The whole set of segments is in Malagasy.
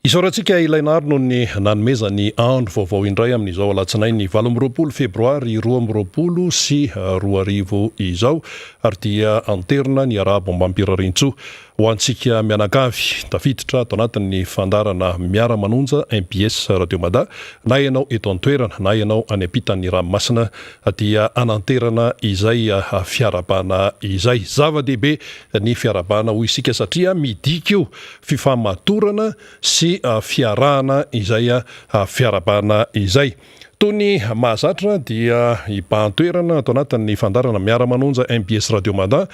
Isaorantsika ilay Nary noho ny nanomezany andro vaovao indray amin'izao alatsinainy 28 febroary 2022 izao ary dia anterina ny arahaba ombam-pirariantsoa ho antsika mianakavy tafiditra ato anatin'ny fandaharana Miara-manonja mbs Radio Mada na ianao eto an-toerana na ianao any ampitan'ny ranomasina dia ananterana izay fiarahabana izay. Zava-dehibe ny fiarahabana hoy isika satria midika io fifamatorana sy fiarahana izay fiarahabana izay. Toy ny mahazatra dia hibahan-toerana ato anatin'ny fandaharana Miara-manonja mbs Radio Mada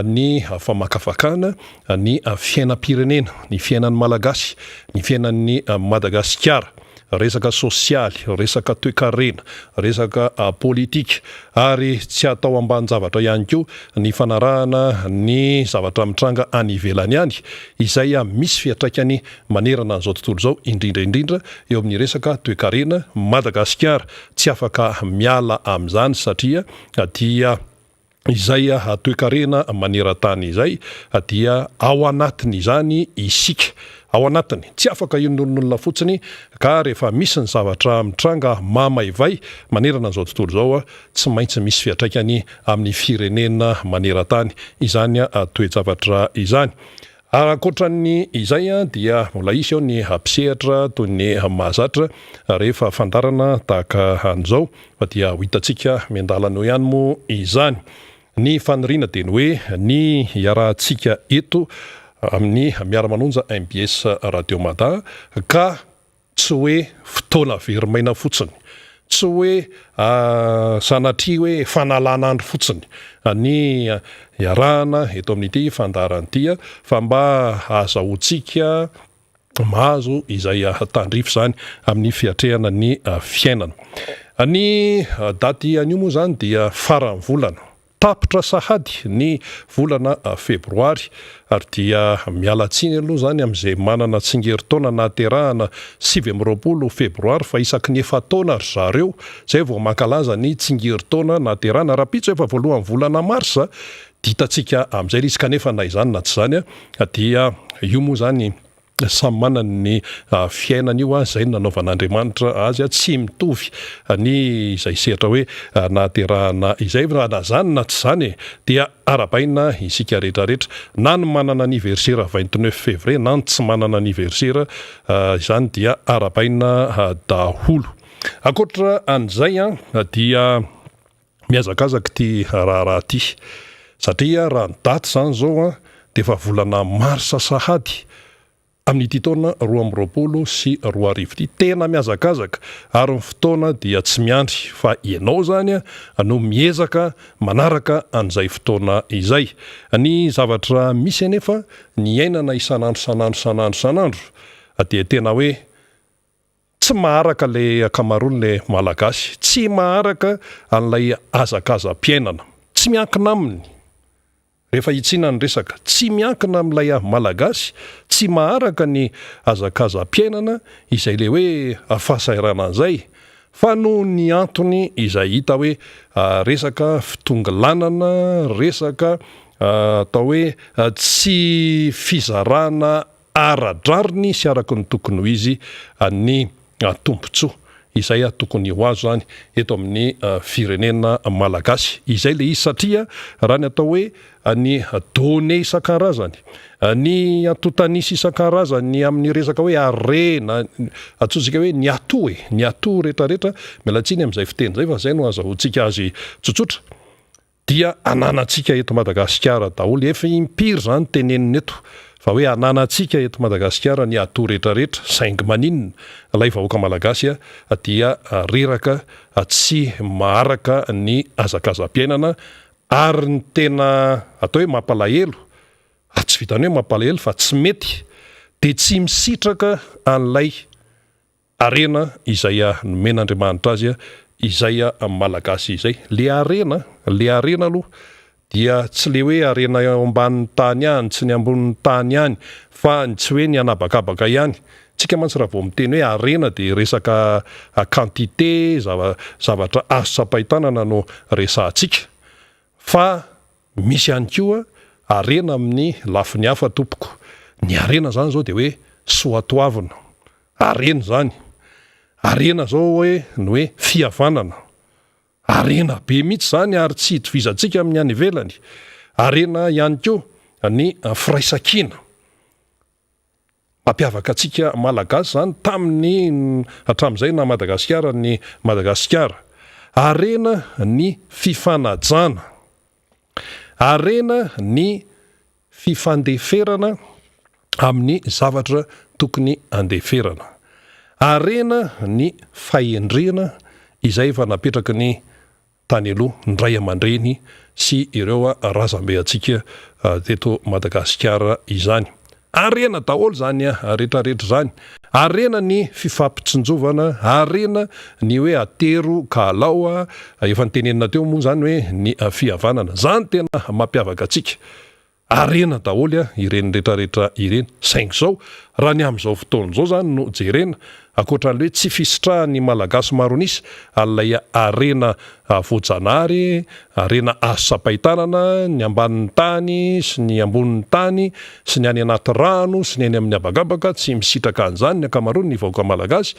ny famakafakana ny fiainam-pirenena, ny fiainan'ny Malagasy, ny fiainan'ny Madagasikara. Resaka sosialy, resaka toekarena, resaka politika ary tsy atao ambanin-javatra ihany koa ny fanarahana ny zavatra mitranga any ivelany any izay misy fiantraikany manerana an'izao tontolo izao indrindra indrindra eo amin'ny resaka toekarena. Madagasikara tsy afaka miala amin'izany satria dia izay toekarena maneran-tany izay dia ao anatin'izany isika, ao anatiny, tsy afaka inonolonolona fotsiny ka rehefa misy ny zavatra mitranga mamaivay manerana an'izao tontolo izao, tsy maintsy misy fiantraikany amin'ny firenena maneran-tany izany toe-javatra izany. Ankoatra ny izay dia mbola hisy ao ny mpisehatra toy ny mahazatra rehefa fandaharana tahaka an'izao fa dia ho hitantsika miandalana eo ihany moa izany. Ny faniriana dia ny hoe ny hiarahantsika eto amin'ny Miara-manonja mbs Radio Mada ka Tsy hoe fotoana very maina fotsiny, tsy hoe sanatria hoe fanalana andro fotsiny ny iarahana eto amin'ity fandaharana ity fa mba hahazahoantsika mahazo izay tandrify izany amin'ny fiatrehana ny fiainana. Ny daty anio moa izany dia faran'ny volana. Tapitra sahady ny volana febroary ary dia miala tsiny aloha izany amin'izay manana tsingerin-taona nahaterahana 29 febroary fa isaky ny efa-taona ry zareo izay vao mankalaza ny tsingerin-taona nahaterahana. Rahampitso efa voalohan'ny volana marsa dia hitantsika amin'izay ilay izy kanefa na izany na tsy izany dia io moa izany Samy manana ny fiainany io, izay no nanaovan'Andriamanitra azy, tsy mitovy ny izay sehatra hoe nahaterahana izay, fa na izany na tsy izany e, dia arahabaina isika rehetra rehetra, na ny manana anniversaire 29 février na ny tsy manana anniversaire, izany dia arahabaina daholo. Ankoatra an'izay dia Mihazakazaka ity raharaha ity satria raha ny daty izany izao dia efa volana marsa sahady amin'ity taona 2022 ity. Tena mihazakazaka ary ny fotoana dia tsy miandry fa ianao izany no miezaka manaraka an'izay fotoana izay. Ny zavatra misy anefa ny iainana isan'andro isan'andro isan'andro isan'andro dia tena hoe Tsy maharaka ilay ankamaroan'ilay Malagasy. Tsy maharaka an'ilay hazakazam-piainana. Tsy miankina aminy. Rehefa hitsiana ny resaka. Tsy miankina amin'ilay Malagasy. Tsy maharaka ny hazakazam-piainana izay ilay hoe fahasahiranana izay. Fa noho ny antony izay hita hoe resaka fitongilanana, resaka atao hoe tsy fizarana ara-drariny sy araka ny tokony ho izy ny tombontsoa izay tokony ho azo izany eto amin'ny firenena malagasy. Izay ilay izy satria raha ny atao hoe ny données isan-karazany, ny antontan'isa isan-karazany amin'ny resaka hoe harena, antsointsika hoe ny atout e, ny atout rehetrarehetra, miala tsiny amin'izay fiteny izay fa izay no azahoantsika azy tsotsotra, dia ananantsika eto Madagasikara daholo, efa impiry izany tenenina eto fa hoe ananantsika eto Madagasikara ny atout retraretra, saingy maninona ilay vahoaka Malagasy dia reraka tsy maharaka ny hazakazam-piainana ary ny tena atao hoe mampalahelo ary tsy vitan'ny hoe mampalahelo fa tsy mety dia tsy misitraka an'ilay Harena izay nomen'Andriamanitra azy izay Malagasy izay. Le harena, le harena aloha dia tsy le hoe harena eo ambanin'ny tany ihany, tsy ny ambonin'ny tany ihany, fa ny tsy hoe ny an'habakabaka ihany. Tsika mantsy raha vao miteny hoe harena dia resaka quantité, zavatra azo tsapain-tanana no resahantsika. Fa misy ihany koa harena amin'ny lafiny hafa tompoko. Ny harena izany izao dia hoe soatoavina. Harena izany. Harena izao hoe ny hoe fihavanana. Harena be mihitsy izany ary tsy itovizantsika amin'ny any ivelany. Harena ihany koa ny firaisankina. Mampiavaka antsika Malagasy izany tamin'ny hatramin'izay naha Madagasikara an'i Madagasikara. Harena ny fifanajana. Harena ny fifandeferana amin'ny zavatra tokony andeferana. Harena ny fahendrena izay efa napetraky ny tany aloha, ny ray aman-dreny sy ireo razambe antsika teto Madagasikara izany. Harena daholo izany rehetrarehetra izany. Harena ny fifampitsinjovana, harena ny hoe atero ka alao, efa notenenina teo moa izany hoe ny fihavanana. Izany tena mampiavaka antsika. Harena daholo ireny retraretra ireny. Saingy izao, raha ny amin'izao fotoana izao izany no jerena, ankoatra an'ilay hoe tsy fisitrahan'ny Malagasy maro an'isa an'ilay harena voajanahary, harena azo tsapain-tanana, ny ambanin'ny tany sy ny ambonin'ny tany sy ny any anaty rano sy ny eny amin'ny habakabaka, tsy misitraka an'izany ny ankamaroan'ny vahoaka Malagasy,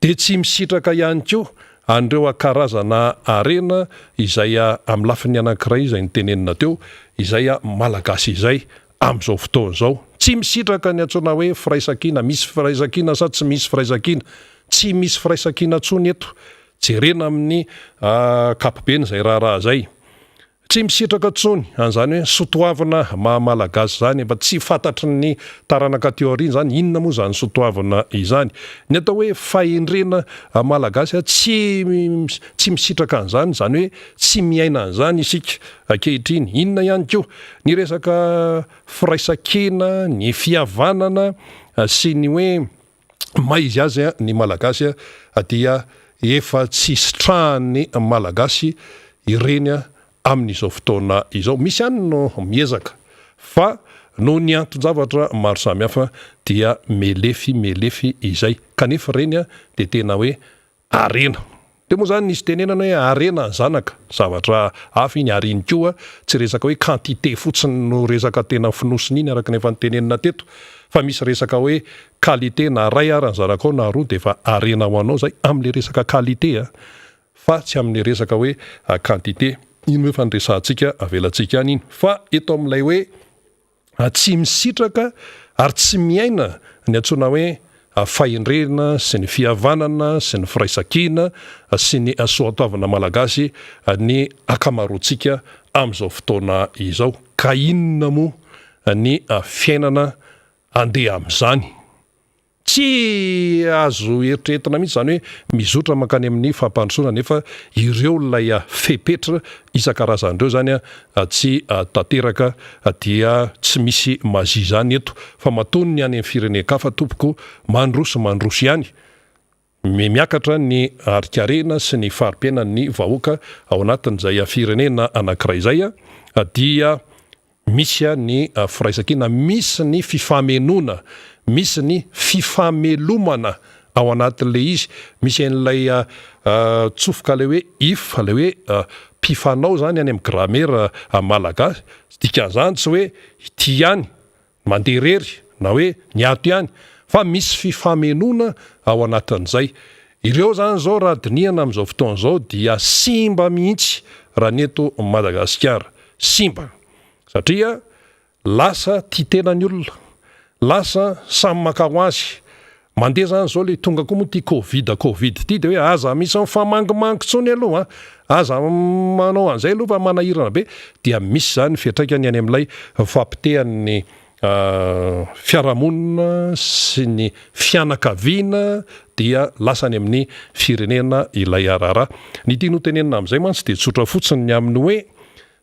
Dia tsy misitraka ihany koa an'ireo karazana harena izay amin'ny lafiny anankiray izay notenenina teo, izay Malagasy izay amin'izao fotoana izao. Tsy misitraka ny antsoina hoe firaisankina, misy firaisankina sa tsy misy firaisankina? Tsy misy firaisankina intsony eto, jerena amin'ny ankapobeny izay raharaha izay. Tsy misitraka intsony an'izany hoe sotoavina maha malagasy izany, efa tsy fantatry ny taranaka aty aoriana izany inona moa izany sotoavina izany. Ny atao hoe fahendrena malagasy tsy tsy misitraka an'izany, izany hoe tsy miaina an'izany isika ankehitriny. Inona ihany koa ny resaka firaisankina, ny fihavanana sy ny hoe maha izy azy ny Malagasy dia efa tsy sitrahan'ny Malagasy ireny amin'izao fotoana izao. Misy ihany no miezaka fa noho ny anton-javatra maro samihafa dia melefy melefy izay kanefa ireny dia tena hoe Harena. Teo moa izany nisy tenenana hoe harena ny zanaka, zavatra hafa iny ary iny koa tsy resaka hoe quantité fotsiny no resaka tena fonosina iny araka ny efa notenenina teto fa misy resaka hoe qualité na ray ara ny zanakao na roa dia efa harena ho anao izay amin'ilay resaka qualité a! fa tsy amin'ny resaka hoe quantité. Iny moa efa niresahantsika avelantsika any iny fa eto amin'ilay hoe tsy misitraka ary tsy miaina ny antsoina hoe fahendrena sy ny fihavanana sy ny firaisankina sy ny soatoavina malagasy ny ankamaroantsika amin'izao fotoana izao. Ka inona moa ny fiainana andeha amin'izany? Tsy azo eritreretina mihitsy izany hoe mizotra mankany amin'ny fampandrosoana nefa ireo ilay fepetra isan-karazany ireo izany tsy tanteraka dia tsy misy magie izany eto fa matoa ny any amin'ny firenen-kafa tompoko mandroso mandroso ihany, miakatra ny harin-karena sy ny fari-piainan'ny vahoaka ao anatin'izay firenena anankiray izay dia Misy ny firaisankina, misy ny fifamenoana, misy ny fifamelomana ao anatin'ilay izy, misy an'ilay tsofoka ilay hoe if, ilay hoe mpifanao izany any amin'ny gramera malagasy, dikan'izany tsy hoe ity ihany mandeha irery na hoe ny ato ihany fa misy fifamenoana ao anatin'izay. Ireo izany izao raha dinihana amin'izao fotoana izao dia simba mihitsy raha ny eto Madagasikara. Simba. Satria lasa tia tena ny olona. Lasa samy maka ho azy. Mandeha izany izao ilay tonga koa moa ity covid covid ity dia hoe aza misy mifamangimangy intsony aloha an! Aza manao an'izay aloha fa manahirana be. Dia misy izany fiantraikany any amin'ilay fahapotehan'ny fiarahamonina sy ny fianakaviana dia lasa any amin'ny firenena ilay raharaha. Ny tiany ho tenenina amin'izay mantsy dia tsotra fotsiny ny amin'ny hoe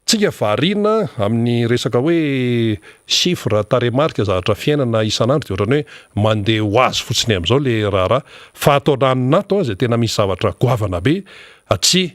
tsika variana amin'ny resaka hoe chiffre, tarehimarika, zavatra fiainana isan'andro dia ohatran'ny hoe mandeha ho azy fotsiny amin'izao ilay raharaha fa ato ananona ato izay tena misy zavatra goavana be tsy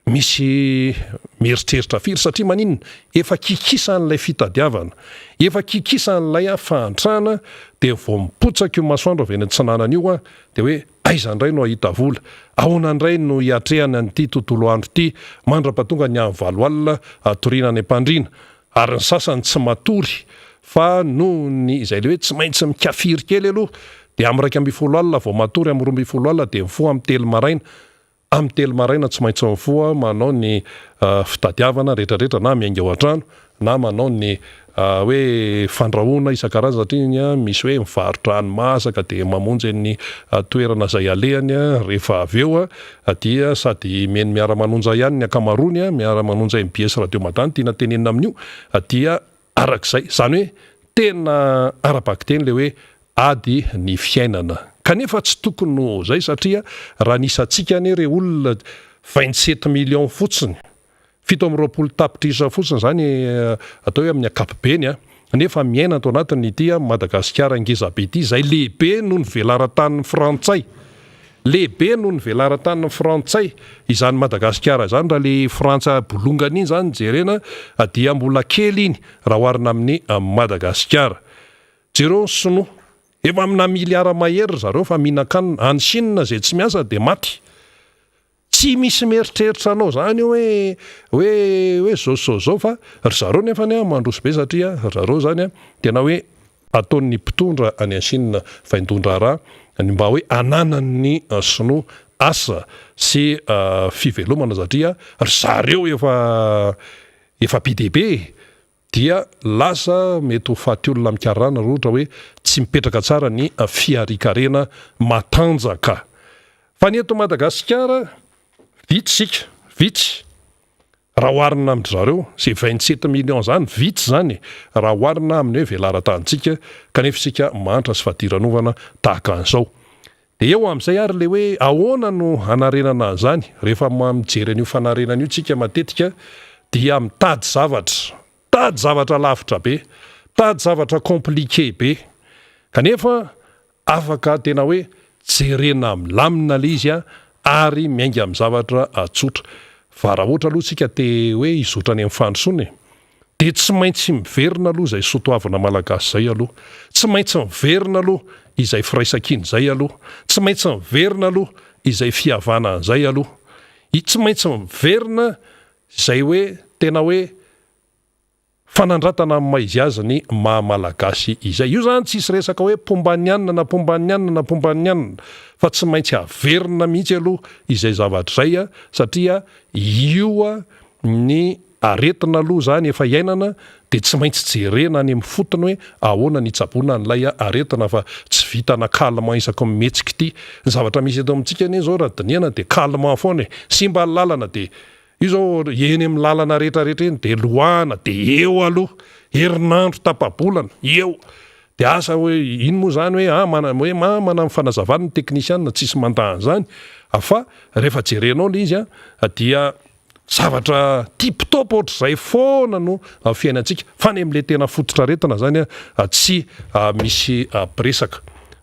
misy mieritreritra firy satria maninona? Efa kikisan'ilay fitadiavana, efa kikisan'ilay fahantrana dia vao mipotsaka io masoandro avy any atsinanana io dia hoe aiza indray no hahita vola? Ahoana indray no hiatrehana an'ity tontolo andro ity mandra-pahatonga ny amin'ny valo alina hatoriana any am-pandriana? Ary ny sasany tsy matory fa noho ny izay ilay hoe tsy maintsy mikafiry kely aloha. Dia amin'ny 11 alina vao matory, amin'ny 12 alina dia mifoha amin'ny 3 maraina. Amin'ny 3 maraina tsy maintsy mifoha manao ny fitadiavana rehetrarehetra na miainga ao an-trano na manao ny hoe fandrahoana isan-karazany satria iny misy hoe mivarotra hani-masaka dia mamonjy ny toerana izay alehany rehefa avy eo dia sady mihaino miara-manonja ihany ny ankamaroany, miara-manonja mbs Radio Mada no tiana tenenina amin'io dia Arak'izay, izany hoe tena ara-bakiteny ilay hoe ady ny fiainana. Kanefa tsy tokony ho izay satria raha ny isantsika anie re olona 27 millions fotsiny, 27 tapitrisa fotsiny izany atao hoe amin'ny ankapobeny an, nefa miaina ato anatin'ity Madagasikara ngezabe ity izay lehibe noho ny velaran-tanin'ny frantsay. Lehibe noho ny velaran-tanin'ny frantsay izany Madagasikara izany, raha le frantsa bolongany iny izany jerena dia mbola kely iny raha oharina amin'i Madagasikara. Jereo ny sinoa, efa amina miliara mahery ry zareo fa mihinan-kanina, any Chine izay tsy miasa dia maty. Tsy misy mieritreritra anao zany eo hoe hoe hoe zao sy zao zao fa ry zareo nefany an mandroso be satria ry zareo zany an tena hoe ataon'ny mpitondra any Chine vaindohan-draharaha ny mba hoe ananan'ny sinoa asa sy fivelomana satria ry zareo efa efa be dia be e! dia lasa mety ho faty olona mikarana raha ohatra hoe tsy mipetraka tsara ny fiharian-karena matanjaka. Fa ny eto Madagasikara, vitsy isika, vitsy, raha oharina amin-dry zareo, izay 27 millions izany, vitsy izany raha oharina amin'ny hoe velaran-tanintsika, kanefa isika mahantra sy fadiranovana tahaka an'izao. Dia eo amin'izay ary ilay hoe ahoana no hanarenana an'izany? Rehefa mijery an'io fanarenana io tsika matetika dia mitady zavatra, mitady zavatra lavitra be, mitady zavatra compliqué be. Kanefa afaka tena hoe jerena milamina ilay izy ary miainga amin'ny zavatra tsotra. Fa raha ohatra aloha tsika te hoe hizotra any amin'ny fandrosoana e! Dia tsy maintsy miverina aloha izay soatoavina malagasy izay aloha. Tsy maintsy miverina aloha izay firaisankina izay aloha. Tsy maintsy miverina aloha izay fihavanana izay aloha. Tsy maintsy miverina izay hoe tena hoe fanandratana amin'ny maha izy azy ny maha malagasy izay. Io izany tsisy resaka hoe mpomba ny anona na mpomba ny anona na mpomba ny anona fa tsy maintsy averina mihitsy aloha izay zavatra izay satria io ny Aretina aloha izany efa iainana dia tsy maintsy jerena any amin'ny fotony hoe ahoana ny hitsaboana an'ilay aretina fa tsy vitana calmant isaky ny mihetsika ity. Ny zavatra misy eto amintsika anie izao raha dinihana dia calmant foana e. Simba ny lalana dia io izao eny amin'ny lalana rehetra rehetra eny dia lohana dia eo aloha herinandro tapa-bolana eo dia asa hoe iny moa izany hoe ah mana hoe ma manana fanazavana ny teknisiana tsisy mandà an'izany fa rehefa jerenao ilay izy a dia Zavatra tip top ohatr'izay foana no fiainantsika fa ny amin'ilay tena fototr'aretina zany tsy misy mpiresaka.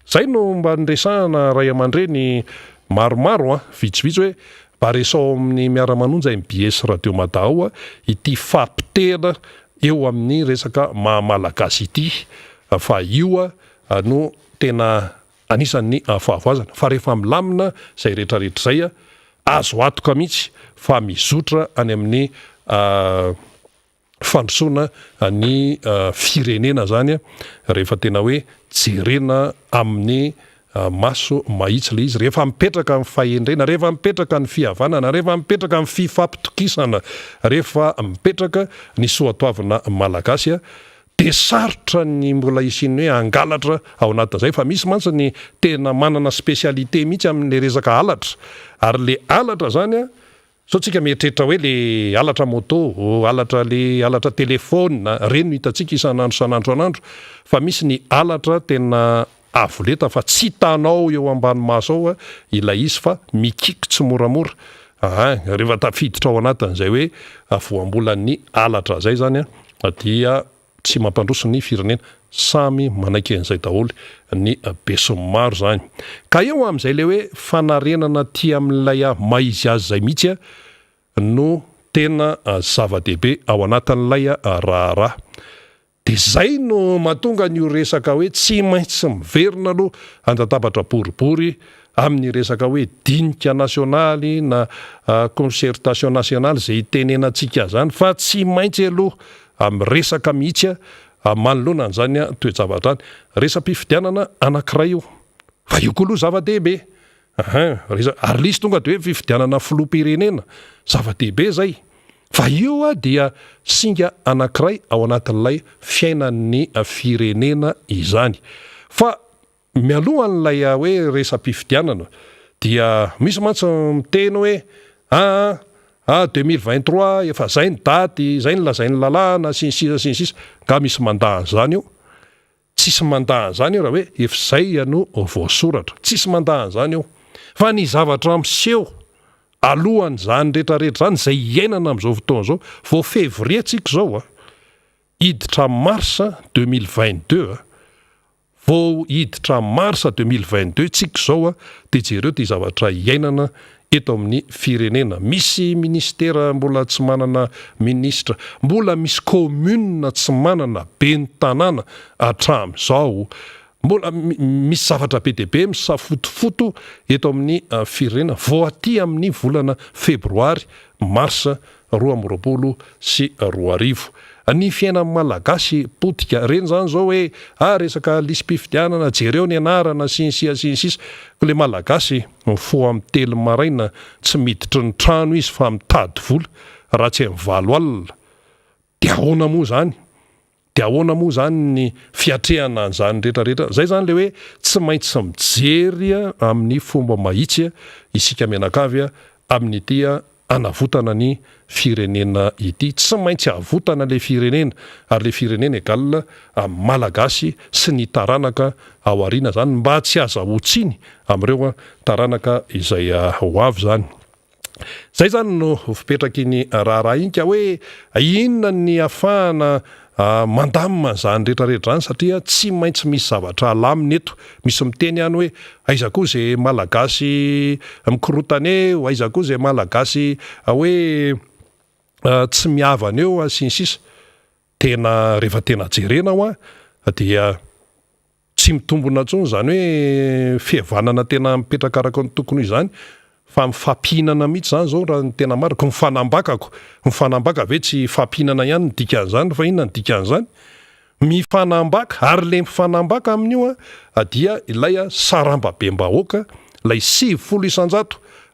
Zay no mba niresahana ray aman-dreny maromaro an, vitsivitsy hoe mba resaho amin'ny miara-manonja mbs Radio Mada ao ity fampitehana eo amin'ny resaka maha malagasy ity fa io no tena Anisan'ny fahavoazana fa rehefa milamina izay rehetra rehetra izay, azo antoka mihitsy fa mizotra any amin'ny fandrosoana ny firenena izany rehefa tena hoe jerena amin'ny maso mahitsy ilay izy, rehefa mipetraka ny fahendrena, rehefa mipetraka ny fihavanana, rehefa mipetraka ny fifampitokisana, rehefa mipetraka ny soatoavina malagasy. Dia sarotra ny mbola hisian'ny hoe hangalatra ao anatin'izay fa misy mantsy ny tena manana spécialité mihitsy amin'ilay resaka halatra ary le halatra zany an, sao tsika mieritreritra hoe le halatra moto, halatra le halatra téléphone, ireny no hitantsika isan'andro isan'andro isan'andro fa misy ny halatra tena avo lenta fa tsy hitanao eo ambany maso ao ilay izy fa mikiky tsimoramora, aa rehefa tafiditra ao anatin'izay hoe voambolan'ny halatra zay zany an. dia tsy mampandroso ny firenena, samy manaiky an'izay daholo ny besinimaro zany. Ka eo amin'izay le hoe fanarenana aty amin'ilay maha izy azy izay mihitsy no tena zava-dehibe ao anatin'ilay raharaha. Dia izay no mahatonga an'io resaka hoe tsy maintsy miverina aloha an-databatra boribory amin'ny resaka hoe dinika nasionaly na concertation nationale izay itenenantsika izany fa tsy maintsy aloha miresaka mihitsy manoloana an'izany toe-javatra any. Resa-pifidianana anankiray io. Fa io koa aloha zava-dehibe. Ahin, resa, ary le izy tonga de hoe fifidianana filoham-pirenena, zava-dehibe zay. Fa io dia singa anankiray ao anatin'ilay fiainan'ny firenena izany. Fa mialoha an'ilay hoe resa-pifidianana dia misy mantsy miteny hoe aa ah 2023 efa zay ny daty, zay ny lazain'ny lalàna sy ny sisa sy ny sisa, nga misy mandà an'izany eo? Tsisy mandà an'izany eo raha hoe efa izay no voasoratra. Tsisy mandà an'izany eo. Fa ny zavatra miseho alohan'izany rehetra rehetra izany, izay iainana amin'izao fotoana izao, vao février tsika izao a, hiditra mars 2022 a, vao hiditra mars 2022 tsika izao a, dia jereo ity zavatra iainana eto amin'ny firenena. Misy minisitera mbola tsy manana minisitra, mbola misy commune tsy manana ben'ny tanàna hatramin'izao. Mbola misy zavatra be dia be misafotofoto eto amin'ny firenena vao aty amin'ny volana febroary, mars 2022. Ny fiainan'ny Malagasy potika. Ireny izany izao hoe ah resaka lisi-pifidianana, jereo ny anarana sy ny sia sy ny sisa. Ko le Malagasy mifoha amin'ny telo maraina tsy miditry ny trano izy fa mitady vola raha tsy amin'ny valo alina. Dia ahoana moa izany? Dia ahoana moa izany ny fiatrehana an'izany rehetra rehetra? Izay izany ilay hoe tsy maintsy mijery amin'ny fomba mahitsy isika mianakavy amin'ity hanavotana ny firenena ity. Tsy maintsy avotana ilay firenena ary ilay firenena égal amin'ny Malagasy sy ny taranaka ao aoriana izany mba tsy hazahoan-tsiny amin'ireo taranaka izay ho avy izany. Izay izany no fipetraky ny raharaha iny ka hoe inona ny afahana mandamina an'izany rehetra rehetra izany satria tsy maintsy misy zavatra alamina eto. Misy miteny ihany hoe aiza koa izay Malagasy mikorotana eo, aiza koa izay Malagasy hoe tsy mihavana eo sy ny sisa. Tena rehefa tena jerena hoa dia Tsy mitombina intsony izany hoe fihavanana tena mipetraka araka ny tokony ho izany fa mifampihinana mihitsy izany izao raha ny tena marina, ko mifanambakako, mifanambaka ve tsy hifampihinana ihany ny dikan'izany fa inona ny dikan'izany? Mifanambaka ary le mifanambaka amin'io dia ilay sarambabem-bahoaka ilay 90%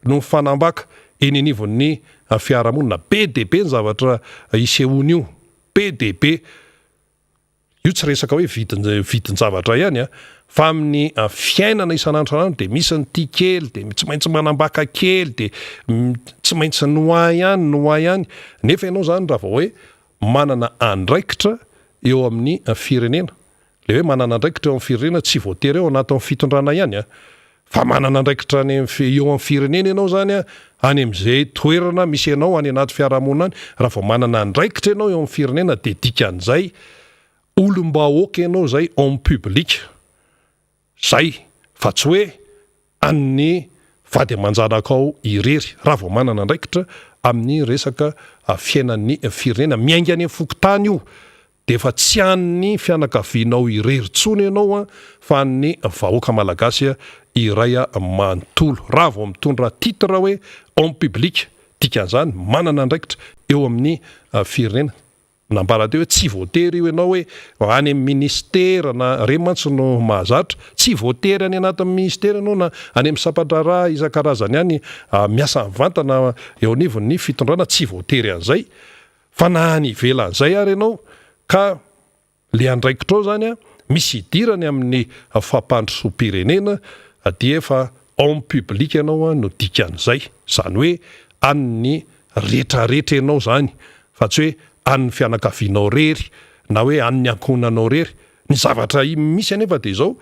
no mifanambaka eny anivon'ny fiarahamonina, be dia be ny zavatra isehoan'io, be dia be. Io tsy resaka hoe vidin vidin-javatra ihany an, fa amin'ny fiainana isan'andro isan'andro dia misy ny tia kely, dia tsy maintsy manambaka kely, dia tsy maintsy noa ihany, noa ihany. Nefa ianao izany raha vao hoe manana andraikitra eo amin'ny firenena, ilay hoe manana andraikitra eo amin'ny firenena tsy voatery hoe ao anatin'ny fitondrana ihany an, Fa manana andraikitra any amin'ny eo amin'ny firenena ianao izany an, any amin'izay toerana misy anao any anaty fiarahamonina any, raha vao manana andraikitra ianao eo amin'ny firenena dia dikan'izay olom-bahoaka ianao izay homme public, izay fa tsy hoe an'ny vady aman-janakao irery, raha vao manana andraikitra amin'ny resaka fiainan'ny firenena, miainga any amin'ny fokontany io Dia efa tsy an'ny fianakavianao irery intsony ianao fa an'ny vahoaka malagasy iray manontolo. Raha vao mitondra titre hoe homme public, dikan'izany manana andraikitra eo amin'ny firenena. Nambara teo hoe tsy voatery io ianao hoe any amin'ny ministera na, ireny mantsy no mahazatra, tsy voatery any anatin'ny ministera ianao na any amin'ny sampan-draharaha isan-karazany any miasa mivantana eo anivon'ny fitondrana, tsy voatery an'izay. Fa na any ivelan'izay ary ianao ka le andraikitrao zany an, misy idirany amin'ny fampandrosoam-pirenena dia efa homme public ianao no dikan'izay. Izany hoe an'ny retraretra ianao zany fa tsy hoe an'ny fianakavianao rery na hoe an'ny ankohonanao rery. Ny zavatra misy anefa dia izao,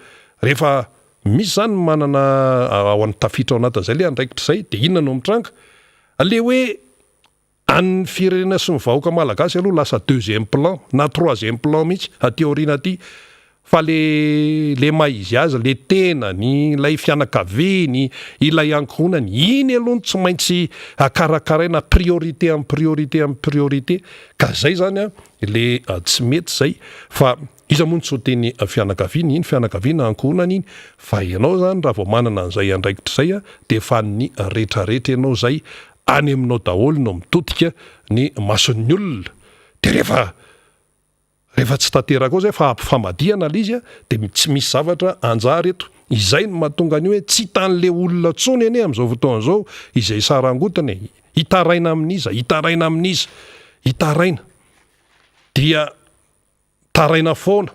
rehefa misy zany manana ao an tafiditra ao anatin'izay le andraikitra izay dia inona no mitranga? Le hoe An'ny firenena sy ny vahoaka malagasy aloha lasa deuxième plan na troisième plan mihitsy aty aoriana aty fa le le maha izy azy, le tenany, ilay fianakaviany, ilay ankohonany, iny aloha no tsy maintsy karakaraina priorité amin'ny priorité amin'ny priorité ka zay zany an le tsy mety zay fa iza moa no tsy ho tia ny fianakaviany, iny fianakaviana ankohonany iny fa ianao zany raha vao manana an'izay andraikitra izay dia efa an'ny retraretra ianao zay Any aminao daholo no mitodika ny mason'ny olona dia rehefa rehefa tsy tanteraka ao zay fa ampifamadihana ilay izy dia tsy misy zavatra anjary eto. Izay no mahatonga an'io hoe tsy hitan'le olona tsony anie amin'izao fotoana izao izay sarangotiny e! Hitaraina amin'iza? Hitaraina amin'iza? Hitaraina. Dia taraina foana.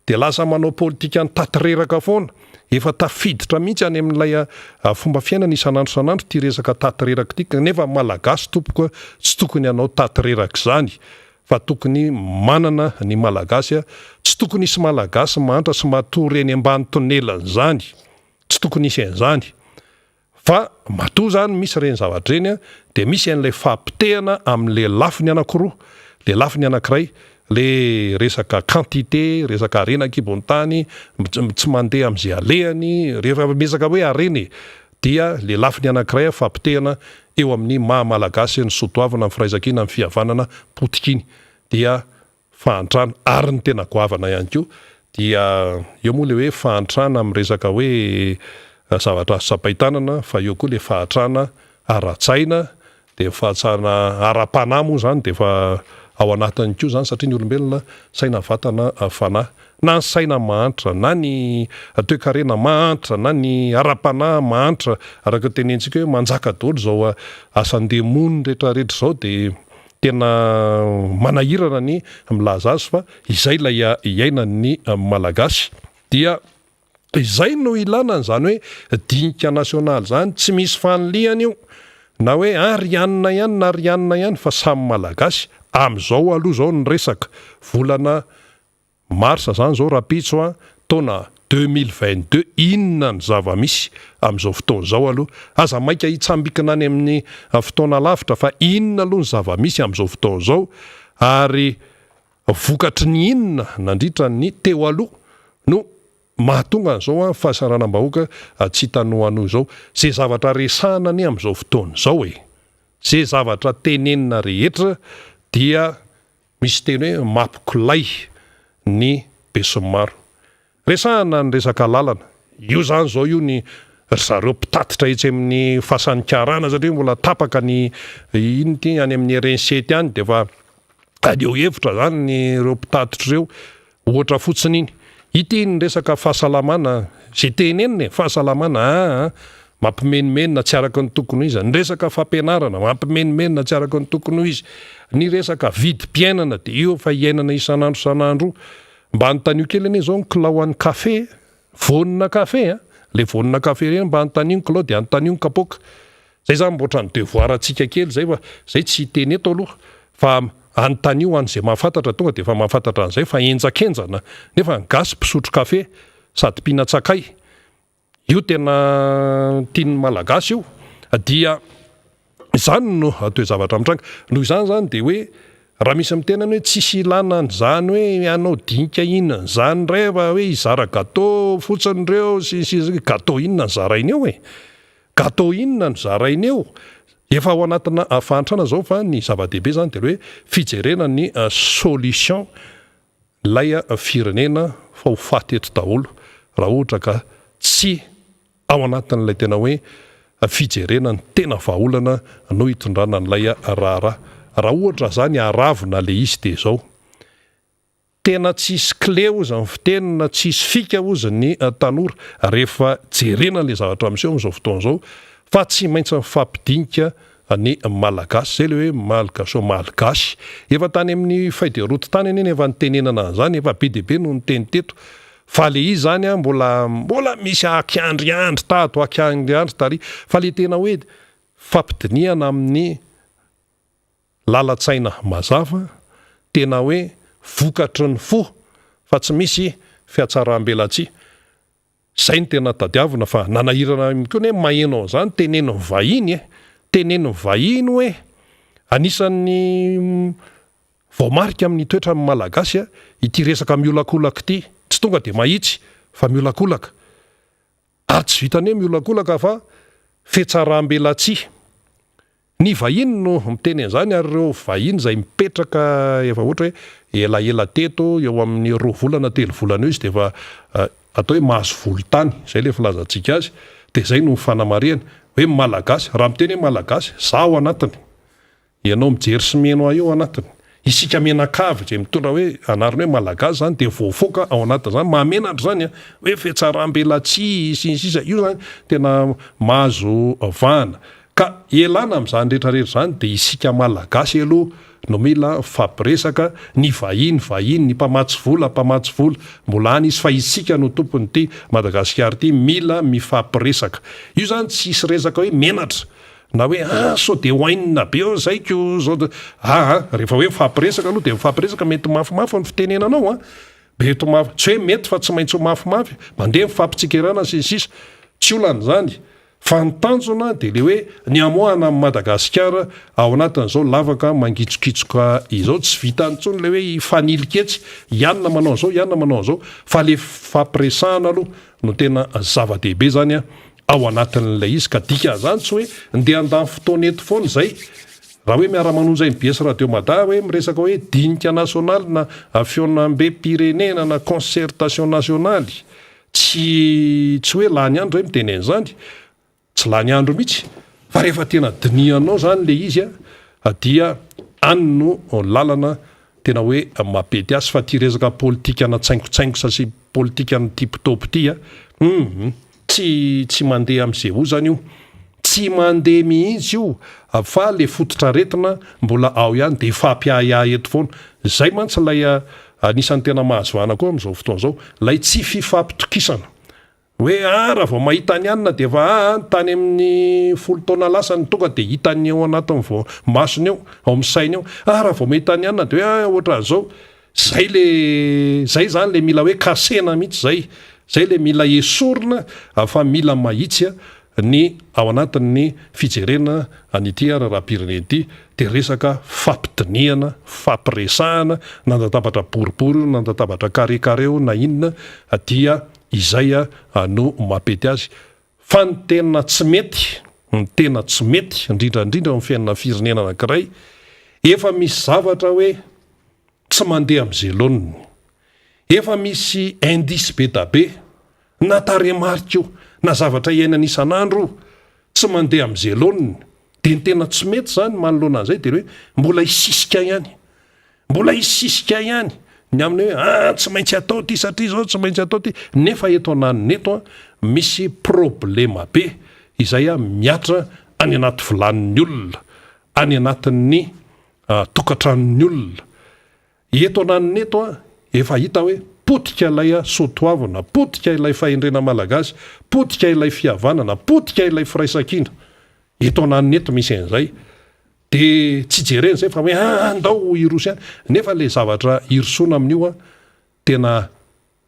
Dia lasa manao politikan'ny taty reraka foana. Efa tafiditra mihitsy any amin'ilay fomba fiainana isan'andro isan'andro ity resaka taty reraka ity. Kanefa Malagasy tompoko tsy tokony hanao taty reraka izany fa tokony manana ny Malagasy. Tsy tokony hisy Malagasy mahantra sy matory eny ambany tonelany izany. Tsy tokony hisy an'izany. Fa matoa zany misy ireny zavatra ireny dia misy an'ilay fahapotehana amin'ilay lafiny anankiroa, ilay lafiny anankiray ilay resaka quantité, resaka harena an-kibon'ny tany, tsy mandeha amin'izay alehany, rehefa miresaka hoe harena e, dia ilay lafiny anankiray fahapotehana eo amin'ny maha malagasy ny soatoavina, ny firaisankina, ny fihavanana potika iny dia fahantrana ary ny tena goavana ihany koa dia eo moa ilay hoe fahantrana amin'ny resaka hoe zavatra azo tsapain-tanana fa eo koa ilay fahantrana ara-tsaina dia ny fahantrana ara-panahy moa izany dia efa ao anatiny koa izany satria ny olombelona saina vatana fanahy na ny saina mahantra na ny toekarena mahantra na ny ara-panahy mahantra araka ny tenentsika hoe manjaka daholo izao asan-demony rehetrarehetra izao dia Tena manahirana ny milaza azy fa izay ilay iainan'ny Malagasy. Dia izay no ilana an'izany hoe dinika nasionaly izany, tsy misy fanilihana io na hoe an ry anona ihany na ry anona ihany fa samy Malagasy. Amin'izao aloha izao ny resaka, volana Mars zany zao rapitso a, taona 2022 inona ny zava-misy amin'izao fotoana izao aloha? Aza maika hitsambikina any amin'ny fotoana lavitra fa inona aloha ny zava-misy amin'izao fotoana izao ary vokatry ny inona nandritra ny teo aloha no mahatonga an'izao fahasahiranam-bahoaka tsy hita noanoa izao? Ze zavatra resahana anie amin'izao fotoana izao e! Ze zavatra tenenina rehetra dia Misy teny hoe mampikolay ny besinimaro. Resahana ny resaka lalana. Io izany izao io ny ry zareo mpitatitra etsy amin'ny fasan'ny karana satria mbola tapaka ny inona ity any amin'ny RN7 any dia efa aleo hevitra izany ny ireo mpitatitra ireo. Ohatra fotsiny iny. Ity ny resaka fahasalamana, izay tenenina e, fahasalamana aa, mampimenomenona tsy araka ny tokony ho izy, ny resaka fampianarana mampimenomenona tsy araka ny tokony ho izy, ny resaka vidim-piainana dia io efa iainana isan'andro isan'andro io. Mba anontanio kely anie izao ny kilao an'ny kafe e, voanina kafe an, ilay voanina kafe ireny mba anontanio ny kilao dia anontanio ny kapoaka. Zay zany mba ohatran'ny devoir antsika kely zay fa zay tsy hiteny eto aloha fa anontanio any zay mahafantatra tonga dia efa mahafantatra an'izay fa henjakenjana nefa ny gasy mpisotro kafe sady mpihinan-tsakay io tena tian'ny malagasy io dia izany no toe-javatra mitranga noho izany zany dia hoe raha misy miteny any hoe tsisy ilana an'izany hoe hanao dinika inona an'izany indray fa hoe hizara gateau fotsiny ireo sy ny sisa gateau inona no zaraina eo e Gateau inona no zaraina eo? Efa ao anatina fahantrana zao fa ny zava-dehibe zany dia le hoe fijerena ny solution lay firenena fa ho faty eto daholo raha ohatra ka tsy ao anatin'ilay tena hoe fijerena ny tena vahaolana no hitondrana an'ilay raharaha. Raha ohatra zany aravona le izy dia zao. Tena tsisy clé ozy ny fiteny na tsisy fika ozy ny tanora rehefa jerena le zavatra miseho amin'izao fotoana izao fa tsy maintsy mifampidinika ny malagasy, zay le hoe malgacho malgache. Efa tany amin'ny feuille de route tany anie no efa nitenenana an'izany, efa be dia be no niteny teto fa le izy zany an mbola mbola misy akiandriandry tato akiandriandry tary fa le tena hoe fampidinihana amin'ny Lalan-tsaina mazava, tena hoe vokatry ny fo fa tsy misy fihatsaram-belatsihy. Izay no tena tadiavina fa nanahirana ahy koa ny hoe maheno an'izany teneno ny vahiny e! Teneno ny vahiny hoe anisan'ny voamarika amin'ny toetran'ny Malagasy ity resaka miolakolaka ity. Tsy tonga dia mahitsy fa miolakolaka. Ary tsy vitan'ny hoe miolakolaka fa fihatsaram-belatsihy. Ny vahiny no miteny an'izany ary ireo vahiny izay mipetraka efa ohatra hoe elaela teto, eo amin'ny roa volana, telo volana eo izy dia efa atao hoe mahazo volontany, izay ilay filazantsika azy, dia izay no fanamarihana hoe Malagasy, raha miteny hoe Malagasy, za ao anatiny, ianao mijery sy miheno ahy io ao anatiny, Isika mianakavy izay mitondra hoe anarana hoe Malagasy izany dia voafoaka ao anatin'izany. Mahamenatra izany an! Hoe fihatsaram-belatsihy sy ny sisa, io izany tena mahazo vahana. Ka ialana amin'izany rehetra rehetra izany dia isika Malagasy aloha no mila mifampiresaka, ny vahiny vahiny, ny mpamatsy vola mpamatsy vola, mbola any izy fa isika no tompon'ity Madagasikara ity, mila mifampiresaka. Io izany tsy hisy resaka hoe menatra na hoe ah sao dia oainina be eo zay ko zao de, aa rehefa hoe mifampiresaka aloha dia mifampiresaka, mety mafimafy ny fitenenanao an, mety mafy, tsy hoe mety fa tsy maintsy ho mafimafy, mandeha ny fampitsikerana sy ny sisa, tsy olana izany. Fa ny tanjona dia le hoe ny hamoahana an'i Madagasikara ao anatin'izao lavaka mangitsokitsoka izao. Tsy vitany intsony le hoe hifanilika etsy, i anona manao an'izao, i anona manao an'izao, fa le fifampiresahana aloha no tena zava-dehibe zany ao anatin'ilay izy. Ka dikan'izany tsy hoe ndeha handany fotoana eto foana izay. Raha hoe miara-manonja mbs Radio Mada hoe miresaka hoe dinika nasionaly na fihaonambem-pirenena na concertation nasionaly, Tsy tsy hoe lany andro ve miteny an'izany? Tsy lany andro mihitsy fa rehefa tena dinihanao zany le izy a dia any no lalana tena hoe mampety azy fa ty resaka politikana tsaingotsaingosa sy politikana tip top ty a hum tsy tsy mandeha am'ze ozany io, tsy mandeha mihitsy io fa le fototr'aretina mbola ao ihany de hifampiahiahy eto foana, zay mantsy ilay Anisan'ny tena mahazo vahana koa amin'izao fotoana izao ilay tsy fifampitokisana. Hoe ah raha vao mahita an'i anona dia efa ah tany amin'ny folo taona lasa no tonga dia hitany ao anatin'ny vao masony ao, ao amin'ny sainy ao. Ah raha vao mahita an'i anona dia hoe ah ohatran'izao. Zay le zay zany le mila hoe kasena mihitsy zay. Zay le mila esorina fa mila mahitsy Ny ao anatin'ny fijerena an'ity raharaham-pirenena ity dia resaka fampidinihana, fampiresahana, na an-databatra boribory io na an-databatra carré carré io na inona dia izay no mampety azy. Fa ny tena tsy mety, ny tena tsy mety indrindra indrindra eo amin'ny fiainana firenena anankiray, efa misy zavatra hoe tsy mandeha amin'izay laoniny. Efa misy indice be da be na tarehimarika io na zavatra iainana isan'andro io tsy mandeha amin'izay laoniny dia ny tena tsy mety izany manoloana an'izay dia ny hoe mbola hisisika ihany, mbola hisisika ihany ny amin'ny hoe ah tsy maintsy atao ity satria izao tsy maintsy atao ity nefa eto ananona eto an misy problema be izay mihatra any anaty vilanin'ny olona, any anatin'ny tokantranon'ny olona. Eto ananona eto an, efa hita hoe potika ilay soatoavina, potika ilay fahendrena malagasy, potika ilay fihavanana, potika ilay firaisankina. Eto ananona eto misy an'izay. Dia tsy jerena izay fa hoe ah ndao hiroso ihany. Nefa ilay zavatra hirosoana amin'io an, tena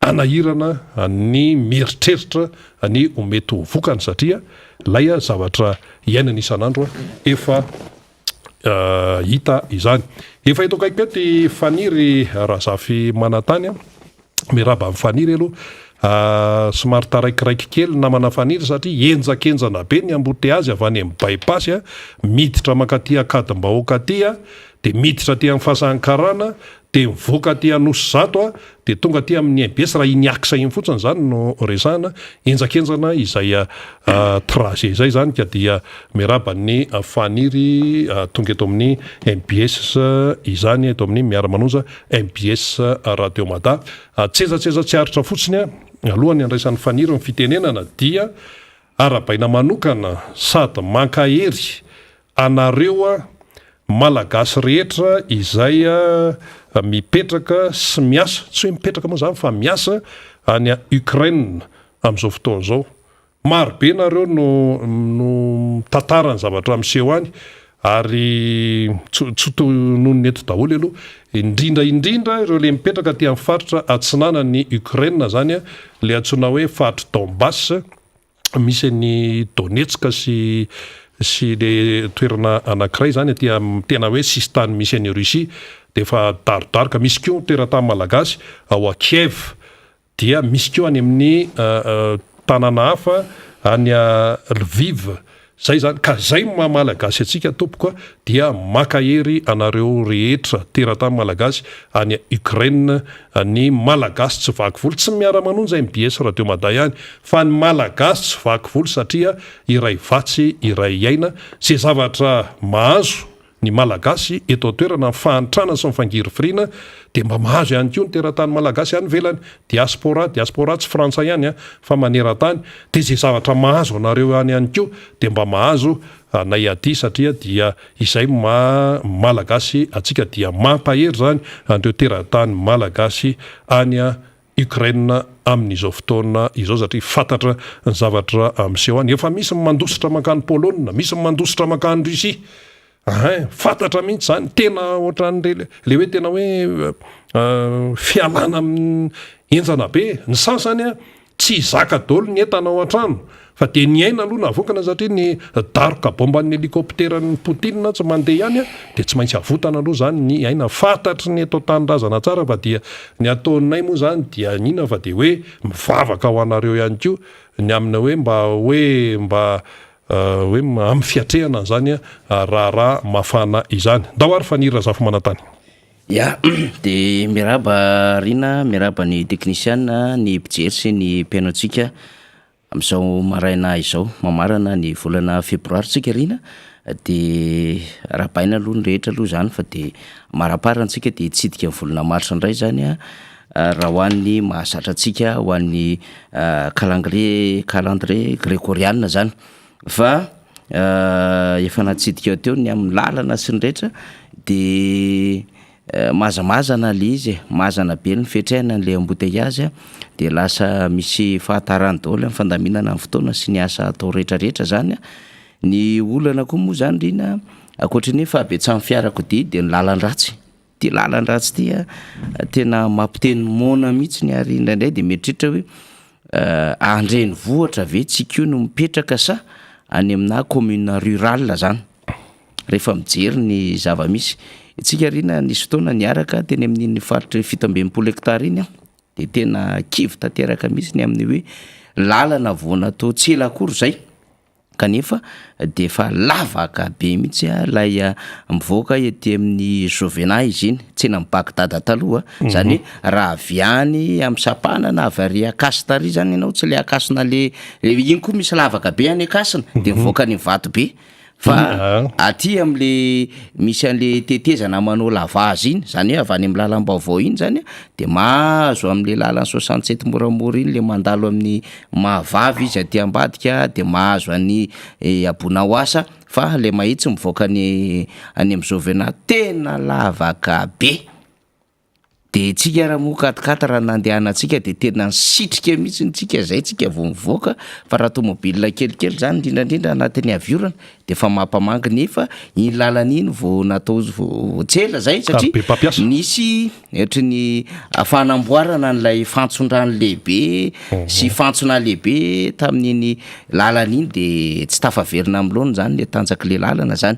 hanahirana ny mieritreritra ny ho mety ho vokany satria ilay zavatra iainana isan'andro efa hita izany. Efa eto akaiky eto i Faniry Razafimanantany, miarahaba an'i Faniry aloha. Somary taraikiraiky kely namana Faniry satria henjakenjana be ny embouteillage avy any amin'ny by-pass miditra mankaty Ankadimbahoaka aty dia miditra aty amin'ny Fasan'ny Karana dia mivoaka aty Anosizato a, dia tonga aty amin'ny MBS, raha iny axe iny fotsiny izany no resahana, henjakenjana izay trajet izay izany ka dia miarahaba an'i Faniry tonga eto amin'ny MBS izany, eto amin'ny Miara-manonja MBS Radio Mada. Tsetsatsetsa tsy aritra fotsiny alohan'ny handraisan'i Faniry ny fitenenana dia arahabaina manokana sady mankahery anareo Malagasy rehetra izay mipetraka sy miasa, tsy hoe mipetraka moa izany fa miasa any Ukraine amin'izao fotoana izao. Maro be nareo no no mitantara ny zavatra miseho any ary tsy tsy tononina eto daholo aloha, indrindra indrindra ireo le mipetraka aty amin'ny faritra atsinanan'i Ukraine izany, le antsoina hoe faritr'i Donbass, misy an'i Donetsk sy sy le toerana anankiray zany aty amin'ny tena hoe sisintany misy an'i Russie dia efa darodaroka, misy koa teratany malagasy ao a Kiev, dia misy koa any amin'ny tanàna hafa any Lviv, Zay zany ka zay no maha malagasy antsika tompoko a dia mankahery anareo rehetra teratany malagasy any Ukraine ny malagasy tsy vaky volo tsy miara manonja mbs radio mada ihany fa ny malagasy tsy vaky volo satria iray vatsy iray aina ze zavatra mahazo. ny Malagasy eto an-toerana, ny fahantrana sy ny fangirifiriana dia mba mahazo ihany koa ny teratany Malagasy any ivelany, diaspora, diaspora tsy frantsay ihany an, fa maneran-tany, dia izay zavatra mahazo anareo any ihany koa dia mba mahazo anay aty satria dia izay maha Malagasy antsika dia mampahery izany an'ireo teratany Malagasy any Ukraine amin'izao fotoana izao satria fantatra ny zavatra miseho any. Efa misy ny mandositra mankany Polonina, misy ny mandositra mankany Russie. Hein, fantatra mihitsy izany, tena ohatran'ireny le hoe tena hoe fialana amin'ny henjana be. Ny sasany tsy zaka daholo ny entana ao an-trano fa dia ny aina aloha no avokana satria ny daroka bomban'ny helicoptère-n'i Poutine tsy mandeha ihany dia tsy maintsy avotana aloha izany ny aina. Fantatry ny eto an-tanindrazana tsara fa dia ny ataonay moa izany dia inona fa dia hoe mivavaka ho anareo ihany koa ny amina hoe mba hoe mba hoe amin'ny fiatrehana an'izany raharaha mafana izany. Ndao ary Faniry Razafimanantany. Ya, de miarahaba Rina, miarahaba ny teknisiana, ny mpijery sy ny mpihaino antsika amin'izao maraina izao, mamarana ny volana febroary tsika Rina, de arahabaina aloha ny rehetra aloha zany fa de maraparany tsika de hitsidika ny volana marsa indray zany an, raha ho an'ny mahazatra antsika ho an'ny calendrier calendrier gregoriana zany fa efa natsidika teo ny amin'ny lalana sy ny rehetra de mazamazana le izy e, mazana be ny fiatrehana an'le embouteillage de lasa misy fahatarany daholo ny fandaminana ny fotoana sy ny asa atao rehetrarehetra zany an, ny olana koa moa zany Rina ankoatry ny hoe fahabetsahan'ny fiarakodia de ny lalan-dratsy. Ity lalan-dratsy ity a, tena mampiteny moana mihitsiny ary indraindray de mieritreritra hoe an-drenivohitra ve tsika io no mipetraka sa any aminà commune rurale zany, rehefa mijery ny zava-misy. Isika ry na nisy fotoana niaraka teny amin'iny faritry 67 hectares iny aho, de tena kivy tanteraka mihitsy ny amin'ny hoe lalana vao natao tsy ela akory zay. Kanefa dia efa lavaka be mihitsy ilay mivoaka ety amin'ny Jovena izy iny, tsenan'i Bagdad taloha, izany hoe raha avy any amin'ny Sampana na avy ary Ankasina ary izany ianao, tsy ilay Ankasina le, iny koa misy lavaka be any Ankasina, dia mivoaka any Ivatobe. Fa aty am'le misy an'le tetezana manao lavage iny, zany hoe avy any amin'ny lalam-baovao iny zany de mahazo am'le lalan'ny 67 moramora iny le mandalo amin'ny Mahavavy izy aty ambadika de mahazo an'i Abonaoasa fa le mahitsy mivoaka any any am'Jovena tena lavaka be. De tsika ara moa quatre quatre raha nandehanantsika de tena nisitrika mihitsy tsika zay tsika vao mivoaka fa raha tomobile kelikely zany indrindra indrindra anatin'ny avy orana de efa mampamangy nefa iny lalana iny vao natao vao tsy ela zay Ary satria be mpampiasa. nisy ohatry ny fanamboarana an'ilay fantson-drano lehibe sy fantsona lehibe tamin'iny lalana iny de tsy tafaverina amin'ny laoniny zany le tanjak'le lalana zany.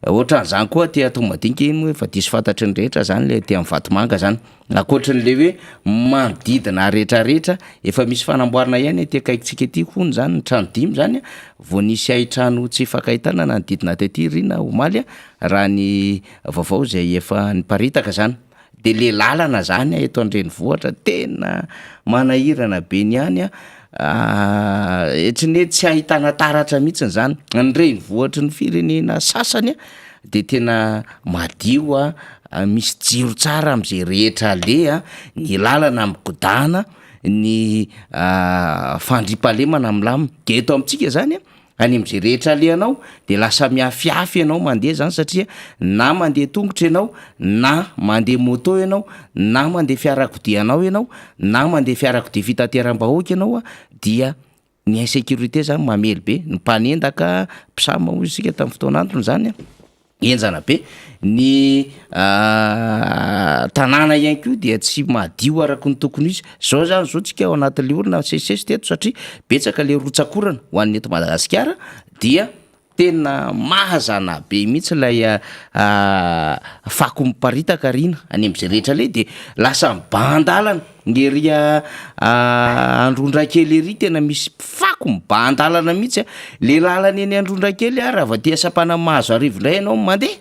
Ohatran'izany koa aty Antohomadinika iny moa efa diso fantatry ny rehetra zany le aty amin'ny Vatomanga zany. Ankoatrin'le hoe manodidina rehetrarehetra, efa misy fanamboarana ihany aty akaikintsika aty hono zany ny trano dimy zany a, vao nisy hain-trano tsy ifankahitana nanodidina taty Rina omaly a, raha ny vaovao izay efa niparitaka zany. De le lalana zany eto an-drenivohitra tena manahirana be ny any a, ohatran'ny hoe tsy ahitana taratra mihitsiny zany, ny renivohitry ny firenena sasany a de tena madio a, misy jiro tsara am'zay rehetra aleha, ny lalana migodàna, ny fandriampahalemana milamina, de eto amintsika zany a Any amin'izay rehetra alehanao de lasa miafiafy ianao mandeha zany satria na mandeha tongotra ianao na mandeha moto ianao na mandeha fiarakodia anao ianao na mandeha fiarakodia fitateram-bahoaka ianao a dia ny insécurité zany mamely be, ny mpanendaka, mpisama hoy isika tamin'ny fotoana antony zany a. Henjana be. Ny tanàna ihany koa dia tsy madio araka ny tokony ho izy. Zao zany zao tsika ao anatin'le olona nisesisesy teto satria betsaka le rotsak'orana ho an'ny eto Madagasikara dia tena mazana be mihitsy ilay fako miparitaka arina any am'zay rehetra aleha de lasa mibahan-dalana. Ny ery Androndrakely ery tena misy fako mibahan-dalana mihitsy a, le lalana eny Androndrakely a raha vao aty Asampana Mahazoarivo indray ianao no mandeha.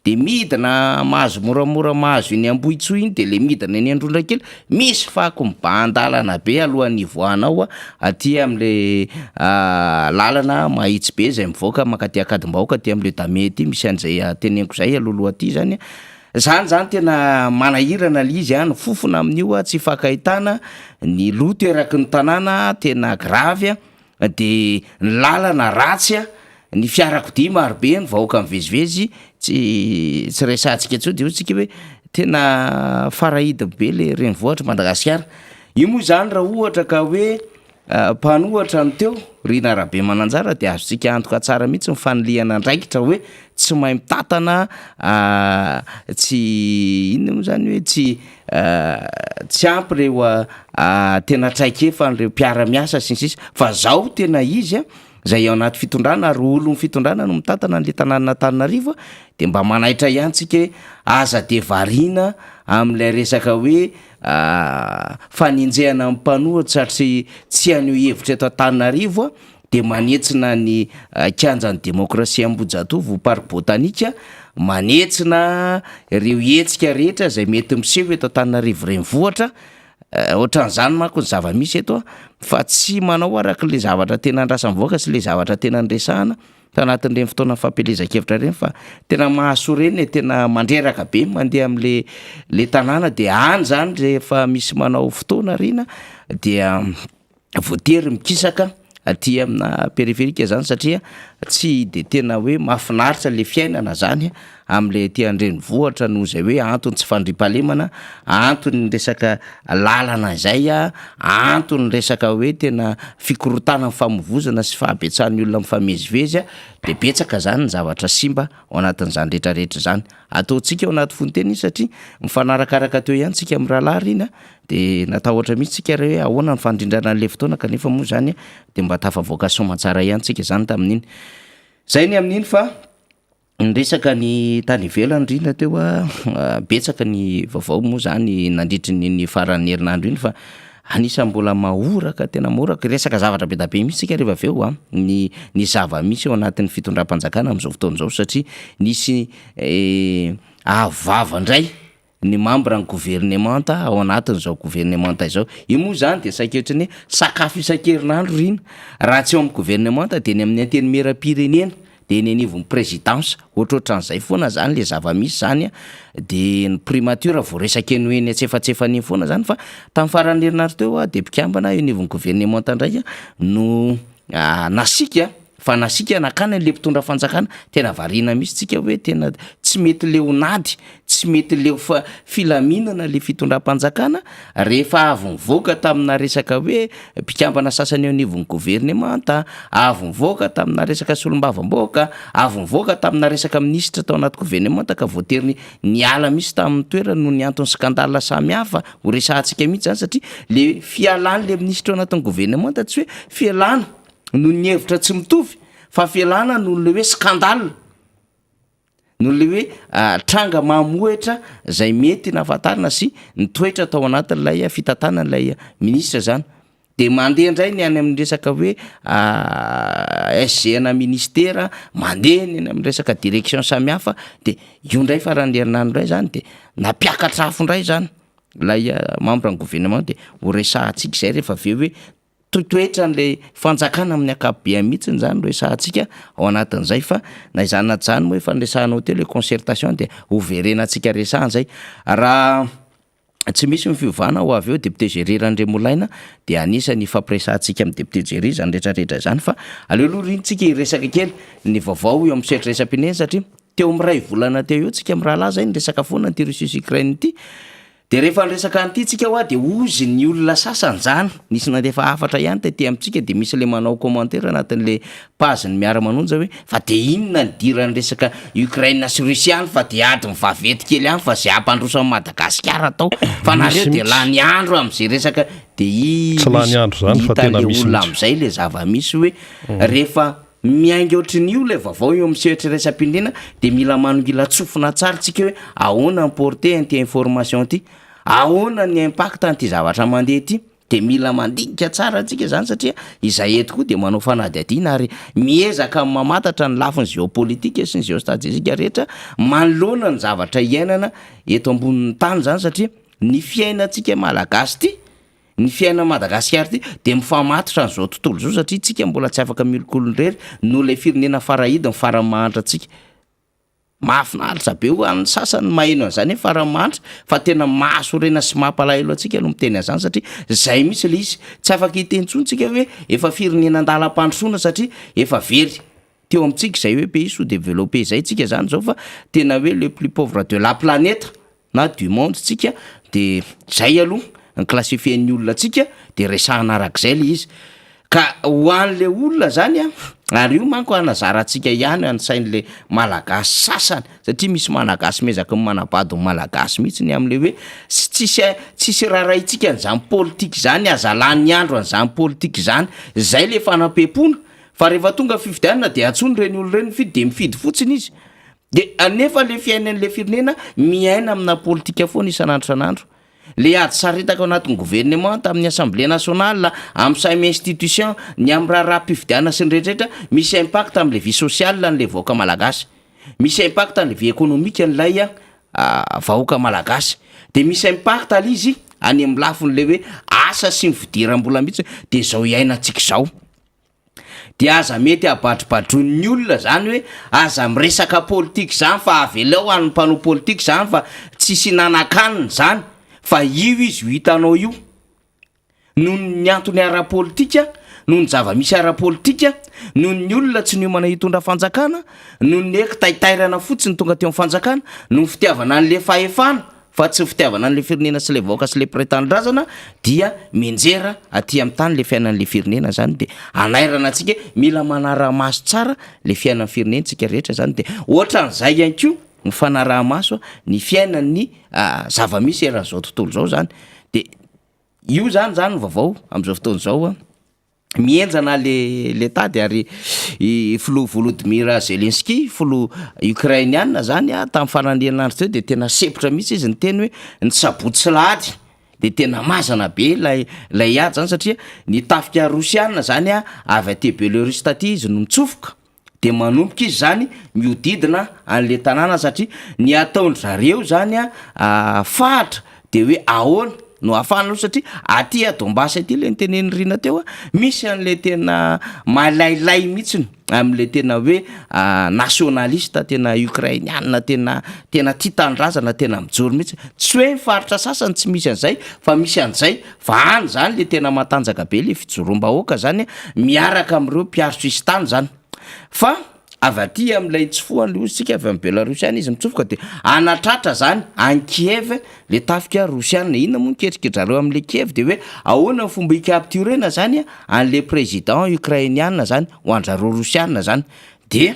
de midina mahazo moramora mahazo iny Ambohitsoa iny de le midina eny Androndrakely misy fako mibahan-dalana be alohan'ny hivoahanao aty am'le lalana mahitsy be zay mivoaka mankaty Ankadimbahoaka aty am'le damier aty misy an'zay teneniko zay alohaloha aty zany. Zany zany tena manahirana le izy a, ny fofona amin'io a tsy ifankahitana, ny loto eraky ny tanàna tena grave a, de ny lalana ratsy a, ny fiarakodia marobe, ny vahoaka mivezivezy tsy tsy resahantsika intsony de hoy tsika hoe tena farahidiny be le renivohitra Madagasikara. Io moa zany raha ohatra ka hoe Mpanohatra ny teo, Rina Rabemananjara dia azontsika antoka tsara mihitsy ny fanilihana andraikitra hoe tsy mahay mitantana, tsy inona moa zany hoe tsy tsy ampy ireo tena traikefan'ireo mpiara-miasa sy ny sisa fa zao tena izy a, zay ao anaty fitondrana ary olon'ny fitondrana no mitantana an'le tanànan'Antananarivo de mba manaitra ihany tsika hoe aza de variana am'lay resaka hoe Fanenjehana ny mpanohitra satria tsy haneho hevitra eto Antananarivo dia manetsina ny kianjan'ny demokrasia Ambohijatovo, parc botanique, manetsina ireo hetsika rehetra izay mety miseho eto Antananarivo renivohitra, ohatran'izany manko ny zava-misy eto fa tsy manao araka ilay zavatra tena andrasan'ny vahoaka sy ilay zavatra tena niresahana. tanatin'ireny fotoana fampielezan-kevitra ireny fa tena mahasorena e, tena mandreraka be ny mandeha am'le le tanàna de any zany rehefa misy manao fotoana rina dia voatery mikisaka aty aminà périphérique zany satria tsy de tena hoe mahafinaritra le fiainana zany am'le aty an-drenivohitra noho zay hoe antony tsy fandriampahalemana, antony resaka lalana izay a, antony resaka hoe tena fikorontanan'ny famoivozana sy fahabetsahan'ny olona mifamezivezy a, de betsaka zany ny zavatra simba ao anatin'izany rehetrarehetra zany. Ataontsika ao anaty fonontena iny satria mifanarakaraka teo ihany tsika mirahalahy r'iny a, de natahotra mihitsy tsika re hoe ahoana ny fandrindrana an'le fotoana kanefa moa zany de mba tafavoaka soamantsara ihany tsika zany tamin'iny. Zay ny amin'iny fa. Niresaka ny tany ivelany indrindra teo aho, betsaka ny vaovao moa zany nandritry ny iny faran'ny herinandro iny fa anisan'ny mbola mahoraka tena mahoraka, hiresaka zavatra be dia be mihitsy isika rehefa avy eo an, ny ny zava-misy ao anatin'ny fitondram-panjakana amin'izao fotoana izao satria nisy avo vava indray. ny membre ny governemanta ao anatin'izao governemanta izao. Io moa izany dia saika ohatran'ny hoe sakafo isan-kerinandro ry ina. Raha tsy eo amin'ny governemanta dia eny amin'ny antenimieram-pirenena, dia eny anivon'ny présidence, ohatrohatran'izay foana izany ilay zava-misy izany an, dia ny primature voaresaka eny ho eny antsefatsefany eny foana izany fa tamin'ny faran'ny herinandro teo aho dia mpikambana eo anivon'ny governemanta indray no nasiaka Fa nasiaka nakany an'le mpitondra fanjakana, tena variana mihitsy tsika hoe tena tsy mety leon'ady, tsy mety leo fa filaminana le fitondram-panjakana, rehefa avy nivoaka tamina resaka hoe mpikambana sasany eo anivon'ny governemanta, avy nivoaka tamina resaka solombavambahoaka, avy nivoaka tamina resaka minisitra tao anaty governemanta ka voatery niala mihitsy tamin'ny toerany noho ny antony scandale samihafa, ho resahantsika mihitsy zany satria le fialan'le minisitra ao anatin'ny governemanta tsy hoe fialana noho ny hevitra tsy mitovy fa fialana noho le hoe scandale, noho le hoe tranga mamohehitra zay mety nahafantarina sy nitoetra tao anatin'ilay fitantanan'ilay ministra zany. De mandeha indray ny any amin'ny resaka hoe SG ana ministera, mandeha ny any amin'ny resaka direction samihafa de io indray faran'ny herinandro indray zany de nampiakatra afo indray zany ilay membre ny gouvernement de ho resahantsika zay rehefa avy eo hoe Toetoetran'ilay fanjakana amin'ny ankapobeny mihitsy izany no resahantsika ao anatin'izay fa na izany na tsy izany moa efa niresahanao teo ilay concertation dia hoverenantsika resahana izay. Raha tsy misy ny fiovana ho avy eo député Jerry Randriamolaina dia anisan'ny hifampiresahantsika amin'ny député Jerry izany rehetrarehetra izany fa aleo aloha ry tsika hiresaka kely ny vaovao eo amin'ny sehatra iraisam-pirenena satria teo amin'ny iray volana teo eo tsika mirahalahy izay niresaka foana an'ity Russie sy Ukraine ity. De rehefa niresaka an'ity tsika hoa de hozy ny olona sasany zany, nisy nandefa hafatra ihany tety amintsika de misy le manao commentaire anatin'le page ny miara manonja hoe fa de inona ny idiran'ny resaka Ukraine sy Russie any fa de ady mivaventy kely any fa ze hampandroso an'i Madagasikara atao fa nareo de lany andro am'ze resaka de i Tsy lany andro zany fa tena hitan'le misy olona mihitsy. am'zay le zava-misy hoe rehefa Miainga ohatrin'io ilay vaovao eo amin'ny sehatra iraisam-pirenena dia mila manongilan-tsofina tsara tsika hoe ahoana ny portée an'ity information ity, ahoana ny impact an'ity zavatra mandeha ity. De mila mandinika tsara antsika zany satria izay eto koa de manao fanadihadiana ary miezaka mamantatra ny lafiny géopolitique sy ny géostratégique rehetra manoloana ny zavatra iainana eto ambonin'ny tany zany, satria ny fiainantsika malagasy ty, ny fiaina Madagasikara ty de mifamatotra an'izao tontolo zao, satria tsika mbola tsy afaka miolokolony rery noho lay firenena farahidiny farany mahantra antsika. Mahafinaritra be ho an'ny sasany maheno an'izany hoe farany mahantra, fa tena mahasorena sy mampalahelo antsika no miteny an'izany, satria zay mihitsy le izy. Tsy afaka hiteny intsony tsika hoe efa firenena an-dalam-pandrosoana, satria efa very teo amintsika zay hoe pays sous-développé zay tsika zany zao, fa tena hoe le plus pauvre de la planète na du monde tsika. De zay aloha ny classifien'ny olona atsika, de resahana arak'izay le izy. Ka ho an'le olona zany a, ary io manko anazarantsika ihany any sain'le malagasy sasany, satria misy malagasy miezaka ny manabado ny malagasy mihitsy ny am'le hoe tsisy raharahintsika an'izany politika zany, aza lany andro an'izany politika zany, zay le fanampepona. Fa rehefa tonga fifidianana de antsony reny olo reny mifidy, de mifidy fotsiny izy, de anefa le fiainan'le firenena miaina amina politika foana isan'andro isan'andro. Le ady saritaka ao anatin'ny gouvernement, tamin'ny Assemblée nationale, amy samy institution, ny amy raharaha-pifidianana sy ny rehetrarehetra, misy impact am'le vie sociale n'le vahoaka malagasy, misy impact am'le vie économique n'lay a vahoaka malagasy, de misy impact ale izy any amy lafin'le hoe asa sy ny fidiram-bola mihitsy. De zao iainantsika zao de aza mety abadrobadron'ny olona zany hoe aza miresaka politika zany, fa avelao an'ny mpanao politika zany, fa tsisy nanakaniny zany, fa io izy io hitanao io noho ny antony ara-politika, noho ny zava-misy ara-politika, noho ny olona tsy niomana hitondra fanjakana, noho ny eky taitairana fotsiny tonga teo amin'ny fanjakana, noho ny fitiavana an'le fahefana fa tsy fitiavana an'le firenena sy le vahoaka sy le mpiray tanindrazana, dia mianjera aty amin'ny tany le fiainan'le firenena zany. De anairana antsika, mila manara-maso tsara le fiainan'ny firenentsika rehetra zany. De ohatran'izay ihany koa ny fanaraha-maso ny fiainan'ny zava-misy eran'izao tontolo zao zany. De io zany ny vaovao am'izao fotoana zao a, mienjana le tady. Ary i filoha Volodymyr Zelensky, filoha ukrainiana zany a, tamin'ny faran'ny herinandro teo de tena sepotra mihitsy izy ny teny hoe ny sabotsy lahady de tena mazana be lay ady zany, satria ny tafika rosiana zany a avy aty Belarus taty izy no mitsofoka, de manomboka izy zany miodidina an'le tanàna, satria ny ataondry zareo zany a fahatra de hoe ahoana no ahafahana aloha, satria aty a Donbass aty le nitenen'ny rina teo a, misy an'le tena malailay mihitsiny am'le tena hoe nationaliste tena ukrainiana, tena tia tanindrazana, tena mijoro mihitsy. Tsy hoe faritra sasany tsy misy an'izay, fa misy an'izay, fa any zany le tena matanjaka be le fijoroam-bahoaka zany a, miaraka am'ireo mpiaro sisintany zany. Fa avy aty am'ilay tsofohany le ozy tsika avy amy Belarus any izy mitsofoka, de anatratra zany any Kiev le tafika rosiana. Inona moa niketriketrareo am'le Kiev? De hoe ahoana ny fomba hicapturena zany a an'le président ukrainiana zany ho andrareo rosiana zany? De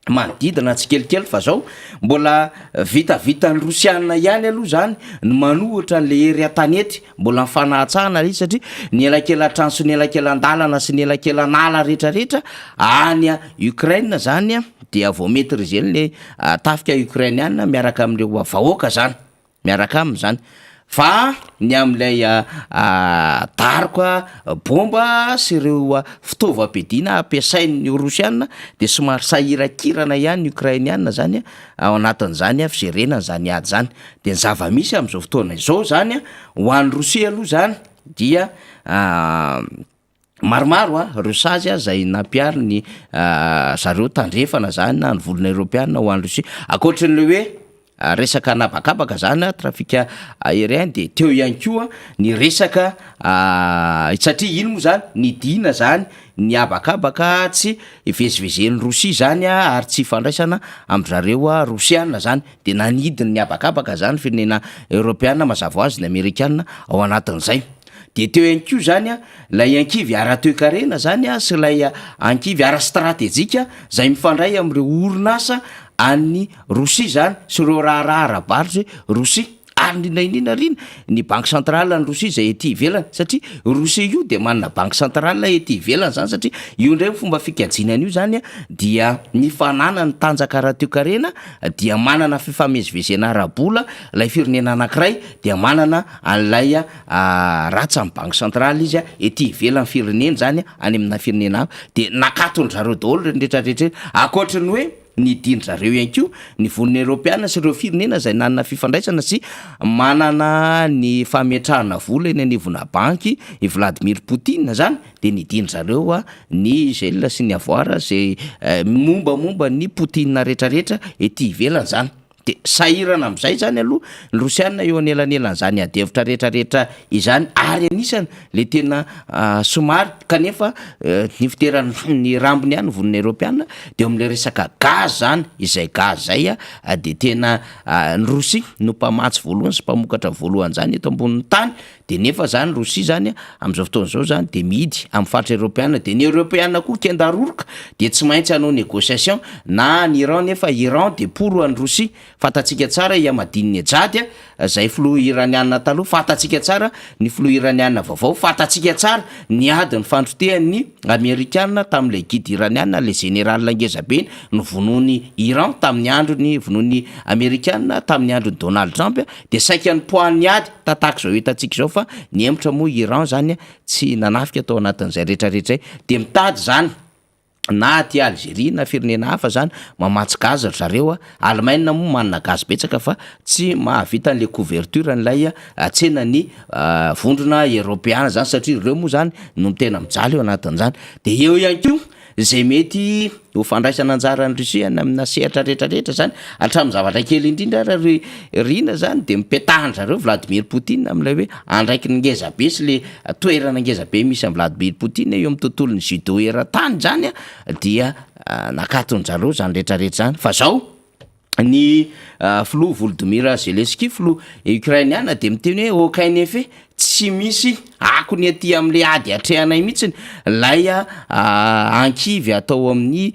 manodidina tsikelikely, fa zao mbola vitavitan'ny rosiana ihany aloha zany ny manohitra an'le hery an-tanety, mbola mifanahatsahana izy, satria ny elakelan-trano sy ny elakelan-dalana sy ny elakelan'ala rehetrarehetra any a Ukraine zany a dia vao maîtriser le tafika ukrainiana miaraka am'ireo vahoaka zany miaraka aminy zany. Fa ny am'ilay daroka bomba sy ireo fitaovam-piadiana ampiasain'ny rosiana de somary sahirakirana ihany ny ukrainiana zany a ao anatin'izany a fijerena zany ady zany. De ny zava-misy am'izao fotoana izao zany a, ho an'ny Rosia aloha zany dia maromaro a reo sazy a zay nampiary ny zareo tandrefana zany na ny volona eoropeana ho an'ny Rosia, ankoatran'le hoe resaka nabakabaka zany a, trafic aérien, de teo ihany koa ny resaka, satria ino moa zany nidina zany ny habakabaka tsy ivezivezen'ny Rosia zany a, ary tsy ifandraisana am'zareo a rosiana zany, de nanidiny ny habakabaka zany firenena eoropeana, mazava ho azy ny amerikana ao anatin'izay. De teo ihany koa zany a lay ankivy ara-toekarena zany a sy lay ankivy ara-stratejika zay mifandray am'ireo orinasa an'ny Rosia zany sy ireo raharaha ara-barotra Rosia. Ary indrindra indrindra ary ny banque centrale any Rosia izay ety ivelany satria Rosia io dia manana banque centrale ety ivelany zany satria io indray ny fomba fikajiana an'io zany dia ny fananany tanjaka ara-toekarena dia manana fifamezivezena ara-bola ilay firenena anankiray dia manana an'ilay ratsan'ny banque centrale izy ety ivelan'ny firenena zany any amina firenena hafa dia nakaton-dry zareo daholo ireny rehetra rehetra ireny ankoatry ny hoe nidin-dry zareo ihany koa ny vondrona eoropeana sy ireo firenena izay nanana fifandraisana sy manana ny fametrahana vola eny anivona banky i Vladimir Poutine zany dia nidin-dry zareo ny gel sy ny avoir izay mombamomba ny Poutine rehetra rehetra ety ivelany zany. De sahirana amizay zany aloha ny rosiana eo anelanelan'izany ady hevitra rehetra rehetra izany ary anisany le tena somary kanefa ny fiteran'ny rambony ihany vonona eropeana de eo amle resaka gaz zany izay gaz zay a de tena ny rosia no mpamatsy voalohany sy mpamokatra voalohany zany eto ambonin'ny tany De nefa zany Rosia zany amzao fotoana zao zany de mihidy am faritra eropeana de ny eropeana koa kenda roroka de tsy maintsy hanao négociation na any Iran nefa Iran de pour any Rosia fantatsika tsara i Ahmadinejad zay filoha iraniana taloha fantatsika tsara ny filoha iraniana vaovao fantatsika tsara ny ady nifandrotehan'ny amerikana tamle guide iraniana le général ngeza be novonoiny Iran tamin'ny androny vonoiny amerikana tamin'ny androny Donald Trump de saika nipoahan'ny ady tataka izao hitantsika izao fa nihemotra moa Iran zany tsy nanafika tao anatin'izay rehetra rehetra zay de mitady zany na aty Algerie na firenena hafa zany mamatsy gaz ry zareo a, Allemagne moa manana gaz betsaka fa tsy mahavita an'le couverture an'ilay tsenan'ny vondrona eropeana zany satria reo moa zany no tena mijaly eo anatin'izany de eo ihany koa Izay mety ho fandraisana anjaran'i Russie any amina sehatra rehetra rehetra zany, hatramin'ny zavatra kely indrindra ary ry Rina zany de mipetahan-dry zareo Vladimir Poutine amin'ilay hoe andraikiny ngeza be sy le toerana ngeza be misy an'i Vladimir Poutine eo amin'ny tontolon'ny judo eran-tany zany a dia nakaton-dry zareo zany rehetra rehetra zany fa zao. Ny filoha Volodymyr Zelensky, filoha Ukrainiana dia miteny hoe aucun effet, tsy misy akony aty amin'ilay ady atrehanay mihitsy ilay ankivy atao amin'i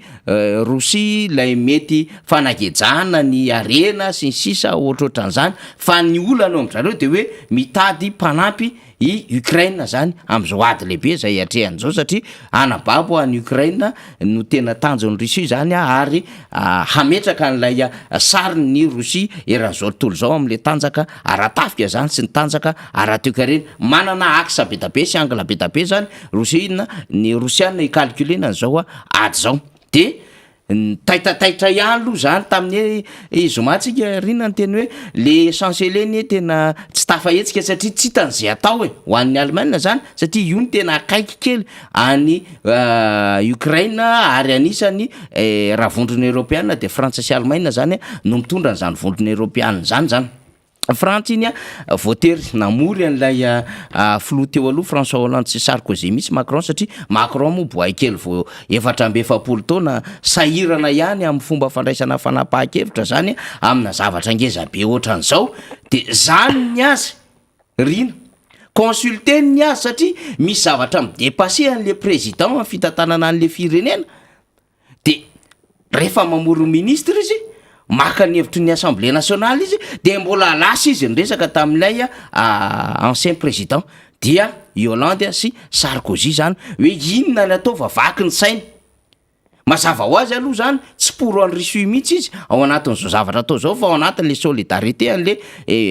Rosia, ilay mety fanagejana ny harena sy ny sisa ohatrohatran'izany, fa ny olana eo amin-dry zareo dia hoe mitady mpanampy i Ukraine zany amzao ady lehibe zay atrehany zao satria hanababo an'i Ukraine no tena tanjon'i Russie zany ary hametraka an'ilay sarin'ny Russie eran'izao tontolo izao amle tanjaka ara-tafika zany sy ny tanjaka ara-toekarena, manana axe be da be sy angle be da be zany Russie ny rosiana hi-calculer-na an'izao ady zao de Nitaitataitra ihany aloha zany tamin'ny hoe zoma tsika Rina niteny hoe le chancelier anie tena tsy tafahetsika satria tsy hitany ze atao e, ho an'ny Allemagne zany satria io no tena akaiky kely an'i Ukraine ary anisany raha vondrona eoropeana de Frantsa sy Allemagne zany no mitondra an'izany vondrona eoropeana zany zany. Frantsa iny voatery namory an'ilay filoha teo aloha François Hollande sy Sarkozy mihitsy Macron satria Macron moa boay kely vao 44 taona sahirana ihany amin'ny fomba fandraisana fanapahan-kevitra zany amina zavatra ngeza be ohatran'izao de zany ny azy Rina consulter-ny ny azy satria misy zavatra mi-depasser an'le président amin'ny fitantanana an'le firenena. De rehefa mamory ministre izy, maka ny hevitry ny assemblée nationale izy, de mbola lasa izy niresaka tamin'ilay ancien président dia i Hollande sy Sarkozy zany hoe inona ny atao fa vaky ny saina. Mazava ho azy aloha zany tsy pour an'i Russie mihitsy izy ao anatin'izao zavatra atao zao fa ao anatin'le solidarité an'le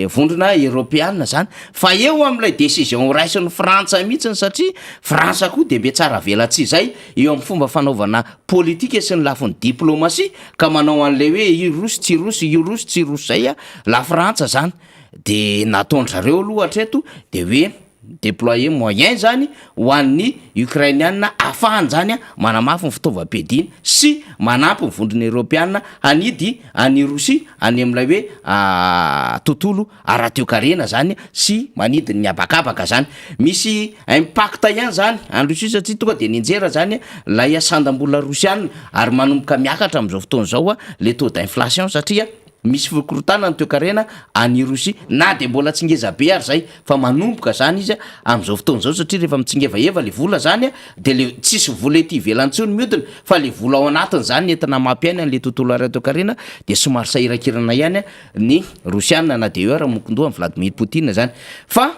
vondrona eropeana zany fa eo amin'ilay décision ho raisin'i Frantsa mihitsiny satria Frantsa koa de mbe tsara velatsihy zay eo amin'ny fomba fanaovana politika sy ny lafiny diplomasia ka manao an'ilay hoe hiroso tsy hiroso, hiroso tsy hiroso zay lafrantsa zany de nataon-dry zareo aloha hatreto de hoe deployer moyen zany ho an'ny Ukrainiana ahafahany zany manamafy ny fitaovam-piadiana sy manampy ny vondrona eoropeana hanidy an'i Rosia any amin'ilay hoe tontolo ara-toekarena zany sy manidy ny habakabaka zany. Misy impact ihany zany any Russie satria tonga de nianjera zany lay sandam-bola rosiana ary manomboka miakatra am'zao fotoana zao le taux d'inflation satria. Misy fikorontana ny toekarena any Rosia na dia mbola tsy ngeza be ary zay fa manomboka zany izy amin'izao fotoana izao satria rehefa mitsingevaeva le vola zany dia le tsisy vola ety ivelany intsony mihodina fa le vola ao anatiny zany entina mampiaina an'le tontolo ara-toekarena dia somary sahirankirana ihany ny Rosiana na dia eo ara mokondoha an'i Vladimir Poutine zany fa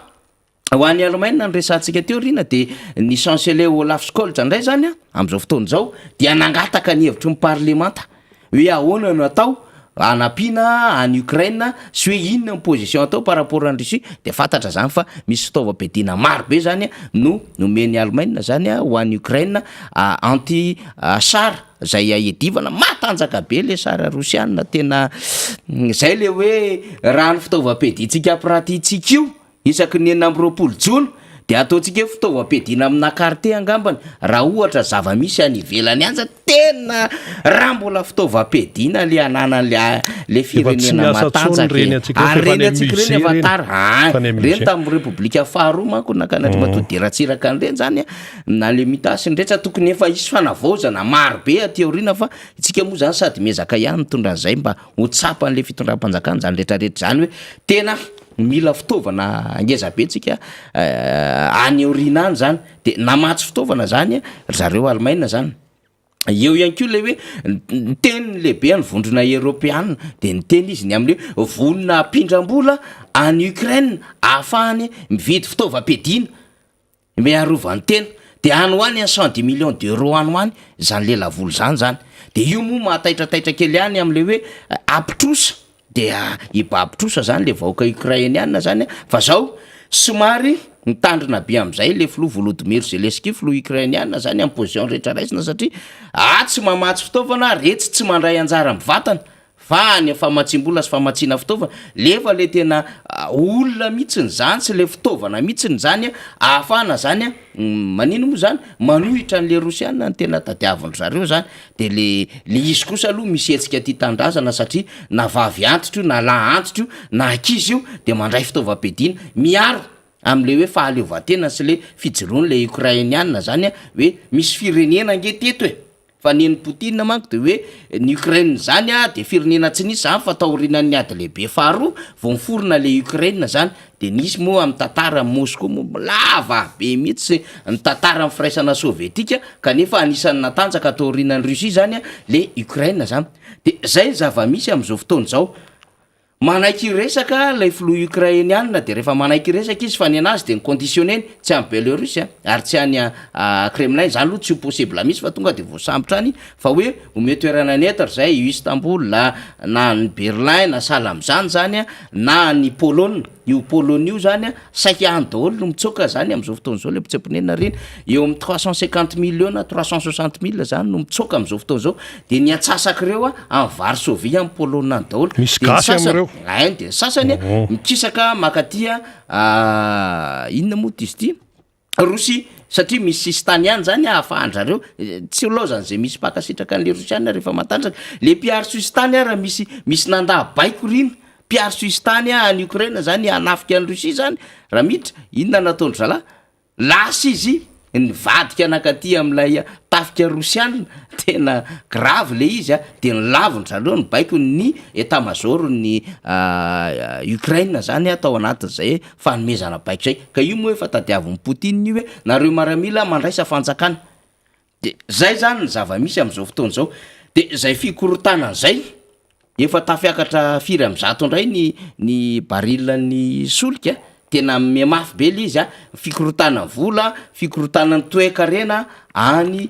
Ho an'i Alemaina no resahantsika teo ry na dia ny chancelier Olaf Scholz indray izany amin'izao fotoana izao dia nangataka ny hevitry ny parlemanta hoe ahoana no atao hanampiana an'i Ukraine sy hoe inona ny position atao par rapport an'i Russie dia fantatra izany fa misy fitaovam-piadiana maro be izany no nomen'i Alemaina izany ho an'i Ukraine anti char izay ahedivana matanjaka be le char rosiana tena izay le hoe raha ny fitaovam-piadiantsika pratique io Isaky ny 26 jona dia ataontsika hoe fitaovam-piadiana amina carte angambany raha ohatra zava-misy any ivelany any zany tena raha mbola fitaovam-piadiana le ananan'le le Efa tsy firenena miasa intsony matanjaka ireny e. antsika ireny Ary fa efa reny any antsika amin'ny ireny musée efa ireny. tara Efa an, any amin'ny reny musée. tamin'ny repoblika faharoa manko nakan'Andriamatoa Didier Ratsiraka an'ireny zany an, na le Mitas sy ny rehetra tokony efa hisy fanavaozana maro be aty aoriana fa isika moa zany sady miezaka ihany mitondra an'izay mba ho tsapan'le fitondram-panjakana zany retraretra zany hoe tena mila fitaovana ngeza be tsika any aoriana any zany de namatsy fitaovana zany ry zareo Alemaina zany, eo ihany koa le hoe niteny ny lehibe an'ny vondrona eoropeana de niteny izy ny amin'ny hoe vonona hampindram-bola any Ukraine ahafahany mividy fitaovam-piadiana. Miarovany tena, de any ho any any 110 millions d'euros any ho any zany lelavola zany zany, de io moa mahataitrataitra kely ihany amle hoe hampitrosa de hibaby trosa zany le vahoaka ukrainiana zany fa zao somary mitandrina be amzay le filoha Volodymyr Zelensky filoha ukrainiana zany am position rehetra raisina satria atsy mamatsy fitaovana retsy tsy mandray anjara mivantana Fa any famatsiam-bola sy famatsiana fitaovana, lefa le tena olona mihitsiny zany sy le fitaovana mihitsiny zany ahafahana zany manino moa zany manohitra an'le rosiana no tena tadiavin-dry zareo zany, de le le izy kosa aloha misy hetsika tia tanindrazana satria na vavy antitra io na lahy antitra io na ankizy io de mandray fitaovam-piadiana miaro am'le hoe fahaleovantena sy le fijoroan'le ukrainiana zany hoe misy firenena ange teto e. Fa nen'i Poutine manko de hoe ny Ukraine zany a de firenena tsy nisy zany fa taorinan'ny ady lehibe faharoa vao niforona le Ukraine zany, de nisy moa amin'ny tantaran'i Moscou moa lava be mihitsy ny tantaran'ny firaisana sovietika kanefa anisan'ny natanjaka taorinan'i Russie zany le Ukraine zany, de zay ny zava-misy am'zao fotoana zao. Manaiky hiresaka ilay filoha Ukrainiana dia rehefa manaiky hiresaka izy fa ny anazy dia ny conditionner-ny tsy any Belarus a, ary tsy any Kremlin, izany aloha tsy ho possible mihitsy fa tonga dia voasambotra any fa hoe omeo toerana neutre zay i Istanbul na any Berlin na sahala amin'izany zany a, na any Pologne, io Pologne io zany a saika any daholo no mitsoaka zany amin'izao fotoana izao le mpitsemponena ireny, eo amin'ny 350 millions na 360 mille zany no mitsoaka amin'izao fotoana izao, de ny antsasak'ireo a any Varsovie any Pologne any daholo, Misy de ny gasy sasany amin'ireo. ein de ny sasany a mikisaka mankaty a inona moa ty izy ty Rosia satria misy sisintany ihany zany ahafahan-dry zareo tsy ho laozan'izay misy mpankasitraka an'le rosiana rehefa matanjaka, le mpiaro sisintany ara misy misy nandà baiko r'iny mpiaro sisintany any Ukraine zany hanafika an'i Russie zany raha miditra, inona nataon-dry zalahy? Lasa izy nivadika nankaty amin'ilay tafika rosiana, tena grave le izy a, de nolavin-dry zareo ny baikon'ny etat major-n'ny Ukraine zany tao anatin'izay fanomezana baiko zay, ka io moa efa tadiavin'i Poutine io hoe nareo maramila mandraisa fanjakana, De zay zany ny zava-misy am'zao fotoana zao, de zay fikorontanana zay, efa tafiakatra firy am'zato indray ny ny baril-n'ny solika, tena mihamafy be le izy a, fikorontanan'ny vola, fikorontanan'ny toe-karena any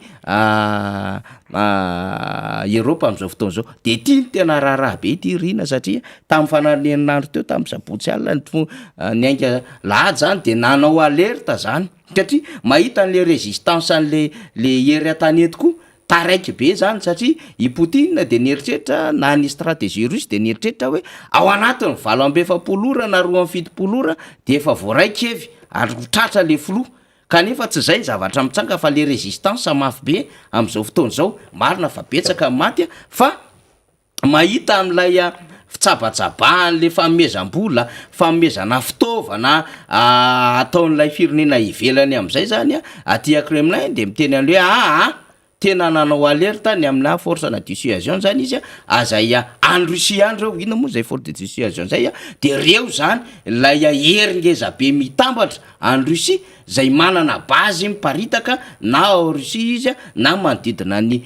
Eropa am'zao fotoana zao, de ty no tena raharaha be ty Rina satria tamin'ny faran'ny herinandro teo tamin'ny sabotsy alina ny niainga lahady zany de nanao alerte zany. Satria mahita an'le résistance an'le le hery an-tanety koa taraiky be zany satria i Poutine de nieritreritra na ny stratégie russe de nieritreritra hoe ao anatin'ny 48 ora na 72 ora de efa voaray Kiev ary ho tratra le filoha, kanefa tsy zay ny zavatra mitranga fa le résistance mafy be am'zao fotoana zao, marina fa betsaka ny maty a fa mahita an'ilay fitsabatsabahan'le fanomezam-bola, fanomezana fitaovana ataon'ilay firenena ivelany am'zay zany a aty à Kremlin de miteny an'le hoe aa. Tena nanao alerte ny amina force na dissuasion zany izy a, azay any Russie any reo, inona moa zay force de dissuasion zay a, de reo zany lay hery ngeza be mitambatra any Russie zay manana base miparitaka na ao Russie izy a na manodidina ny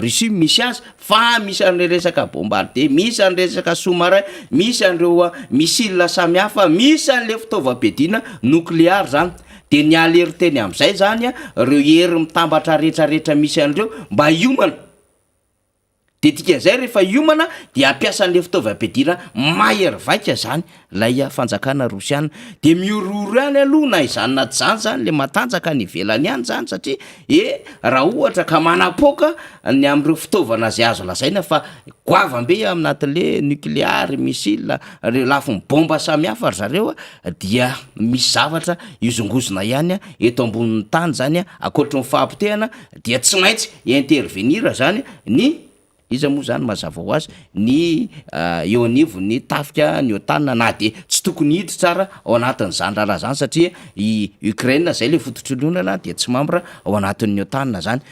Russie misy azy, fa misy an'le resaka bombardier, misy an'le resaka sous-marin, misy an'ireo missile samihafa, misy an'le fitaovam-piadiana nokleary zany. De ny alerteny am'izay zany a reo hery mitambatra rehetrarehetra misy an'ireo mba hiomana. De dikan'izay rehefa hiomana de hampiasa an'le fitaovam-piadiana mahery vaika zany lay fanjakana rosiana. De mihorohoro ihany aloha na izany na tsy zany zany le matanjaka any ivelany any zany, satria e raha ohatra ka manapoaka ny am'ireo fitaovana zay azo lazaina fa goavam-be aminatin'le nucléaire, missile, reo lafiny bomba samihafa ry zareo a, dia misy zavatra hihozongozona ihany eto ambonin'ny tany zany a. Ankoatry ny fahapotehana dia tsy maintsy intervenir zany ny iza moa zany, mazava ho azy ny eo anivon'ny tafika ny OTAN, na de tsy tokony hiditra tsara ao anatin'izany raharaha zany, satria i Ukraine zay le fototry de tsy membre ao anatin'ny OTAN zany.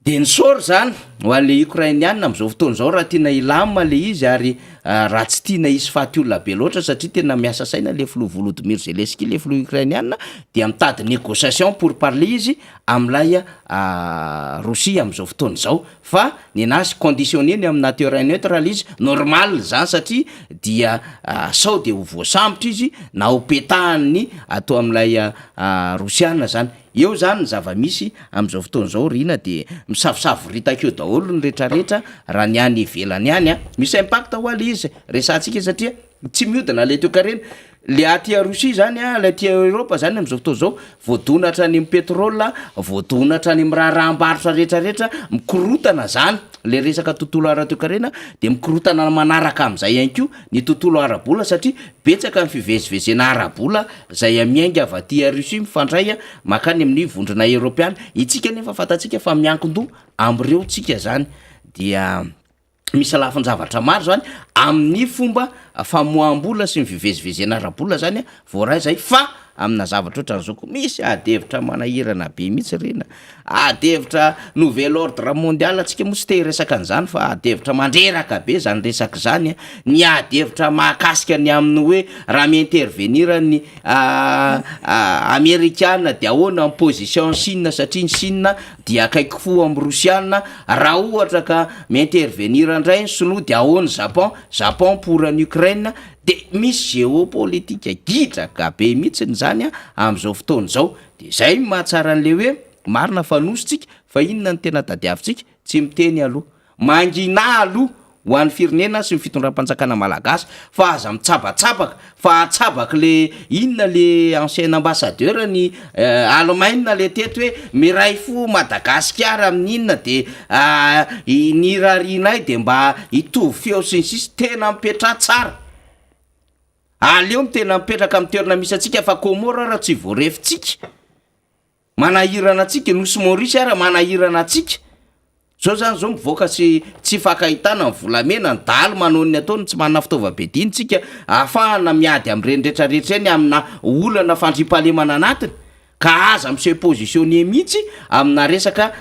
De ny sort zany ho an'le Ukrainiana am'izao fotoana zao, raha tiana hilamina le izy ary raha tsy tiana hisy faty olona be loatra, satria tena miasa saina le filoha Volodymyr Zelensky, le filoha ukrainiana, dia mitady négociation pour parler izy am'ilay Rosia am'izao fotoana zao, fa ny anazy conditionné ny amina terrain neutre le izy, normal zany, satria dia sao de ho voasambotra izy na ho petahany atao am'ilay Rosiana zany. Eo zany ny zava-misy am'izao fotoana zao rina, de misavosavorita akeo daholo ny rehetrarehetra. Raha ny any ivelany any a misy impact ho a le izy resantsika, satria tsy miodina le toekarena le aty a Rosia zany a, le aty Eropa zany am'izao fotoana zao, voadona hatrany amy pétrole, voadona hatrany amy raharaham-barotra rehetrarehetra, mikorotana zany le resaka tontolo ara-toekarena, de mikorotana manaraka am'izay ihany koa ny tontolo ara-bola, satria betsaka ny fivezivezena ara-bola zay miainga avy aty a Russie mifandray a makany amin'ny vondrona eoropeana itsika, nefa fantatsika fa miankin-doha am'ireo tsika zany. Dia misy lafin-javatra maro zany amin'ny fomba famoaham-bola sy ny fivezivezena ara-bola zany a voaray zay, fa amina zavatra ohatran'izao koa misy ady hevitra manahirana be mihitsy rena, ady hevitra nouvel ordre mondial. Atsika moa tsy te hiresaka an'izany, fa ady hevitra mandreraka be zany resaka zany a, ny ady hevitra mahakasika ny amin'ny hoe raha mi-intervenir ny amerikana de ahoana ny position Chine, satria ny Chine dia akaiky fo amy rosiana, raha ohatra ka mi-intervenir indray ny sinoa de ahoana Japon pour ny Ukraine. De misy géopolitique gidraka be mihitsiny zany a am'izao fotoana zao. De zay mahatsara an'le hoe marina fa nositsika, fa inona ny tena tadiavintsika? Tsy miteny aloha, mangina aloha ho an'ny firenena sy ny fitondram-panjakana malagasy, fa aza mitsabatsabaka, fa atsabaky le inona le ancien ambassadeur ny Allemagne le teto hoe miray fo Madagasikara amin'inona, de ny rarinay de mba hitovy feo sy ny sisy. Tena mipetra tsara, aleo ny tena mipetraka amy toerana misy atsika, fa Komoro raha tsy voarefitsika manahirana atsika, nosy Maorisy ara manahirana atsika zao zany zao mivoaka sy tsy fankahitana ny volamena, ny dahalo manao ny ataony, tsy manana fitaovam-piadiana tsika ahafahana miady am'ireny rehetrarehetra eny amina olana fandriampahalemana anatiny, ka aza mi-se positionner mihitsy amina resaka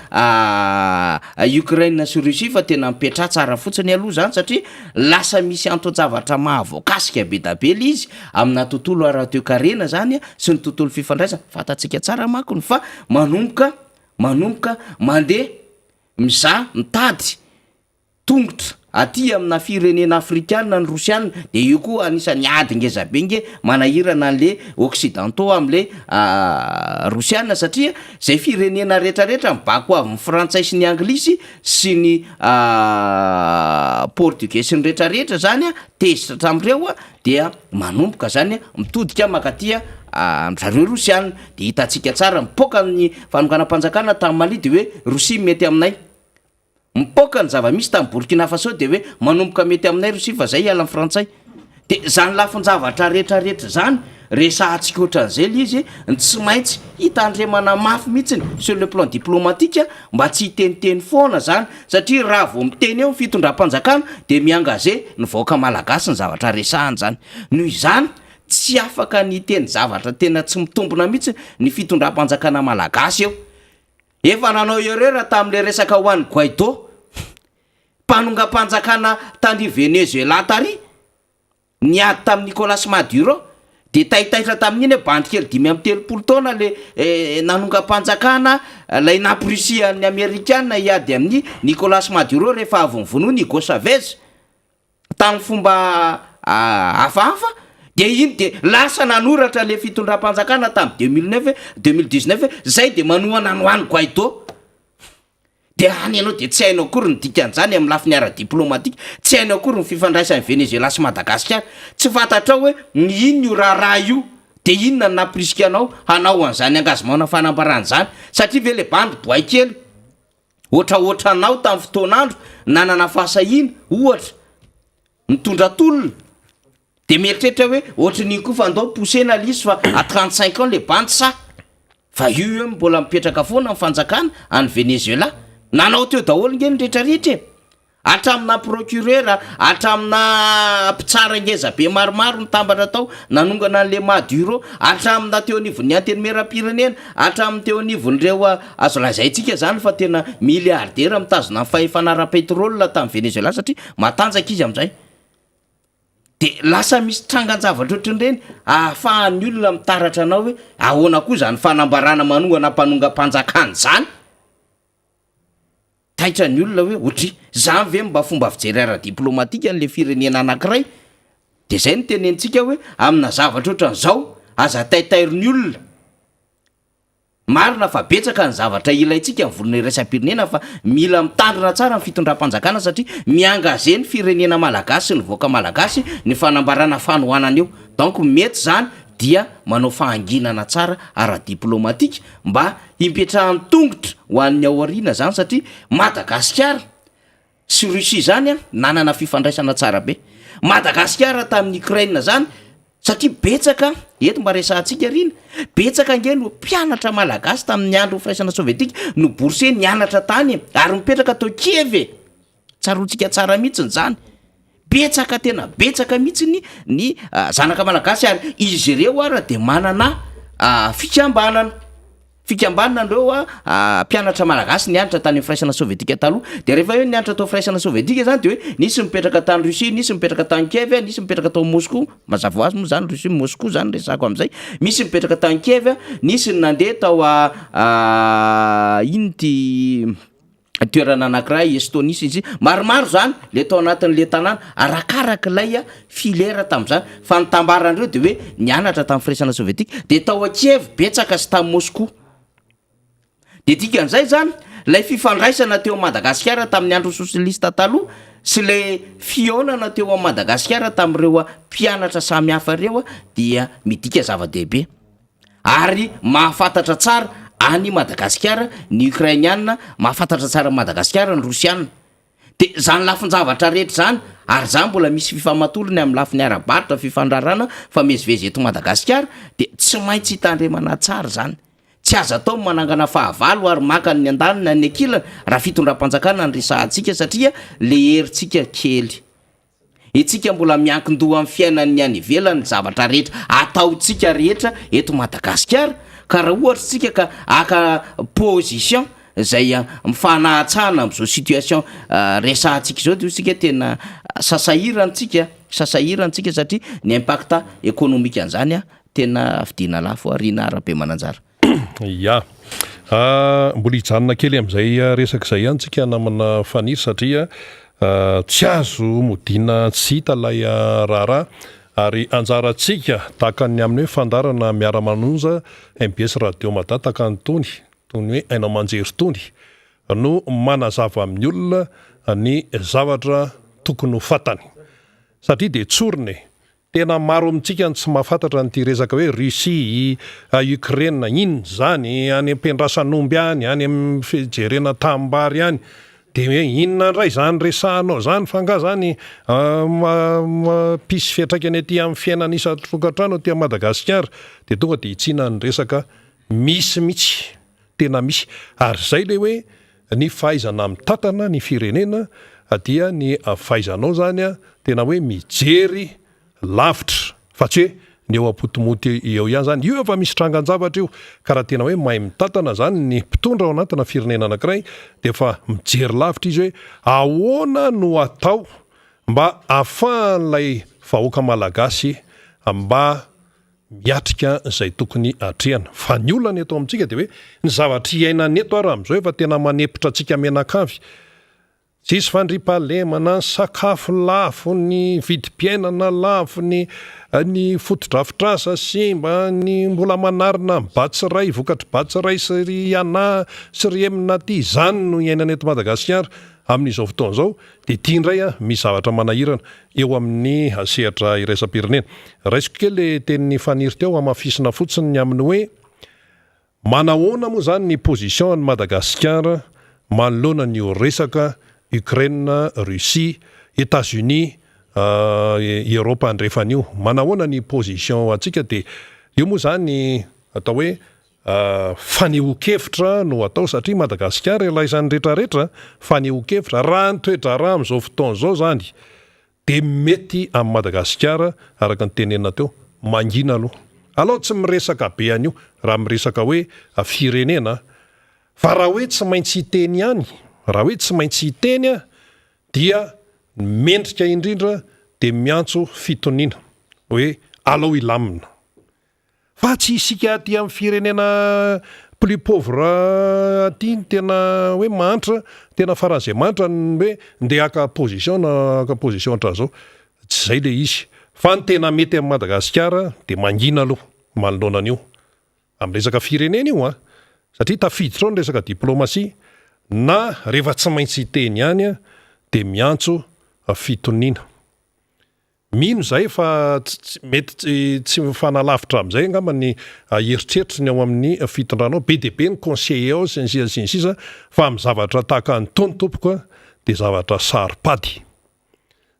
Ukraine sy Russie, fa tena mipetraha tsara fotsiny aloha zany, satria lasa misy anton-javatra mahavoakasika be da be le izy amina tontolo ara-toekarena zany a sy ny tontolo fifandraisana. Fantatsika tsara makony fa manomboka mandeha mizaha mitady tongotra aty amina firenena afrikana ny rosiana, de io koa anisan'ny ady ngeza be nge manahirana an'le occidentaux am'le rosiana, satria zay firenena rehetrarehetra mibako avy ny frantsay sy ny anglisy sy ny portugais sy ny rehetrarehetra zany a tezitra hatram'ireo a, dia manomboka zany a mitodika makatya am'zareo rosiana. De hitantsika tsara mipoka ny fanonganam-panjakana tamy Mali, de hoe Rosia mety aminay, mipoka ny zava-misy tamy Burkina Faso, de hoe manomboka mety aminay Rosia fa zay hiala amy frantsay. De zany lafin-javatra rehetrarehetra zany resahantsika ohatran'izay le izy, ny tsy maintsy hitandremana mafy mihitsiny sur le plan diplomatique mba tsy hiteniteny foana zany, satria raha vao miteny eo ny fitondram-panjakana de mi-engager ny vahoaka malagasy ny zavatra resahany zany. Noho izany tsy afaka ny teny zavatra tena tsy mitombona mihitsy ny fitondram-panjakana malagasy eo. Efa nanao erreur tamin'ilay resaka Juan Guaido, mpanongam-panjakana tany Venezuela tary, niady tamin'i Nicolas Maduro, dia taitaitra tamin'iny hoe bandy kely 35 taona le nanongam-panjakana, ilay nampirisihan'ny Amerikana hiady amin'i Nicolas Maduro rehefa avy novonoiny Hugo Chavez. tamin'ny fomba hafahafa dia iny dia lasa nanoratra le fitondram-panjakana tamin'ny 2009 hoe 2019 hoe zay dia manohana an'i Juan Guaido dia any ianao dia tsy hainao akory ny dikan'izany amin'ny lafiny ara-diplomatika, tsy hainao akory ny fifandraisan'i Venezuela sy Madagasikara, tsy fantatrao hoe ny inona io raharaha io dia inona no nampirisika anao hanao an'izany engagement-na fanambarana izany satria ve le bandy boay kely Ohatraohatranao tamin'ny fotoan'andro nanana fahasahiana, ohatra, nitondra tolona, dia mieritreritra hoe ohatran'iny koa fa andao pousser-na le izy fa à 35 ans le bandy sa? Fa io eo mbola mipetraka foana ny fanjakana any Venezuela. Nanao teo daholo nge ny retraretra e! Hatramina procureur, hatramina mpitsara ngeza be maromaro nitambatra tao nanongana an'le Maduro, hatramina teo anivon'ny antenimierampirenena, hatramin'ny teo anivon'ireo azo lazaintsika zany fa tena milliardaire mitazona ny fahefana ara-petrole tany Venezuela satria matanjaka izy amin'izay. De lasa misy trangan-javatra ohatran'ireny ahafahan'ny olona mitaratra anao hoe ahoana koa zany fanambarana manohana mpanongam-panjakana zany. Taitra ny olona hoe otri, zany ve mba fomba fijery ara-diplomatika an'le firenena anankiray? De zay no tenenintsika hoe amina zavatra ohatran'izao aza taitairin'ny olona. Marina fa betsaka ny zavatra ilaintsika ny vondrona iraisam-pirenena fa mila mitandrina tsara ny fitondram-panjakana satria mi-engager ny firenena malagasy sy ny vahoaka malagasy ny fanambarana fanohanana eo. Donc mety zany dia manao fahanginana tsara ara-diplomatika mba Hipetrahan'ny tongotra ho an'ny ao aoriana zany satria Madagasikara sy Russie zany an nanana fifandraisana tsara be. Madagasikara tamin'ny Ukraine zany satria betsaka, eto mba resahantsika ry ina, betsaka ange no mpianatra malagasy tamin'ny andron'ny firaisana sovietika no boursier nianatra tany e, ary mipetraka tao Kiev e. Tsaroantsika tsara mihitsiny zany. Betsaka tena betsaka mihitsiny ny zanaka malagasy ary izy ireo ara de manana fikambanana, fikambanana ireo mpianatra malagasy nianatra tany amin'ny firaisana sovietika taloha, de rehefa hoe nianatra tao firaisana sovietika zany de hoe nisy mipetraka tany Russie, nisy mipetraka tany Kiev, nisy mipetraka tao Moscou, mazava ho azy moa zany Russie Moscou zany resahako am'zay, misy mipetraka tany Kiev, nisy ny nandeha tao ino ty. toerana anankiray, Estonie sy ny sisa, maromaro zany le tao anatin'le tanàna, arakarak'ilay filière tamin'izany, fa ny tambaran'ireo de hoe nianatra tamin'ny firaisana sovietika, de tao a Kiev betsaka sy tany Moscou, de dikan'izay zany lay fifandraisana teo Madagasikara tamin'ny andron'ny sosialista taloha sy le fihaonana teo amin'i Madagasikara tamin'ireo mpianatra samy hafa ireo dia midika zava-dehibe. Ary mahafantatra tsara an'i Madagasikara ny Ukrainiana, mahafantatra tsara an'i Madagasikara ny Rosiana. Dia izany lafin-javatra rehetra izany, ary izany mbola misy fifamatolony amin'ny lafiny ara-barotra, fifandraharahana mifamezivezy eto Madagasikara, dia tsy maintsy hitandremana tsara izany. Tsy azo atao ny manangana fahavalo ary maka ny andaniny na ny ankilany raha fitondram-panjakana no resahantsika satria le herintsika kely. Itsika mbola miankin-doha amin'ny fiainan'ny any ivelany ny zavatra rehetra ataontsika rehetra eto Madagasikara ka raha ohatra isika ka haka position izay mifanahatsahana amin'izao situation resahantsika izao dia hoy isika tena sasahirana tsika, sasahirana tsika satria ny impact économique an'izany tena vidiana lafo ariana Rabemananjara. Ya. Mbola hijanona kely amin'izay resaka izay ihany tsika namana Faniry satria tsy azo modiana tsy hita ilay raharaha ary anjarantsika tahaka ny amin'ny hoe fandaharana miara-manonja mbs Radio Mada tahaka an'itony toy ny hoe haino aman-jery itony no manazava amin'ny olona ny zavatra tokony ho fantany satria dia tsorina e! Tena maro amintsika no tsy mahafantatra an'ity resaka hoe Russie, Ukraine, inona izany, any am-piandrasan'omby any, any amin'ny fijerena tanimbary any, dia hoe inona indray izany resahanao izany fa angaha izany mampisy fiantraikany aty amin'ny fiainana isan-tokantrano aty Madagasikara, dia tonga dia hitsiana ny resaka misy mihitsy, tena misy, ary izay ilay hoe ny fahaizana mitantana ny firenena dia ny fahaizanao zany tena hoe mijery lavitra fa tsy hoe ny eo am-potomoty eo ihany izany. Io efa misy trangan-javatra io, ka raha tena hoe mahay mitantana izany ny mpitondra ao anatina firenena anankiray dia efa mijery lavitra izy hoe ahoana no atao mba ahafahan'ilay vahoaka malagasy mba miatrika izay tokony atrehana. Fa ny olana eto amintsika dia hoe ny zavatra iainana eto ary amin'izao efa tena manepotra antsika mianakavy. Tsisy fandriampahalemana, ny sakafo lafo, ny vidim-piainana lafo, ny ny fotodrafitrasa simba, ny mbola manarina ny batsiray, vokatry batsiray sy ry Ana sy ry Emina aty, izany no iainana eto Madagasikara amin'izao fotoana izao, dia ity indray misy zavatra manahirana eo amin'ny sehatra iraisam-pirenena. Raisiko kely ilay tenin'i Faniry teo, hamafisina fotsiny ny amin'ny hoe, Manahoana moa zany ny position an'i Madagasikara manoloana an'io resaka Ukraine, Russie, Etats Unis, Europe andrefana io? Manahoana ny position antsika dia io moa zany atao hoe fanehoan-kevitra no atao satria Madagasikara ilaisan'ny retraretra fanehoan-kevitra raha ny toe-draharaha amin'izao fotoana izao zany Dia mety amin'i Madagasikara araka ny tenenina teo, mangina aloha. Alao tsy miresaka be an'io raha miresaka hoe firenena fa raha hoe tsy maintsy hiteny ihany, raha hoe tsy maintsy hiteny aho dia ny mendrika indrindra dia miantso fitoniana hoe alao hilamina. Fa tsy isika aty amin'ny firenena plus pauvre aty no tena hoe mahantra, tena faran'izay mahantra ny hoe ndeha haka position na haka position ohatran'izao. Tsy izay ilay izy. Fa ny tena mety amin'i Madagasikara dia mangina aloha manoloana an'io. Amin'ny resaka firenena io an! Satria tafiditra ao ny resaka diplomasia, na rehefa tsy maintsy hiteny ihany dia miantso fitoniana. Mino izahay fa mety tsy mifanalavitra amin'izay angamba ny eritreritry ny ao amin'ny fitondrana ao. Be dia be ny conseiller ao sy ny sisa sy ny sisa fa amin'ny zavatra tahaka an'itony tompoko dia zavatra saro-pady.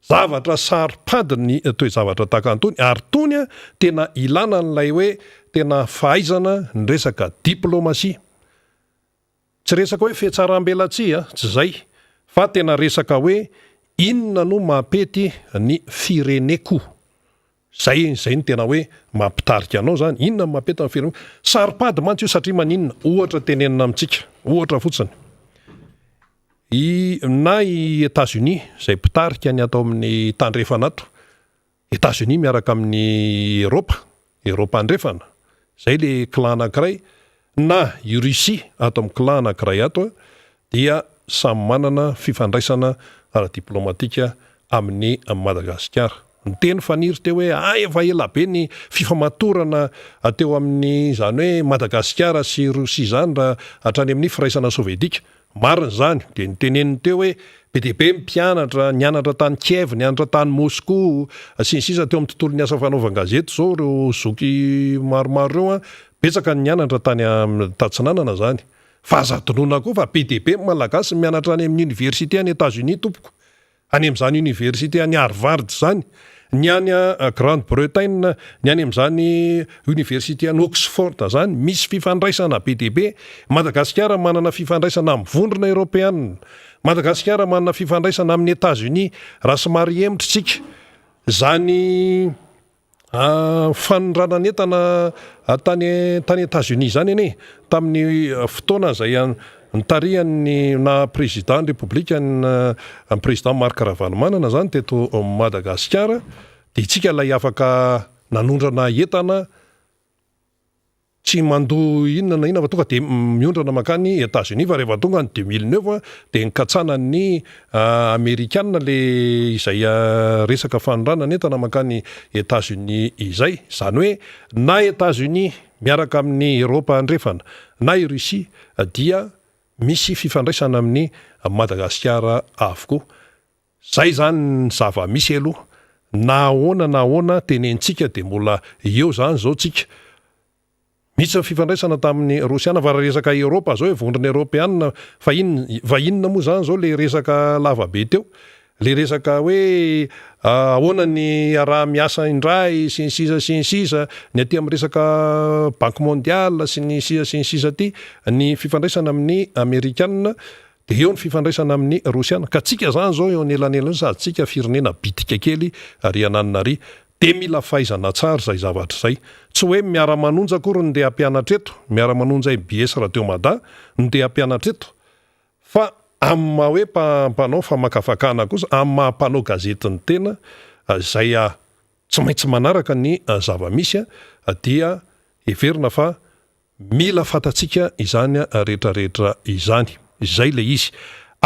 Zavatra saro-pady ny toe-javatra tahaka an'itony ary itony tena ilana an'ilay hoe tena fahaizana ny resaka diplomasia. Tsy resaka hoe fihatsarambelatsihy a, tsy zay, fa tena resaka hoe inona no mampety ny fireneko. Zay, zay no tena hoe mampitarika anao zany, inona no mampety ny fireneko. Saropady mantsy io satria maninona, ohatra tenenina amintsika, ohatra fotsiny, i na i Etats Unis izay mpitarika ny ato amin'ny tandrefana ato, Etats-Unis miaraka amin'i Eropa, Eropa andrefana, izay le clan anankiray, na i Russie ato amin'ny clan anankiray ato dia samy manana fifandraisana ara-diplomatika amin'i Madagasikara. Niteny Faniry teo hoe hay efa ela be ny fifamatorana teo amin'ny izany hoe Madagasikara sy Russie izany raha hatrany amin'ny firaisana sovietika. Marina izany, dia noteneniny teo hoe be dia be ny mpianatra nianatra tany Kiev, nianatra tany Moscou, sy ny sisa teo amin'ny tontolon'ny asa fanaovan-gazety izao ireo zoky maromaro ireo an, betsaka ny nianatra tany tatsinanana izany. Fa aza adinoina koa fa be dia be ny Malagasy mianatra any amin'ny université any Etats-Unis tompoko. Any amin'izany université any Harvard izany, ny any Grande Bretagne, ny any amin'izany université any Oxford izany, misy fifandraisana be dia be. Madagasikara manana fifandraisana amin'ny vondrona eoropeanina, Madagasikara manana fifandraisana amin'i Etats-Unis, raha somary hihemotra isika, izany Fanondranan'entana tany tany Etats-Unis izany anie tamin'ny fotoana izay nitarihan'ny naha président ny Repoblika ny président Marc Ravalomanana izany teto Madagasikara dia isika ilay afaka nanondrana entana Tsy mandoa inona na inona fa tonga dia miondrana mankany Etats Unis fa rehefa tonga ny 2009 dia nikatsanan'ny Amerikana le izay resaka fanondranana entana mankany Etats Unis izay. Izany hoe na Etats Unis miaraka amin'ny Eropa andrefana na i Russie dia misy fifandraisana amin'i Madagasikara avokoa. Zay zany ny zava-misy aloha, na ahoana na ahoana tenenitsika dia mbola eo zany zao tsika. Misy ny fifandraisana tamin'ny Rosiana fa raha resaka Eropa zao hoe vondrona Eropeana fa inona fa inona moa zany zao le resaka lava be teo? Le resaka hoe ahoana ny iaraha-miasa indray sy ny sisa sy ny sisa, ny aty amin'ny resaka banque mondiale sy ny sisa sy ny sisa aty, ny fifandraisana amin'ny Amerikana Dia eo ny fifandraisana amin'ny Rosiana. Ka tsika zany zao eo anelanelana eo sady tsika firenena bitika kely ry ananona ry. Dia mila fahaizana tsara izay zavatra izay. Tsy hoe miara-manonja akory no ndeha hampianatra eto, miara-manonja mbs Radio Mada no ndeha hampianatra eto, fa amin'ny maha hoe mpanao famakafakana kosa, amin'ny maha mpanao gazety ny tena, izay tsy maintsy manaraka ny zava-misy dia heverina fa Mila fantatsika izany rehetra rehetra izany. Izay ilay izy.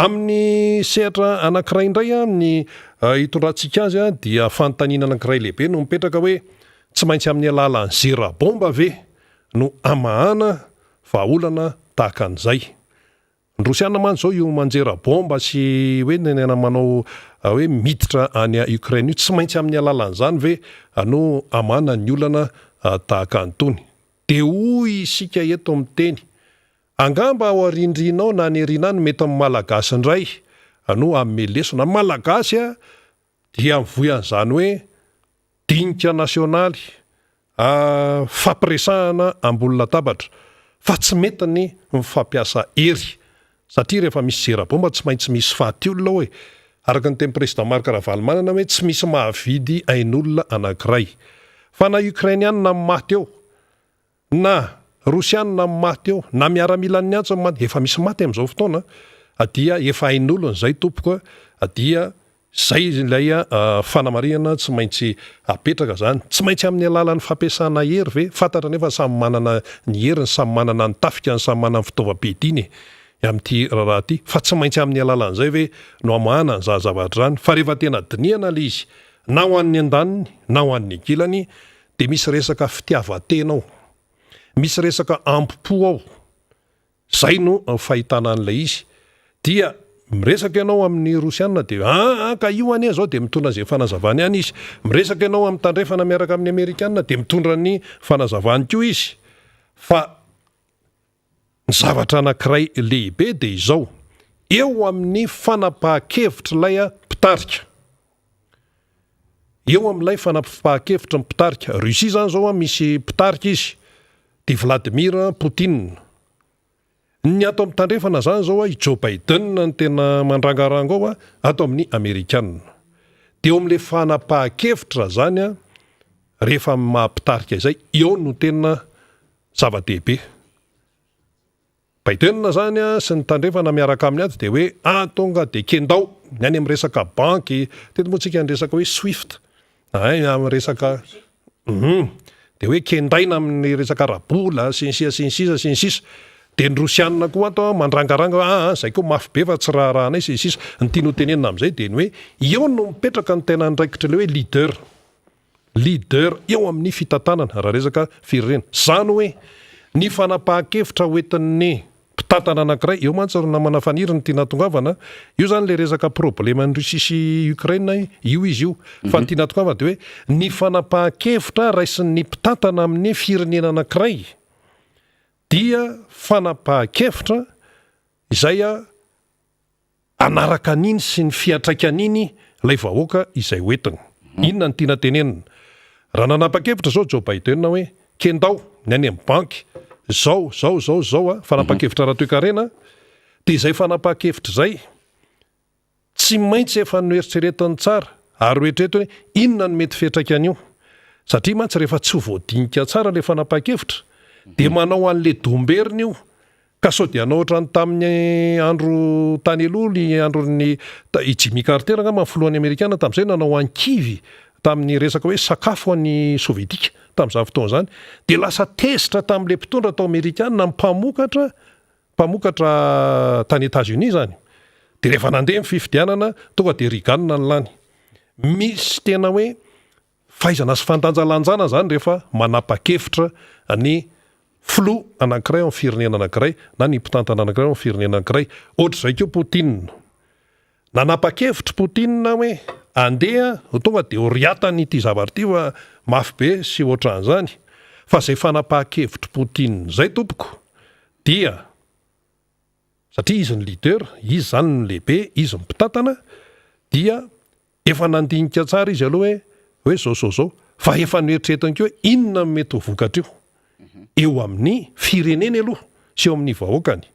Amin'ny sehatra anankiray indray ny hitondrantsika azy dia fanontaniana anankiray lehibe no mipetraka hoe tsy maintsy amin'ny alalan'ny zera bomba ve no hamahana vahaolana tahaka an'izay? Ny Rosiana mantsy izao io manjera bomba sy hoe nenena manao hoe miditra any Ukraine io, tsy maintsy amin'ny alalan'izany ve no hamahana ny olana tahaka an'itony? Dia hoy isika eto miteny, angamba ao aoriandriana ao na any aoriana any mety ny Malagasy indray no hanome lesona. Ny Malagasy dia mivoy an'izany hoe dinika nasionaly Fampiresahana ambony latabatra fa tsy mety ny mifampiasa hery satria rehefa misy zera bomba tsy maintsy misy faty olona ao e! Araka ny tenin'ny Président Marc Ravalomanana hoe tsy misy mahavidy ain'olona anankiray fa na Ukrainianina maty eo na Rosianina maty eo na miaramilan'ny antso maty efa misy maty amin'izao fotoana dia efa ain'olona izay tompoko dia Izay ilay fanamarihana tsy maintsy apetraka izany. Tsy maintsy amin'ny alalan'ny fampiasana hery ve? Fantatra anefa samy manana ny heriny, samy manana ny tafikany, samy manana ny fitaovam-piadiany e, amin'ity raharaha ity. Fa tsy maintsy amin'ny alalan'izay ve no hamahana an'izany zavatra izany? Fa rehefa tena dinihana ilay izy, na ho an'ny andaniny na ho an'ny ankilany, dia misy resaka fitiavan-tena ao. Misy resaka ambo-po ao. Zay no fahitana an'ilay izy. Dia miresaka ianao amin'ny Rosiana dia aa ka io anie zao dia mitondra izay fanazavany ihany izy. Miresaka ianao amin'ny tandrefana miaraka amin'ny Amerikana dia mitondra ny fanazavany koa izy. Fa ny zavatra anankiray lehibe dia izao, eo amin'ny fanapahan-kevitr'ilay mpitarika, eo amin'ilay fanapahan-kevitry ny mpitarika, Russie izany izao misy mpitarika izy, dia Vladimir Poutine. Ny ato amin'ny tandrefana izany izao i Joe Biden no tena mandrangaranga ao ato amin'ny Amerikana. Dia eo amin'ilay fanapahan-kevitra izany rehefa amin'ny maha mpitarika izay, eo no tena zava-dehibe. Biden izany sy ny tandrefana miaraka aminy ato dia hoe ah tonga dia kendao ny any amin'ny resaka banky, teto moa tsika niresaka hoe swift, hay amin'ny resaka hum dia hoe kendaina amin'ny resaka ara-bola sy ny sisa sy ny sisa sy ny sisa, dia ny rosianina koa ato mandrangaranga hoe ah izay koa mafy be fa tsy raharahanay sy ny sisa, ny tiany ho tenenina amin'izay dia ny hoe eo no mipetraka ny tena andraikitr'ilay hoe leader. Leader eo amin'ny fitantanana raha resaka firenena. Izany hoe ny fanapahan-kevitra hoentin'ny mpitantana anankiray, eo mantsy ry namana Faniry no tiana hatongavana, io izany ilay resaka probleman'i Russie sy Ukraine io izy io, fa ny tiana hatongavana dia hoe ny fanapahan-kevitra raisin'ny mpitantana amin'ny firenena anankiray dia fanapahan-kevitra izay hanaraka an'iny sy ny fiantraikan'iny ilay vahoaka izay hoentiny. Inona no tiana tenenina? Raha nanapa-kevitra izao Joe Biden hoe kendao ny any amin'ny banky, izao, izao, izao, izao, fanapahan-kevitra ara-toekarena, dia izay fanapahan-kevitra izay tsy maintsy efa noeritreretiny tsara ary noeritreretiny hoe inona no mety fiantraikan'io. Satria mantsy rehefa tsy ho voadinika tsara ilay fanapahan-kevitra dia manao an'ilay domberina io Ka sao dia hanao ohatran'ny tamin'ny andro tany aloha ny andron'ny i Jimmy Carter angamba ny filohan'ny amerikana tamin'izay nanao ankivy tamin'ny resaka hoe sakafo an'ny sovietika tamin'izany fotoana izany dia lasa tezitra tamin'ilay mpitondra tao amerikana ny mpamokatra mpamokatra tany Etats-Unis izany dia rehefa nandeha ny fifidianana tonga dia Reagan no lany misy tena hoe Fahaizana sy fandanjalanjana izany rehefa manapa-kevitra ny filoha anankiray ao amin'ny firenena anankiray na ny mpitantana anankiray ao amin'ny firenena anankiray. Ohatr'izay koa Poutine. Nanapa-kevitra Poutine hoe andeha ho tonga dia ho riatany ity zavatra ity fa mafy be sy ohatran'izany. Fa izay fanapahan-kevitr'i Poutine izay tompoko dia satria izy ny leader, izy izany no lehibe, izy no mpitantana dia Efa nandinika tsara izy aloha hoe hoe zao zao zao fa efa noeritreretiny koa hoe inona no mety ho vokatr'io eo amin'ny fireneny aloha sy eo amin'ny vahoakany.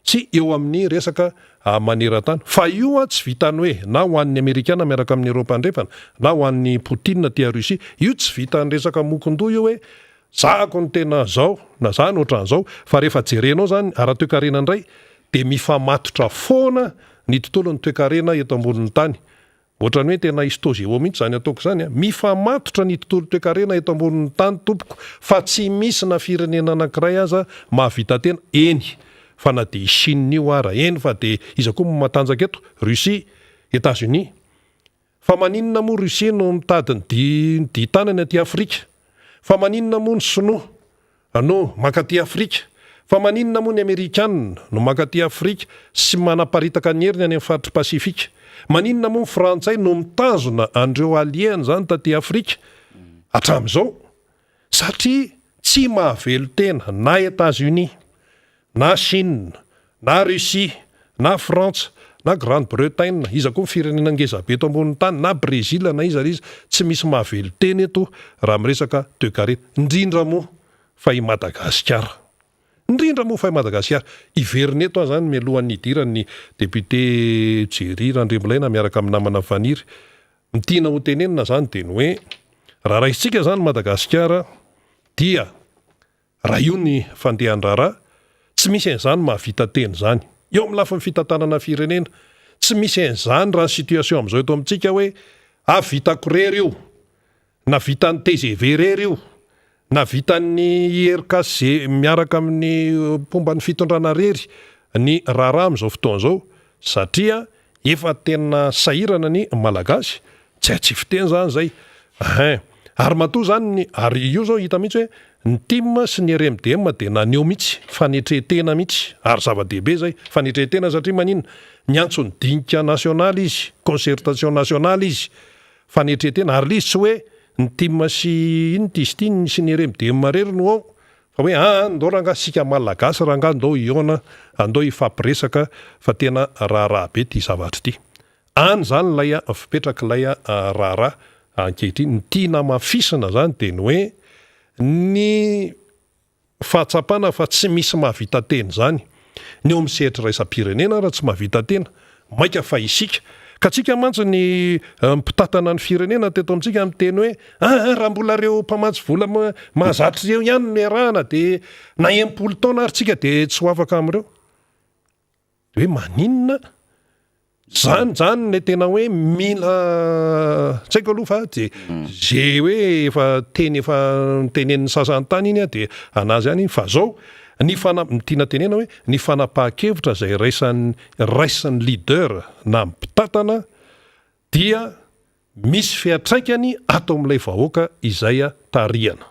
sy eo amin'ny resaka maneran-tany. Fa io an tsy vitan'ny hoe na ho an'ny Amerikana miaraka amin'ny Eropa Andrefana na ho an'ny Poutine aty Russie, io tsy vitan'ny resaka mokon-doha io hoe zahako ny tena zao na za no ohatran'izao fa rehefa jerenao zany ara-toekarena indray dia mifamatotra foana ny tontolon'ny toekarena eto ambonin'ny tany. Ohatran'ny hoe tena histo-géo mihitsy izany ataoko izany a! Mifamatotra ny tontolo toekarena eto ambonin'ny tany tompoko fa tsy misy na firenena anankiray aza mahavita tena, eny fa na dia i Chine io ara, eny fa dia iza koa no matanjaka eto? Russie, Etats Unis. Fa maninona moa Russie no mitady ny di ny dian-tanany aty Afrika? Fa maninona moa ny sinoa no mankaty Afrika? Fa maninona moa ny Amerikana no mankaty Afrika sy manaparitaka ny heriny any amin'ny faritr'i Pasifika? Maninona moa ny Frantsay no mitazona an'ireo alliés-ny izany taty Afrika hatramin'izao? Satria tsy mahavelon-tena na Etats-Unis na Chine, na Russie, na Frantsa, na Grande Bretagne, iza koa ny firenena ngeza be eto ambonin'ny tany, na Brésil na iza na iza, tsy misy mahavelon-tena eto raha miresaka toekarena, indrindra moa fa i Madagasikara. Indrindra moa fa i Madagasikara. Hiverina eto aho izany mialohan'ny hidiran'ny député Jerry Randriamilaina miaraka amin'ny namana Faniry. Ny tiana ho tenenina izany dia ny hoe raha raisintsika izany Madagasikara dia Raha io ny fandehan-draharaha, tsy misy an'izany mahavita tena izany. Eo amin'ny lafiny fitantanana firenena, tsy misy an'izany raha ny situation amin'izao eto amintsika hoe ah vitako irery io, na vitan'ny tgv irery io, na vitan'ny IRKC miaraka amin'ny mpomba ny fitondrana irery ny raharaha amin'izao fotoana izao satria Efa tena sahirana ny Malagasy, tsy tsy fiteny zany zay hein! Ary matoa zany ny, ary io zao hita mihitsy hoe ny tim sy ny RMDM dia naneho mihitsy fanetren-tena mihitsy, ary zava-dehibe zay, fanetren-tena satria maninona? Niantso ny dinika nasionaly izy, concertation nationale izy, fanetren-tena, ary le izy tsy hoe ny tim sy inona ity izy ity sy ny RMDM irery no ao, Fa hoe aa ndao rangaha sika malagasy rangaha ndao hihaona andao hifampiresaka fa tena raharaha be ty zavatra ity. Any zany ilay fipetrak'ilay raharaha ankehitriny. Ny tiana hamafisina zany dia ny hoe ny fahatsapana fa tsy misy mahavita tena izany. Ny eo amin'ny sehatra iraisam-pirenena ara tsy mahavita tena, mainka fa isika. Ka tsika mantsy ny mpitantana ny firenena teto amintsika miteny hoe aa raha mbola ireo mpamatsy vola mahazatra ireo ihany no iarahana dia na 60 taona ary tsika dia tsy ho afaka amin'ireo. Dia hoe maninona? Zany zany le tena hoe mila tsy haiko aloha fa de ze hoe efa teny efa notenenin'ny sasany tany iny de anazy ihany iny fa zao ny fana- ny tiana tenena hoe ny fanapahan-kevitra zay raisan'ny raisin'ny leader na mpitantana dia Misy fiantraikany ato amin'ilay vahoaka izay tarihana.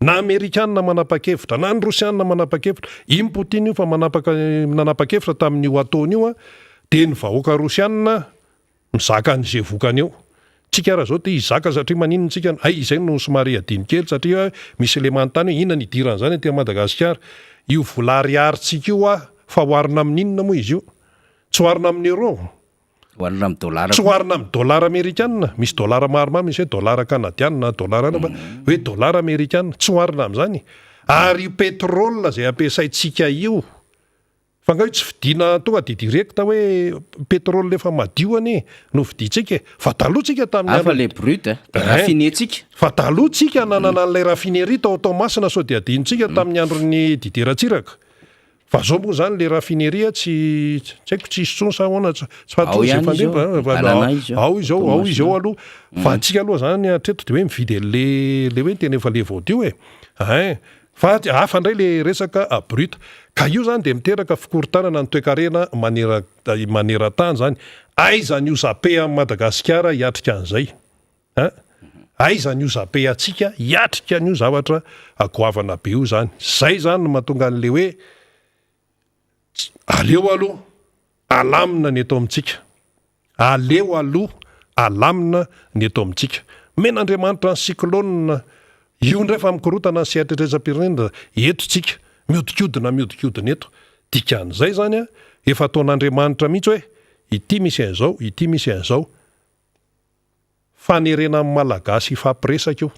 Na Amerikana manapa-kevitra, na ny Rosiana manapa-kevitra, iny Poutine io fa manapaka nanapa-kevitra tamin'io ataony io dia ny vahoaka Rosiana mizaka an'izay vokany eo. Tsika ara zao te hizaka satria maninona tsika, hay izay no somary adino kely satria misy le manontany hoe inona ny idiran'izany aty Madagasikara. Io vola ariarintsika io ah fa oharina amin'inona moa izy io? Tsy oharina amin'ny euro. Oharina amin'ny dollar Tsy oharina amin'ny dollar amerikana, misy dollar maromaro, misy hoe dollar kanadiana, dollar anona fa hoe dollar amerikana, tsy oharina amin'izany. Ary io pétrole izay ampiasaintsika io, fa angaha io tsy vidiana tonga dia direct hoe pétrole efa madio anie no vidiantsika e. Fa taloha tsika tamin'ny Hafa le brut a, dia raffiné-tsika. Fa taloha tsika nanana an'ilay raffinerie tao Toamasina sao dia adinontsika tamin'ny andron'ny Didier Ratsiraka. Fa zao moa zany le raffinerie tsy tsy haiko tsisy tsony sa ahoana tsy tsy Ao fantatro zay ihany izy fandeha ao, fa Alana izy ao, ao izy ao ao izy ao Toamasina. aloha fa antsika aloha zany hatreto de hoe mividy an'le le hoe tena efa le voadio e ein fa hafa indray le resaka brut ka io zany de miteraka fikorontanana ny toekarena manera maneran-tany zany aiza ny ozape an'i Madagasikara hiatrika an'izay Hein? Aiza ny ozape antsika hiatrika an'io zavatra goavana be io zany? Zay zany no mahatonga an'le hoe aleo aloha alamina ny eto amintsika. Aleo aloha alamina ny eto amintsika. Omen'Andriamanitra ny cyclone io indray fa mikorotana ny sehatra iraisam-pirenena eto tsika, miodikodina miodikodina eto. Dikan'izay zany an, efa ataon'Andriamanitra mihitsy hoe ity misy an'izao, ity misy an'izao. Fanerena ny Malagasy hifampiresaka io.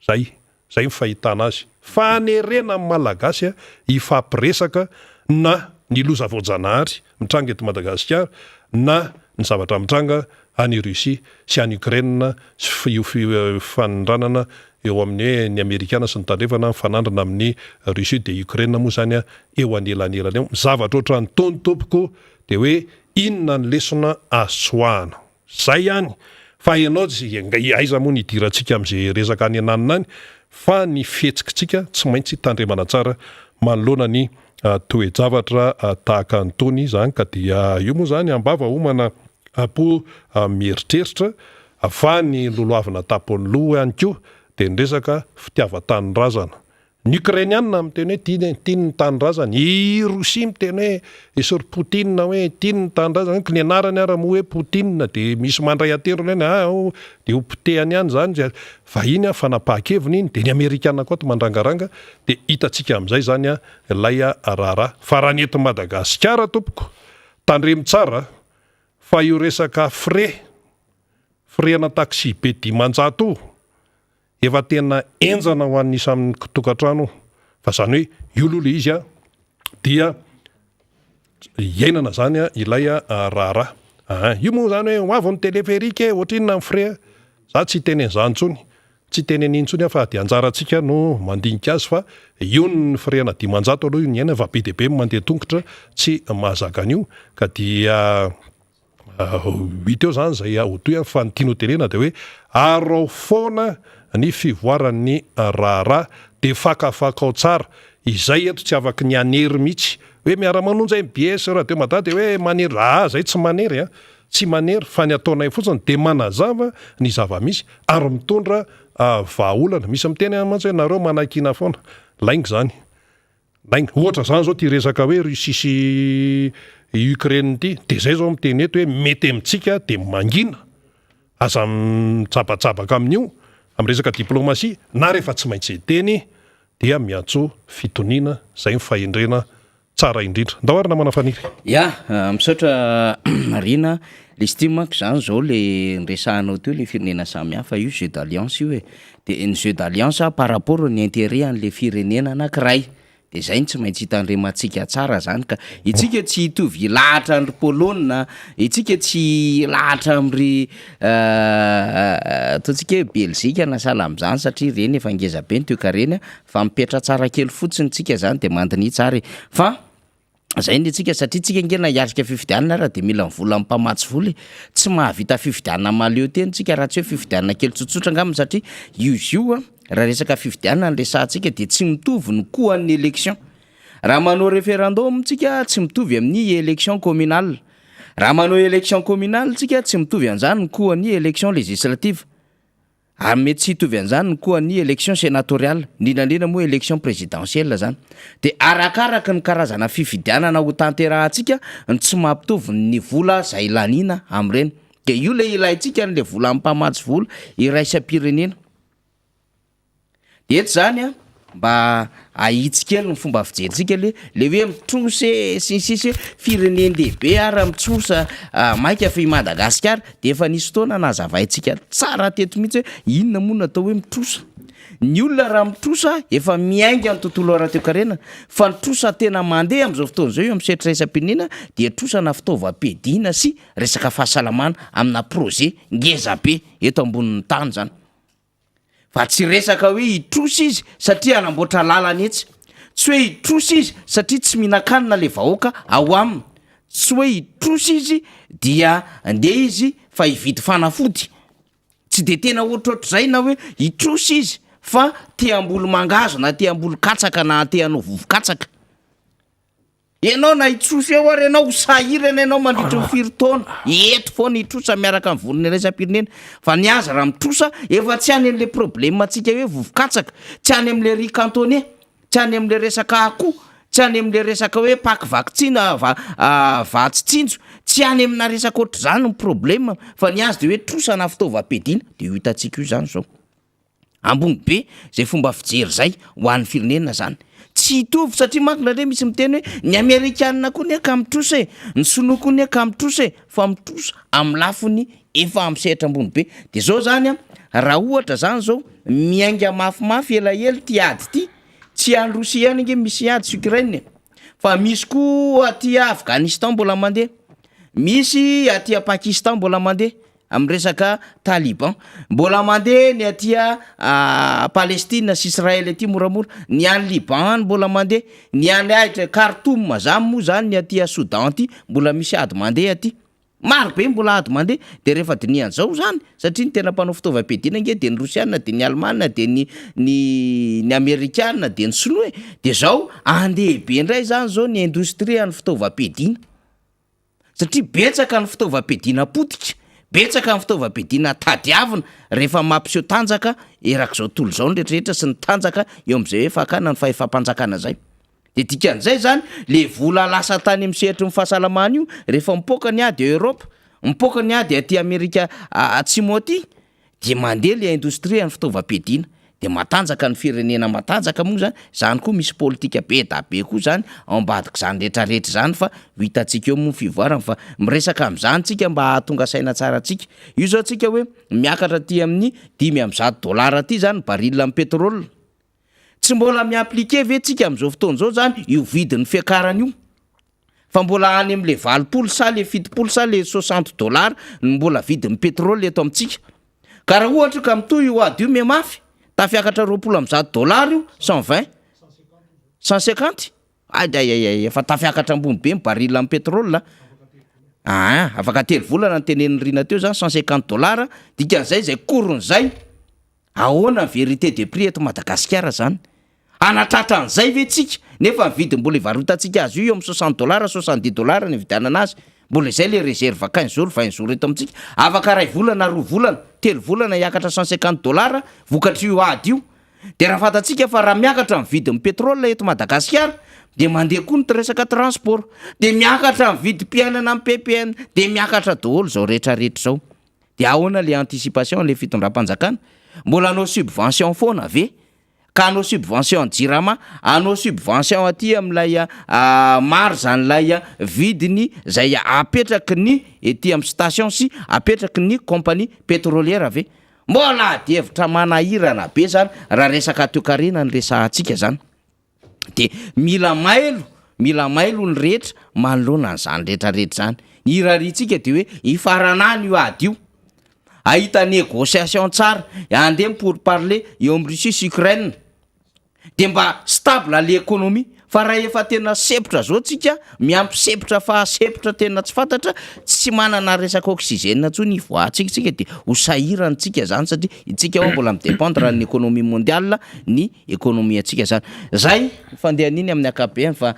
Zay. Zay ny fahitana azy. Fanerena ny Malagasy hifampiresaka na. ny loza voajanahary mitranga eto Madagasikara na ny zavatra mitranga any Russie sy any Ukraine sy io fifanindranana eo amin'ny hoe ny Amerikana sy ny tandrefana mifanandrina amin'ny Russie dia Ukraine moa izany eo anelanelany eo. Zavatra ohatran'itony tompoko dia hoe inona ny lesona azo tsoahana? Zay ihany fa ianao tsy aiza moa ny hidirantsika amin'izay resaka any ananona any fa ny fihetsikitsika tsy maintsy tandremana tsara manoloana ny toe-javatra tahaka an'itony izany ka dia io moa izany ambava homana am-po mieritreritra fa ny lolohavina tampon'ny loha ihany koa dia ny resaka fitiavan-tanindrazana Ny Ukrainiana miteny hoe tiany tiany ny tanindrazany, i Rosia miteny hoe esory Poutine hoe tiany ny tanindrazany, ny anarany ara moa hoe Poutine dia misy mandray an-tendrony hoe ah oh dia ho potehany ihany izany dia vahiny an, fanapahan-keviny iny, dia ny Amerikana koa ato mandrangaranga dia hitantsika amin'izay izany an ilay raharaha. Fa raha ny eto Madagasikara tompoko, tandremo tsara fa io resaka frais, frais ana taxi be 500 io, Efa tena henjana ho an'ny isan'ny tokantrano fa zany hoe io aloha le izy a dia iainana zany a ilay raharaha. Aa io moa zany hoe ho avy ny téléphérique e, ohatrinona ny frais? Za tsy hiteny an'izany intsony, tsy hiteny an'iny intsony aho fa dia anjarantsika no mandinika azy fa io ny frais ana 500 aloha io ny iainana fa be dia be ny mandeha tongotra tsy mahazaka an'io ka dia Hita eo zany izay ho tohiny fa ny tiany ho tenenina dia hoe araho foana ny fivoaran'ny raharaha dia fakafakao tsara, izay eto tsy afaky ny hanery mihitsy hoe miara-manonja mbs radio mada dia hoe manery, aa zay tsy manery an, tsy manery fa ny ataonay fotsiny dia manazava ny zava-misy ary mitondra vahaolana, misy miteny mantsy hoe nareo manakiana foana, lainga izany. Lainga. Ohatra izany izao ity resaka hoe Russie sy Ukraine ity, dia izay izao miteny eto hoe mety amintsika dia mangina, aza mitsabatsabaka amin'io, amin'ny resaka diplomatie, na rehefa tsy maintsy hiteny dia miantsoa fitoniana, izay ny fahendrena tsara indrindra. Ndao ary namana Faniry. Ya, misaotra Rina, le izy ity manko zany zao le niresahanao teo le firenena samihafa io jeu d'alliance io e, De ny jeu d'alliance par rapport ny intérêt an'le firenena anakiray de zay no tsy maintsy hitandremantsika tsara zany ka, itsika tsy hitovy hilahatra an-dry Polonina, itsika tsy hilahatra amin-dry ataontsika hoe Belzika na sahala am'zany satria reny efa ngeza be ny toekareny fa mipetra tsara kely fotsiny tsika zany de mandiniha tsara e, fa Zay ny antsika satria tsika ange na hiatrika fifidianana ara de mila ny volan'ny mpamatsy vola e, tsy mahavita fifidianana mahaleo tena tsika raha tsy hoe fifidianana kely tsotsotra angamba satria io izy io an raha resaka fifidianana no resahantsika de tsy mitovy ny coût an'ny élection, raha manao référendum tsika tsy mitovy amin'ny élection communale, raha manao élection communale tsika tsy mitovy an'zany ny coût an'ny élection législative. Ary mety tsy hitovy an'izany ny koa ny élection sénatoriale, indrindra indrindra moa élection présidentielle zany. De arakaraky ny karazana fifidianana ho tanterahantsika no tsy mampitovy ny vola zay laniana amin'ireny. De io le ilaintsika an'le volan'ny mpamatsy vola iraisam-pirenena. De eto zany an, mba ahitsy kely ny fomba fijerintsika le le hoe mitrosa e sy ny sisa hoe firenen-dehibe ara mitrosa maika fa i Madagasikara de efa nisy fotoana nazavaintsika tsara teto mihitsy hoe inona moa no atao hoe mitrosa, ny olona raha mitrosa efa miainga ny tontolo ara-toekarena fa ny trosa tena mandeha amin'izao fotoana izao eo amin'ny sehatra iraisam-pirenena dia trosana fitaovam-piadiana sy resaka fahasalamana amina projet ngeza be eto ambonin'ny tany zany. Fa tsy resaka hoe hitrosa izy satria hanamboatra lalana etsy, tsy hoe hitrosa izy satria tsy mihinan-kanina le vahoaka ao aminy, tsy hoe hitrosa izy dia ndeha izy fa hividy fanafody, tsy de tena ohatrohatr'izay na hoe hitrosa izy fa te hamboly mangahazo na te hamboly katsaka na te hanao vovo-katsaka. Ianao na hitrosa eo ary ianao ho sahirana ianao mandritry ny firy taona, eto foana hitrosa miaraka amin'ny vondrona iraisam-pirenena, fa ny azy raha mitrosa efa tsy any amin'le problème antsika hoe vovo-katsaka, tsy any amin'le riz cantonais, tsy any amin'le resaka akoho, tsy any amin'le resaka hoe paky vaksiny vatsy tsinjo, tsy any amina resaka ohatr'izany ny problème fa ny azy de hoe trosa na fitaovam-piadiana, de io hitantsika io zany zao. Ambony be zay fomba fijery zay ho an'ny firenena zany. Tsy hitovy satria manko indraindray misy miteny hoe ny amerikanina koa anie ka mitrosa e, ny sinoa koa anie ka mitrosa e, fa mitrosa amin'ny lafiny efa amin'ny sehatra ambony be. De zao zany an, raha ohatra zany zao miainga mafimafy elaela ity ady ity, tsy any Rosia ihany ange misy ady sy Ukraine e, Fa misy koa aty Afghanistan mbola mandeha, misy aty Pakistan mbola mandeha amin'ny resaka taliban, mbola mandeha ny aty Palestine sy Israël aty moramora, ny any Liban any mbola mandeha, ny any ahitra Khartoum zany moa zany ny aty Soudan aty mbola misy ady mandeha aty. Maro be mbola ady mandeha, de rehefa dinihana zao zany, satria ny tena mpanao fitaovam-piadiana ange de ny rosiana de ny alemana de ny ny ny amerikana de ny sinoa e, de zao andeha be ndray zany zao ny indostria ny fitaovam-piadiana, satria betsaka ny fitaovam-piadiana potika, betsaka ny fitaovam-piadiana tadiavina rehefa mampiseho tanjaka erak'izao tontolo izao ny rehetrarehetra sy ny tanjaka eo am'zay hoe fakana ny fahefam-panjakana zay. De dikan'izay zany, le vola lasa tany amin'ny sehatry ny fahasalamana io, rehefa mipoaka ny ady Europe, mipoaka ny ady aty Amerika Atsimo aty, de mandeha le indostria ny fitaovam-piadiana, de matanjaka ny firenena matanjaka moa zany, zany koa misy politika be da be koa zany ao ambadik'izany retraretra zany fa ho hitantsika eo moa ny fivoarany fa miresaka am'zany tsika mba hahatonga saina tsara antsika, io zao tsika hoe miakatra aty amin'ny 105 dollara aty zany baril ny pétrole. Tsy mbola mi-appliquer ve tsika amin'izao fotoana izao zany io vidin'ny fiakarana io? Fa mbola any amin'le 80 sa le 70 sa le 60 dollars no mbola vidin'ny pétrole eto amintsika. Ka raha ohatra ka mitohy io ady io mihamafy, tafiakatra 120 dollars io, 120, 150, Aiaiaiai, efa tafiakatra ambony be ny baril amin'ny pétrole a. Aa, afaka telo volana ny tenenin'i Rina teo zany, 150 dollars, dikan'izay zay cours-n'izay. Ahoana ny vérité de prix eto Madagasikara zany? Hanatratra an'izay ve tsika? Nefa ny vidiny mbola ivarotantsika azy io eo amin'ny 60 dollars, 70 dollars ny ividianana azy. Mbola izay le réserve 15 jours, 20 jours eto amintsika. Afaka iray volana, roa volana, telo volana hiakatra 150 dollars vokatr'io ady io. De raha fantatsika fa raha miakatra ny vidin'ny pétrole eto Madagasikara de mandeha koa ny resaka transport, de miakatra ny vidim-piainana amin'ny PPN, de miakatra daholo zao rehetrarehetra zao. De ahoana le anticipation le fitondram-panjakana? Mbola hanao subvention foana ve? Ka hanao subvention ny jirama, hanao subvention aty amin'ilay marge an'ilay vidiny zay apetraky ny ety amin'ny station sy apetraky ny compagnie pétrolière ve? Mbola adihevitra manahirana be zany raha resaka toekarena no resahantsika zany. De mila mailo, mila mailo ny rehetra manoloana an'izany rehetrarehetra zany. Ny irariantsika de hoe hifarana any io ady io, hahita négociation tsara, handeha ny pourparler eo amin'ny Russie sy Ukraine, de mba stable le économie. Fa raha efa tena sempotra zao tsika, miampy sempotra faha sempotra tena tsy fantatra, tsy manana resaka oxygène intsony hivoahantsika tsika de ho sahirana tsika zany satria itsika ao mbola mi-dépendre ny économie mondiale ny économie antsika zany. Zay ny fandehan'iny amin'ny ankapobeny fa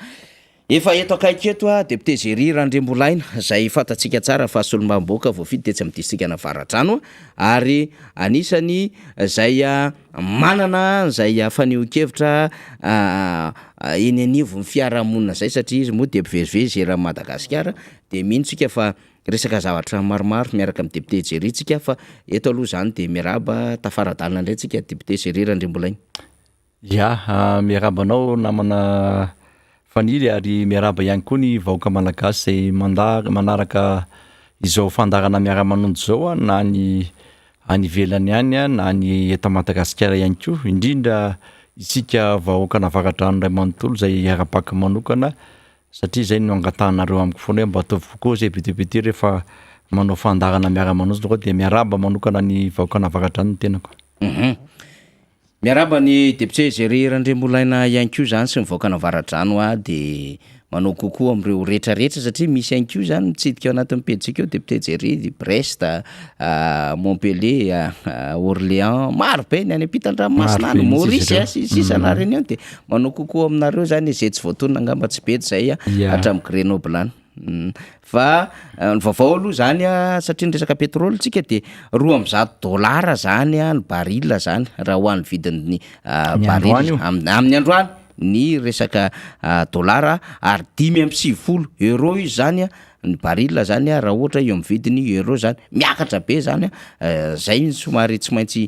efa eto akaiky eto a député Jerry Randriambolaina zay fantatsika tsara fa solombavambahoaka voafidy tetsy amin'ny distrikan'Avaradrano ary anisany zay manana zay fanehoan-kevitra eny anivon'ny fiarahamonina zay satria izy moa dia mpivezivezy eran'i Madagasikara de mino tsika fa resaka zavatra maromaro miaraka amin'ny député Jerry tsika fa eto aloha zany de miarahaba tafara-dalana indray tsika député Jerry Randriambolaina. Ya, miarahaba anao namana Faniry ary miarahaba ihany koa ny vahoaka malagasy izay manda- manaraka izao fandaharana miara-manonja izao na ny any ivelany any na ny eto Madagasikara ihany koa, indrindra isika vahoakan'Avaradrano iray manontolo izay ara-baka manokana satria izay no angatahanareo amiko foana hoe mba ataovy kokoa izay be dia be ity rehefa manao fandaharana miara-manonja nareo dia miarahaba manokana ny vahoakan'Avaradrano ny tenako. Miarahaba ny député Jerry Randriambolaina ihany koa izany sy ny vahoakan'Avaradrano aho dia manao coucou amin'ireo rehetra rehetra satria misy ihany koa izany mitsidika ao anatin'ny pejintsika ao député Jerry, Brest, Montpellier, Orléans, maro be ny any ampitan-dranomasina any, Maurice sy ny sisa na Réunion dia manao coucou aminareo izany izay tsy voatonona angamba tsy bedy izay hatramin'ny Grenoble any. Fa ny vaovao aloha zany a, satria ny resaka pétrole tsika de 102 dollars zany a ny baril zany raha ho an'ny vidin'ny Ny baril androany io? amin'ny androany ny resaka dollara ary 95 euro izy zany a ny baril zany a raha ohatra eo amin'ny vidiny euro zany, miakatra be zany a, zay no somary tsy maintsy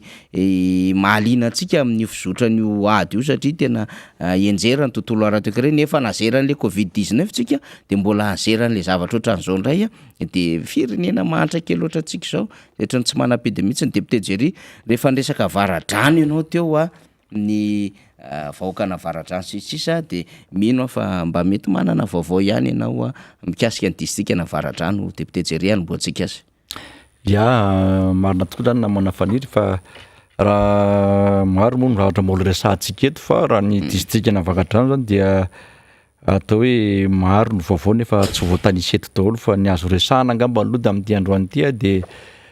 mahaliana antsika amin'io fizotran'io ady io satria tena Hianjera ny tontolo ara-toekarena, efa nazeran'le covid 19 tsika de mbola hazeran'le zavatra ohatran'izao indray a, de firenena mahantra kely ohatrantsika izao ohatran'ny tsy manam-pidy mihitsy ny député Jerry, rehefa niresaka avaradrano ianao teo a, ny Vahoakan'Avaradrano sy ny sisa dia mino aho fa mba mety manana vaovao ihany ianao mikasika ny distrikan'Avaradrano Député Jerry hanombohantsika azy. Ya, marina tokoa zany namana Faniry fa raha maro moa ny zavatra mbola resahantsika eto fa raha ny distrikan'Avaradrano zany dia Atao hoe maro ny vaovao nefa tsy voatanisa eto daholo fa ny azo resahana angamba aloha dia amin'ity androany ity dia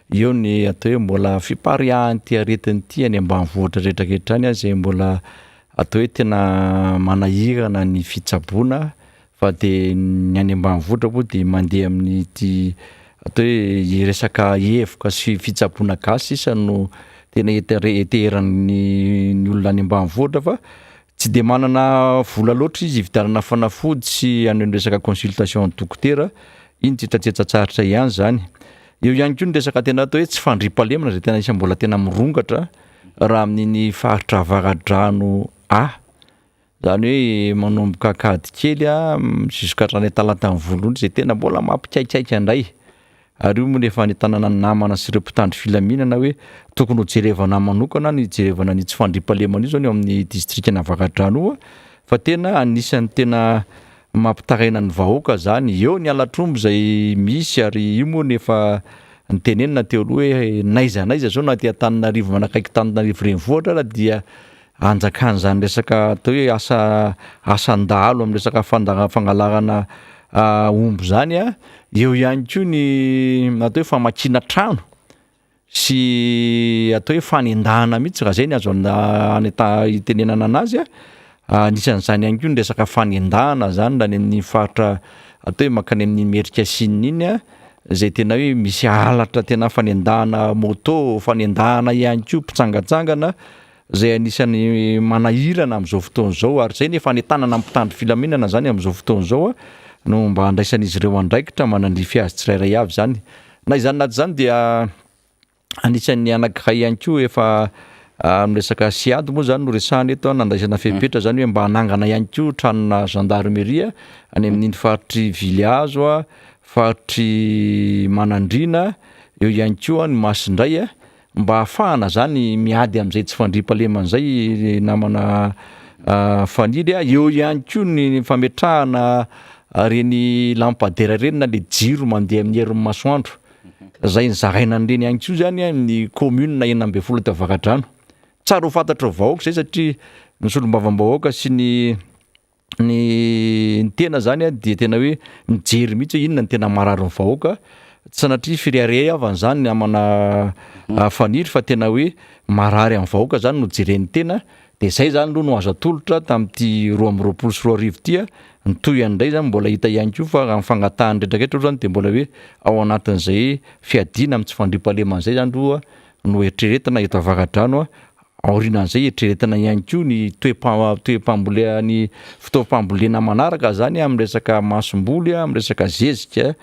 eo ny atao hoe mbola fipariahan'ity aretina ity any ambanivohitra rehetrarehetra any izay mbola atao hoe tena manahirana ny fitsaboana fa dia ny any ambanivohitra moa dia mandeha amin'ity atao hoe resaka hevoka sy fitsaboana gasy sisa no tena heteheran'ny ny olona any ambanivohitra fa Tsy dia manana vola loatra izy hividianana fanafody sy hanao ny resaka consultation dokotera, iny tsetsatsetsa-tsarotra ihany izany. Eo ihany koa ny resaka tena atao hoe tsy fandriampahalemana izay tena isan'ny mbola tena mirongatra raha amin'iny faritra Avaradrano A, izany hoe manomboka Ankadikely jusqu'à hatrany Talatan'ny izay tena mbola mampikaikaika indray. Ary io moa no efa anentanana ny namana sy ireo mpitandro filaminana hoe tokony ho jerevana manokana ny hijerevana an'io tsy fandriampahalemana io zany eo amin'ny distrikan'Avaradrano io fa tena anisan'ny tena mampitaraina ny vahoaka zany. Eo ny halatr'omby izay misy ary io moa no efa nitenenina teo aloha hoe n'aiza n'aiza zao na aty Antananarivo manakaiky Antananarivo renivohitra ara dia Anjakan'izany resaka atao hoe asa asan-dahalo amin'ny resaka fanda- fangalarana omby izany an, eo ihany koa ny atao hoe famakiana trano sy atao hoe fanendahana mihitsy raha zay ny azo anda- itenenana anazy an, anisan'izany ihany koa ny resaka fanendahana zany raha any amin'ny faritra atao hoe mankany amin'ny Imerinkasinina iny an, izay tena hoe misy halatra tena fanendahana moto, fanendahana ihany koa mpitsangantsangana. izay anisan'ny manahirana amin'izao fotoana izao ary izay ny fanentanana ny mpitandro filaminana izany amin'izao fotoana izao no mba handraisan'izy ireo andraikitra manandrify azy tsirairay avy izany. Na izany na tsy izany dia anisan'ny anankiray ihany koa efa amin'ny resaka SIAD moa izany no resahana eto nandraisana fepetra izany hoe mba hanangana ihany koa tranona gendarmerie any amin'iny faritr'i Vilihazo, faritr'i Manandriana, eo ihany koa ny Masindray. Mba hahafahana zany miady amin'izay tsy fandriampahalemana izay namana Faniry a, eo ihany koa ny fametrahana ireny lampadaire ireny na le jiro mandeha amin'ny herin'ny masoandro, zay nizaraina an'ireny ihany koa zany amin'ny commune 16 eto Avaradrano. Tsara ho fantatry ny vahoaka izay satria ny solombavambahoaka sy ny ny tena zany a dia tena hoe mijery mihitsy hoe inona no tena marary ny vahoaka, tsy sanatria fireharehava zany namana Faniry fa tena hoe marary amin'ny vahoaka zany no jeren'ny tena, de zay zany aloha no azo atolotra tamin'ity 2022 ity a, ny tohiny indray zany mbola hita ihany koa fa raha ny fangatahan'ny rehetrarehetra aloha zany de mbola hoe ao anatin'izay fiadiana amin'ny tsy fandriampahalemana zay zany aloha no eritreretina eto Avaradrano a, Aorianan'izay eritreretina ihany koa ny toe-pa- toe-pambolea- ny fitaovam-pambolena manaraka zany amin'ny resaka masomboly, amin'ny resaka zezika,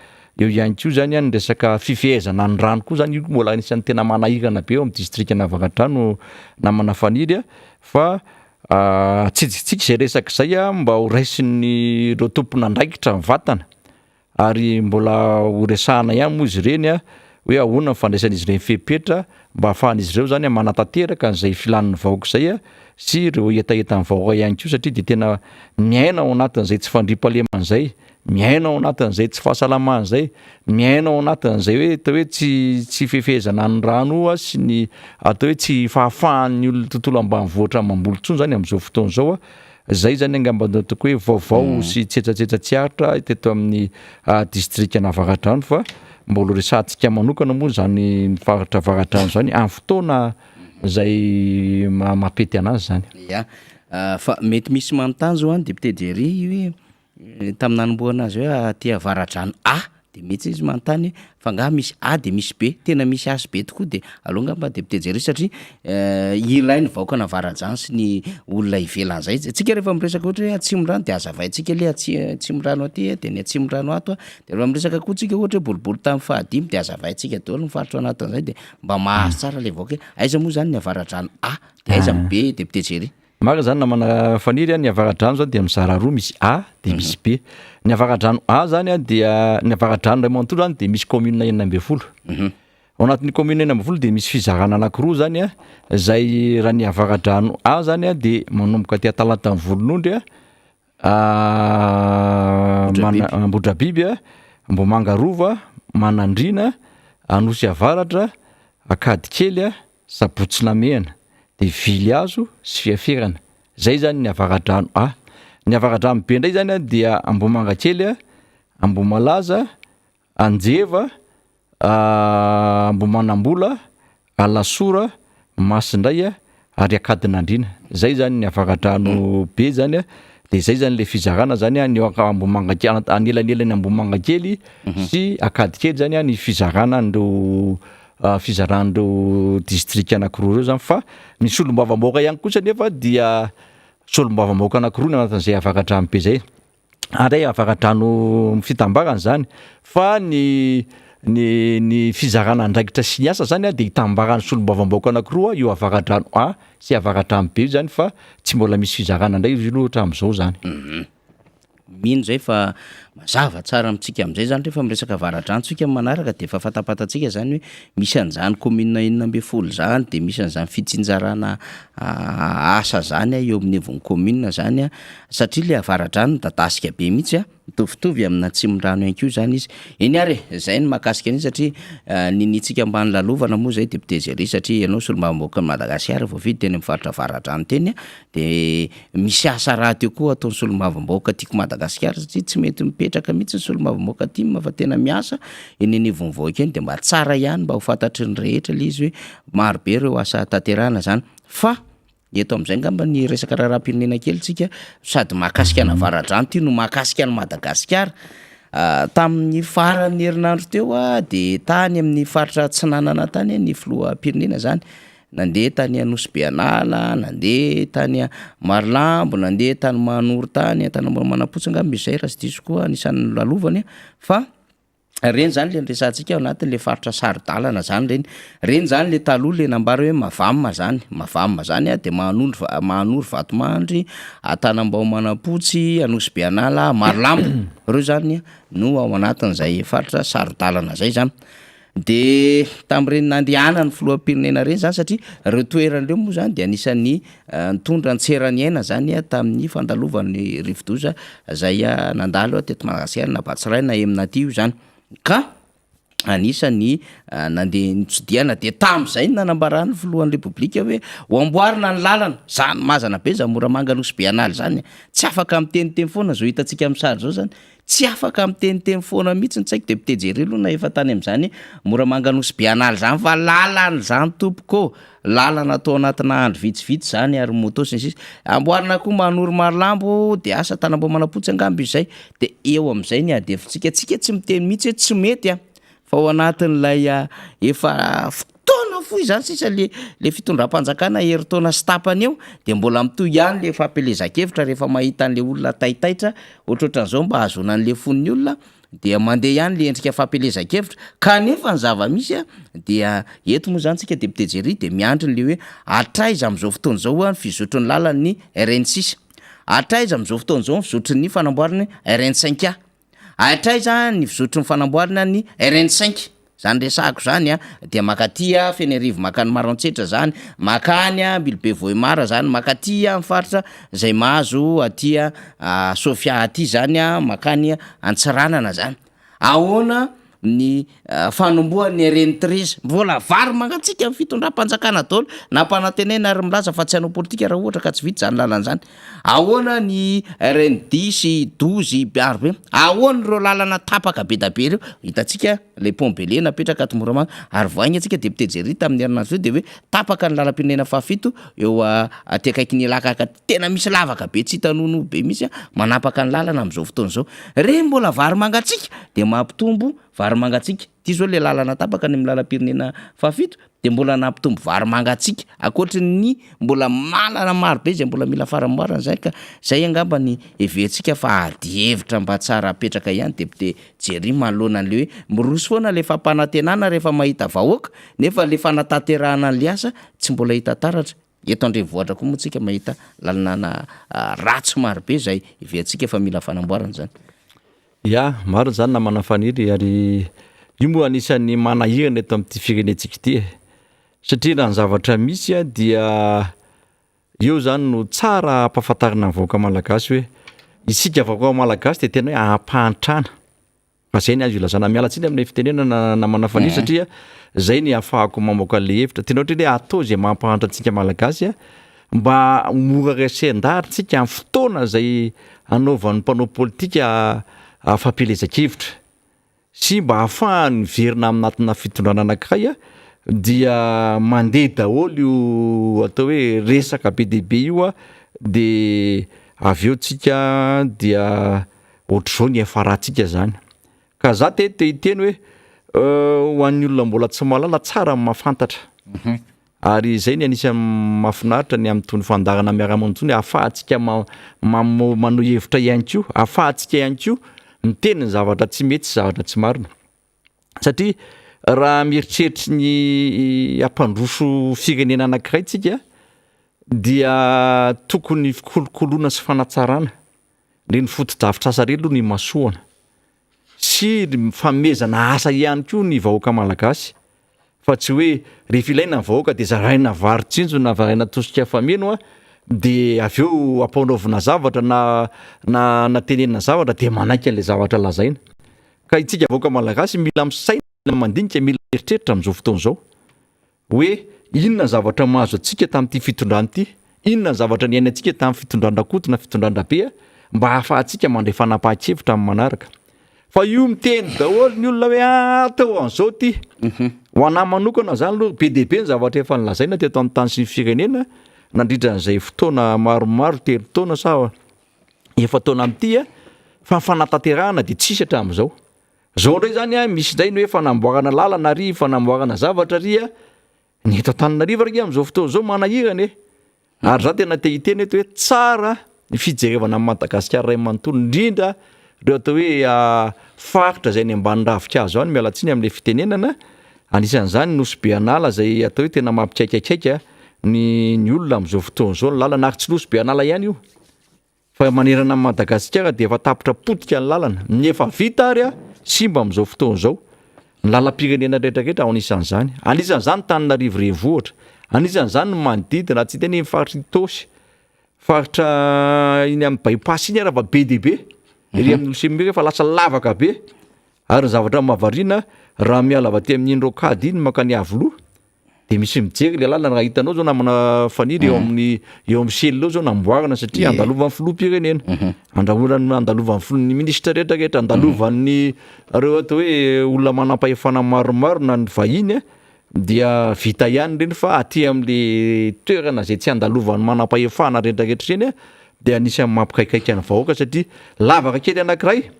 eo ihany koa zany ny resaka fifehezana ny rano koa zany, io mbola anisan'ny tena manahirana be ao amin'ny distrikan'Avaradrano namana Faniry a, fa atsidikitsika izay resaka izay a mba ho raisin'ireo tompon'andraikitra mivantana. Ary mbola ho resahana ihany moa izy ireny hoe ahoana ny fandraisan'izy ireny fepetra mba hahafahan'izy ireo izany manatanteraka an'izay filan'ny vahoaka izay sy ireo hetahetan'ny vahoaka ihany koa satria dia tena miaina ao anatin'izay tsy fandriampahalemana izay, miaina ao anatin'izay tsy fahasalamana izay, miaina ao anatin'izay hoe atao hoe tsy tsy fefehezana ny rano sy ny atao hoe tsy fahafahan'ny olona tontolo ambanivohitra mamboly intsony izany amin'izao fotoana izao. Zay zany angamba no ataoko hoe vaovao sy tsetsatsetsa tsy aritra teto amin'ny distrikan'Avaradrano fa mbola horesahantsika manokana moa zany faritra Avaradrano zany amin'ny fotoana zay mampety anazy zany. Ya, fa mety misy manontany zao an député Jerry hoe tamin'ny nanombohana azy hoe aty Avaradrano A De mihitsy izy manontany hoe fa nga misy A de misy B? Tena misy A sy B tokoa de aleo angamba député Jerry satria ilain'ny vahoakan'Avaradrano sy ny olona ivelan'izay, tsika rehefa miresaka ohatra hoe Atsimondrano de hazavaintsika le atsi- Atsimondrano aty de ny Atsimondrano ato a, de rehefa miresaka koa tsika ohatra hoe boriborintany fahadimy de hazavaintsika daholo ny faritra ao anatin'izay de mba mahazo tsara le vahoaka hoe aiza moa zany ny Avaradrano A de aiza ny B député Jerry? Marina zany namana Faniry a, ny avaradrano zany dia mizara roa, misy A dia misy B. Ny avaradrano A zany a dia ny avaradrano iray manontolo zany dia misy commune 16. Ao anatin'ny commune 16 dia misy fizarana anankiroa zany a, zay raha ny Avaradrano A zany a de manomboka aty Antalatan'ny Volonondry a, Mana- Ambohidrabiby a, Ambohimanga Rova, Manandriana, Anosy Avaratra, Ankadikely a, Sabotsy Namehana, de Vilihazo sy Fiaferana. Zay zany ny Avaradrano A. Ny Avaradrano B ndray zany a dia Ambohimangakely a, Ambohimalaza, Anjeva, Ambohimanambola, Alasora, Masindray ary Ankadinandriana. Zay zany ny Avaradrano be zany a, de zay zany le fizarana zany a, ny eo Ambohimangakely, anelanelan'ny Ambohimangakely sy Ankadikely zany a ny fizarana an'ireo fizaran'ireo distrika anankiroa ireo zany fa ny solombavambahoaka ihany kosa nefa dia solombavambahoaka anankiroa ny anatin'izay Avaradrano be zay. Ary avaradrano fitambarana izany fa ny ny ny fizarana andraikitra sy ny asa zany dia itambaran'ny solombavambahoaka anankiroa io avaradrano A sy avaradrano B io zany fa tsy mbola misy fizarana indray izy io aloha hatramin'izao zany. Mino zay fa mazava tsara amintsika amin'izay zany rehefa miresaka avaradrano tsika amin'ny manaraka dia efa fantapantatsika zany hoe misy an'izany commune 16 zany dia misy an'izany fitsinjarana asa zany eo amin'ny ivon'ny commune zany Satria le avaradrano midadasika be mihitsy a, mitovitovy amin'Atsimondrano ihany koa izany izy. Eny ary e, zay ny mahakasika an'iny satria niniantsika mba nolalovana moa zay député Jerry satria ianao solombavambahoakan'i Madagasikara voafidy teny amin'ny faritra Avaradrano teny a, de misy asa rahateo koa ataon'ny solombavambahoaka tiako Madagasikara satria tsy mety mipetraka mihitsy ny solombavambahoaka tim fa tena miasa eny anivon'ny vahoaka eny de mba tsara ihany mba ho fantatry ny rehetra le izy hoe maro be ireo asa tanterahana zany fa Eto amin'izay angamba ny resaka raharaham-pirenena kely tsika sady mahakasika an'Avaradrano ity no mahakasika an'i Madagasikara. Tamin'ny faran'ny herinandro teo dia tany amin'ny faritra Atsinanana tany ny filoham-pirenena zany, nandeha tany Anosibe An'ala, nandeha tany Marolambo, nandeha tany Mahanoro tany, Antanambao Manampotsy angamba izay raha tsy diso koa anisan'ny nolalovany fa Reny zany le niresahantsika ao anatin'le faritra saro-dalana zany reny, reny zany le taloha le nambara hoe Mavam zany, Mavam zany a de Mahanondro va- Mahanoro Vatomandry, Antanambao Manampotsy, Anosibe An'ala, Marolambo, reo zany no ao anatin'izay faritra saro-dalana zay zany. De tam'reny nandehanan'ny filoham-pirenena reny zany satria reo toerana reo moa zany de anisan'ny nitondra an-tseraniaina zany tamin'ny fandalovan'ny rivodoza zay nandalo teto Madagasikara na Batsirai na Emnati io zany ka anisan'ny nandeha notsidihana de tamin'izay no nanambaran'ny filohan'ny repoblika hoe ho amboarina ny lalana, zany mazana be zany Moramanga Nosy Be An'ala zany, tsy afaka miteniteny foana zao hitantsika amin'ny sary zao zany, tsy afaka miteniteny foana mihitsy tsy haiko député Jerry aloha na efa tany amin'izany Moramanga Nosy Be An'ala zany fa lalana zany tompoko ô, lalana atao anatina andro vitsivitsy zany ary moto sy ny sisa, amboarina koa Mahanoro Marolambo de asa Tanambao Manampotsy angamba izy zay, de eo am'zay ny ady hevitsika, tsika tsy miteny mihitsy hoe tsy mety an, fa ao anatin'ilay efa fotoana fohy zany sisa le le fitondram-panjakana herintaona sy tapany eo de mbola mitohy ihany le fampielezan-kevitra rehefa mahita an'le olona taitaitra ohatrohatran'izao mba hahazoana an'le fon'ny olona dia mandeha ihany le endrika fampielezan-kevitra kanefa ny zava-misy a dia eto moa zany tsika député Jerry de miandry le hoe hatraiza am'zao fotoana izao ny fizotry ny lalan'ny RN six, hatraiza am'zao fotoana izao ny fizotry ny fanamboarana RN cinq A. Hatraiza ny fizotry ny fanamboarana ny RN cinq? Zany resahako zany a dia mankaty Fenerivo mankany Maroantsetra zany, mankany Ambilobe Vohemar zany, mankaty amin'ny faritra zay mahazo aty Sofia aty zany a, mankany Antsiranana zany. Ahoana ny fanombohan'ny RN treize? Mbola vary mangatsiaka ny fitondram-panjakana daholo, nampanantenaina ary milaza fa tsy hanao politika raha ohatra ka tsy vita zany lalana zany. Ahoana ny RN dix, 12, maro be? Ahoana ireo lalana tapaka be da be ireo? Hitantsika ilay pont Bele napetraka ato Moramanga ary vao haingana tsika député Jerry tamin'ny herinandro teo dia hoe tapaka ny lalam-pirenena fahafito eo aty akaikin'ny Ilakaka aty, tena misy lavaka be tsy hita nonoa be mihitsy manapaka ny lalana amin'izao fotoana izao. Ireny mbola vary mangatsiaka dia mampitombo vary mangatsiaka, ity izao ilay lalana tapaka any amin'ny lalam-pirenena fahafito dia mbola nampitombo vary mangatsiaka ankoatry ny mbola malana maro be izay mbola mila faramboarana zay ka zay angamba ny heverintsika fa ady hevitra mba tsara apetraka ihany député Jerry manoloana an'le hoe miroso foana le fampanantenana rehefa mahita vahoaka nefa le fanatanterahana an'le asa tsy mbola hita taratra, eto an-drenivohitra koa moa tsika mahita lalana ratsy maro be izay heverintsika fa mila fanamboarana zany. Ya, marina izany namana Faniry ary Io moa anisan'ny manahirana eto amin'ity firenentsika ity e. Satria raha ny zavatra misy dia eo zany no tsara ampahafantarina ny vahoaka malagasy hoe isika vahoaka malagasy dia tena hoe ampahantrana. Fa zay ny azo ilazana. Miala tsiny amin'ilay fitenenana namana Fanilo satria zay ny ahafahako mamoaka an'ilay hevitra. Tena ohatra hoe atao izay mampahantra antsika malagasy mba ho mora resen-dahatra tsika amin'ny fotoana izay hanaovan'ny mpanao politika fampielezan-kevitra sy mba ahafahany miverina aminatina fitondrana anankiray dia mandeha daholo io atao hoe resaka be dia be io dia avy eo tsika dia Ohatr'izao ny hiafarantsika zany. Ka za te te hiteny hoe ho an'ny olona mbola tsy mahalala tsara ny mahafantatra. Ary izay ny anisan'ny mahafinaritra ny amin'itony fandaharana miara-monina itony ahafahantsika manohy hevitra ihany koa, ahafahantsika ihany koa miteny ny zavatra tsy mety sy zavatra tsy marina. Satria raha mieritreritra ny hampandroso firenena anankiray tsika dia tokony fikolokoloana sy fanatsarana ireny fotodrafitrasa ireny aloha no imasoana sy ny fanomezana asa ihany koa ny vahoaka malagasy fa tsy hoe rehefa ilaina ny vahoaka dia zaraina vary tsinjo na zaraina tosika fameno a dia avy eo ampanaovina zavatra na na na tenenina zavatra dia manaiky an'ilay zavatra lazaina. Ka itsika vahoaka malagasy mila misaina, mila mandinika, mila mieritreritra amin'izao fotoana izao hoe inona ny zavatra mahazo antsika tamin'ity fitondrana ity, inona ny zavatra niainantsika tamin'ny fitondran-dRakoto na fitondran-dRabe mba hahafahantsika mandray fanapahan-kevitra amin'ny manaraka. Fa io miteny daholo ny olona hoe ah atao an'izao ity. Ho anah manokana zany aloha be dia be ny zavatra efa nolazaina teto amin'ny tany sy ny firenena nandritra an'izay fotoana maromaro, 3 taona sa efa-taona amin'ity fa ny fanatanterahana dia tsisy hatramin'izao. Zao indray zany a, misy indray ny hoe fanamboarana lalana ary, fanamboarana zavatra ary a, ny eto Antananarivo ary ange amin'izao fotoana izao manahirana e. Ary za tena te hiteny eto hoe tsara ny fijerevana an'i Madagasikara iray manontolo, indrindra ireo atao hoe faritra izay any ambany ravinkazo any, miala tsiny amin'ilay fitenenana, anisan'izany Nosy Be An'ala izay atao hoe tena mampikaikaikaika ny ny olona amin'izao fotoana izao ny lalana, ary tsy Nosy Be An'ala ihany io. Fa manerana an'i Madagasikara dia efa tapitra potika ny lalana. Ny efa vita ary simba amin'izao fotoana izao. Ny lalam-pirenena rehetra rehetra ao anisan'izany. Anisan'izany Tananarivo renivohitra. Anisan'izany ny manodidina, raha tsy hiteny iny faritra Itaosy, faritra iny amin'ny by-pass iny ary fa be dia be. Ery amin'ny Nosy Mira efa lasa lavaka be. Ary ny zavatra mahavariana, raha miala avy aty amin'iny rocade iny mankany Iavoloha, de misy mijery le lalana raha hitanao zao namana Faniry eo amin'ny eo amin'ny cellule eo zao namboarana satria andalovan'ny filoham-pirenena, andrahonan'ny andalovan'ny filoha- ny minisitra rehetra rehetra, andalovan'ny reo atao hoe olona manampahefana maromaro na ny vahiny a, dia vita ihany ireny fa aty am'le toerana zay tsy andalovan'ny manampahefana rehetra rehetra ireny a de anisan'ny mampikaikaika ny vahoaka satria lavaka kely anankiray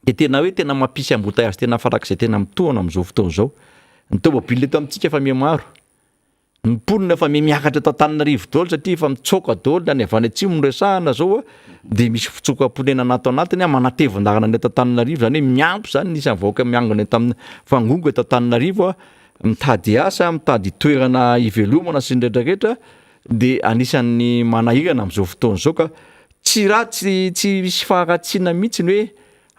Dia tena hoe tena mampisy embouteillage tena farak'izay tena mitohana amin'izao fotoana izao. Ny tomobile eto amintsika efa mihamaro. Ny mponina efa mihamiakatra eto Antananarivo daholo satria efa mitsoaka daholo na ny avy any atsimo no resahana izao dia misy fitsoka-ponenana ato anatiny manatevin-dalana ny eto Antananarivo, izany hoe miampy izany ny isan'ny vahoaka miangona eto amin'ny fangongo eto Antananarivo mitady asa, mitady toerana hivelomana sy ny rehetra rehetra dia anisan'ny manahirana amin'izao fotoana izao ka Tsy ratsy tsy misy faharatsiana mihitsy ny hoe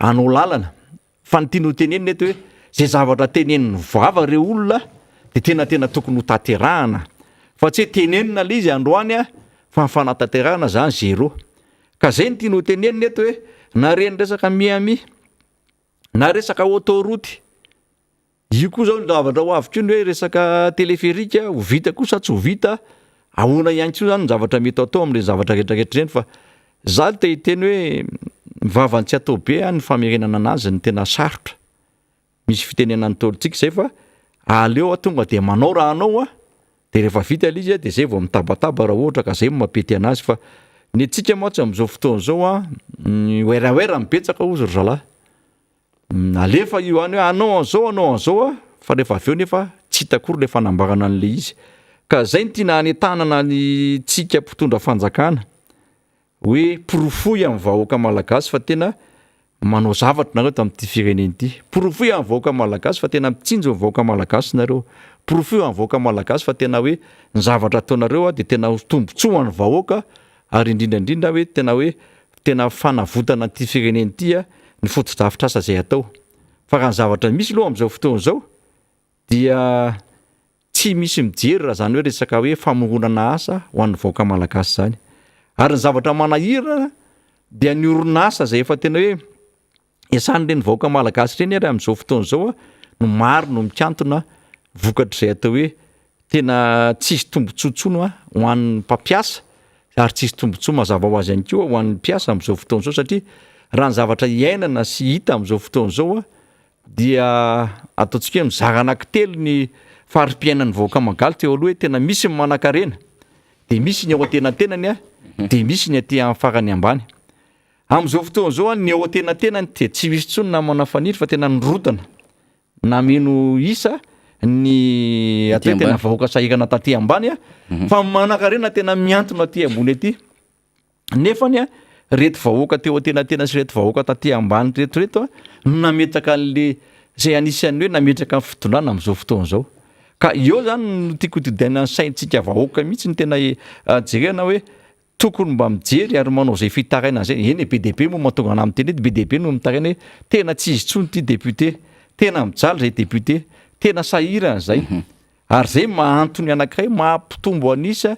hanao lalana fa ny tiany ho tenenina eto hoe zay zavatra tenenin'ny vava reo olona de tena tena tokony ho tanterahana fa tsy hoe tenenina le izy androany a fa ny fanatanterahana zany zéro ka zay ny tiany ho tenenina eto hoe na reny resaka Miami na resaka autoroute Io koa zao ny zavatra ho avy koa ny hoe resaka téléphérique ho vita koa sa tsy ho vita, ahoana ihany koa zany ny zavatra mety atao amin'ireny zavatra rehetrarehetra ireny fa za te hiteny hoe ny vavany tsy atao be ny famerenana anazy no tena sarotra, misy fitenenan'ny ntaolontsika zay fa aleo aho tonga de manao raha hanao a, de rehefa vita ilay izy a de zay vao mitabataba raha ohatra ka zay no mampety anazy fa ny antsika mantsy amin'izao fotoana izao a ny werawera no betsaka hozy ry zalahy. Alefa io any hoe hanao an'izao hanao an'izao aho fa rehefa avy eo nefa tsy hita akory ilay fanambarana an'ilay izy. Ka zay no tiana hanentanana ny tsika mpitondra fanjakana hoe porofoy amin'ny vahoaka malagasy fa tena manao zavatra nareo eto amin'ity firenena ity. Porofoy amin'ny vahoaka malagasy fa tena mitsinjo ny vahoaka malagasy nareo. Porofoy amin'ny vahoaka malagasy fa tena hoe ny zavatra ataonareo dia tena ho tombontsoa ho an'ny vahoaka ary indrindra indrindra hoe tena hoe tena fanavotana an'ity firenena ity ny fotodrafitrasa izay atao. Fa raha ny zavatra misy aloha amin'izao fotoana izao dia tsy misy mijery raha izany hoe resaka hoe famoronana asa ho an'ny vahoaka malagasy izany. Ary ny zavatra manahirana dia ny orinasa izay efa tena hoe iasan'ireny vahoaka malagasy ireny ary amin'izao fotoana izao no maro no mikantona vokatr'izay atao hoe tena tsisy tombontsoa intsony ho an'ny mpampiasa ary tsisy tombontsoa mazava ho azy ihany koa ho an'ny mpiasa amin'izao fotoana izao satria raha ny zavatra iainana sy hita amin'izao fotoana izao dia ataontsika hoe mizara anankitelo ny fari-piainan'ny vahoaka magaly teo aloha hoe tena misy ny manankarena dia misy ny ao antenantenany dia misy ny aty amin'ny farany ambany. Amin'izao fotoana izao ny ao antenatenany dia tsy misy intsony namana faniry fa tena nirodana nameno isa ny atao hoe tena vahoaka sahirana taty ambany fa ny manankarena tena mihantona aty ambony aty. Nefany reto vahoaka teo antenatena sy reto vahoaka taty ambany reto reto no nametraka an'le izay anisan'ny hoe nametraka ny fitondrana amin'izao fotoana izao. Ka eo zany no tiako hodidaina ny saintsika vahoaka mihitsy ny tena jerena hoe Tokony mba mijery ary manao izay fitarainana izay, eny e, be dia be moa mahatonga anah miteny eto, be dia be no mitaraina hoe tena tsy izy intsony ity député, tena mijaly izay député, tena sahirana izay, ary izay maha antony anankiray maha mpitombo an'isa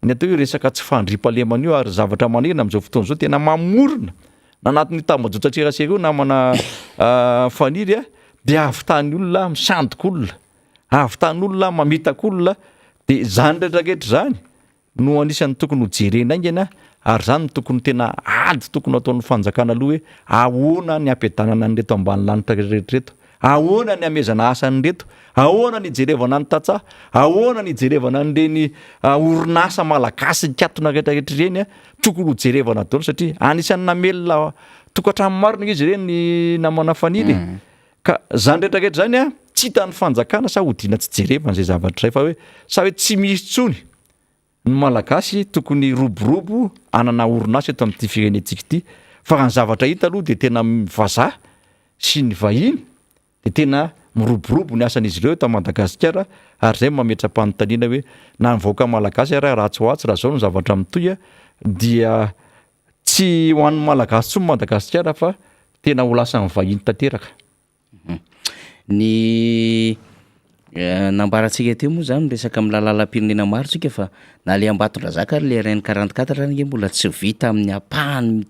ny atao hoe resaka tsy fandriampahalemana io ary zavatra manahirana amin'izao fotoana izao tena mamorona na anatin'io tambajotran-tserasera io namana Faniry a, dia ahavitany olona misandoka olona, ahavitany olona mamitaka olona, dia izany rehetra rehetra izany no anisan'ny tokony ho jerena haingana ary izany no tokony tena ady tokony ho ataon'ny fanjakana aloha hoe ahoana ny hampiadanana an'ireto ambany lanitra rehetra ireto, ahoana ny hamehezana asa an'ireto, ahoana ny hijerevana ny tantsaha, ahoana ny hijerevana an'ireny orinasa malagasy nikatona rehetra rehetra ireny, tokony ho jerevana daholo satria anisan'ny namelona tokantrano maro anie izy ireny namana Faniry e. Ka zany rehetra rehetra zany a, tsy hitan'ny fanjakana sa hodiana tsy jerevana izay zavatra izay fa hoe sa hoe tsy misy intsony ny malagasy tokony hiroborobo hanana orinasa eto amin'ity firenentsika ity fa raha ny zavatra hita aloha dia tena ny vazaha sy ny vahiny dia tena miroborobo ny asan'izy ireo eto Madagasikara ary izay no mametra-panontaniana hoe na ny vahoaka malagasy ary ratsy ho atsy raha izao no zavatra mitohy dia Tsy ho an'ny Malagasy intsony Madagasikara fa tena ho lasan'ny vahiny tanteraka. Ny nambarantsika teo moa zany miresaka amin'ny lalam-pirenena maro tsika fa na le Ambatondrazaka ary le RN 44 ary nge mbola tsy vita amin'ny ampahany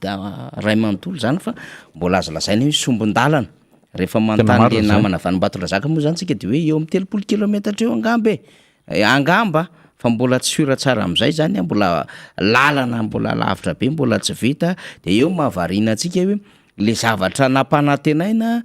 ray manontolo zany fa mbola azo lazaina hoe sombin-dalana. Rehefa manontany le namana avy any Ambatondrazaka moa zany tsika de hoe eo amin'ny 30 kilometatra eo angamba e. Angamba, fa mbola tsy sûr tsara amin'izay zany an, mbola lalana mbola lavitra be mbola tsy vita, de eo mahavariana antsika hoe le zavatra nampanantenaina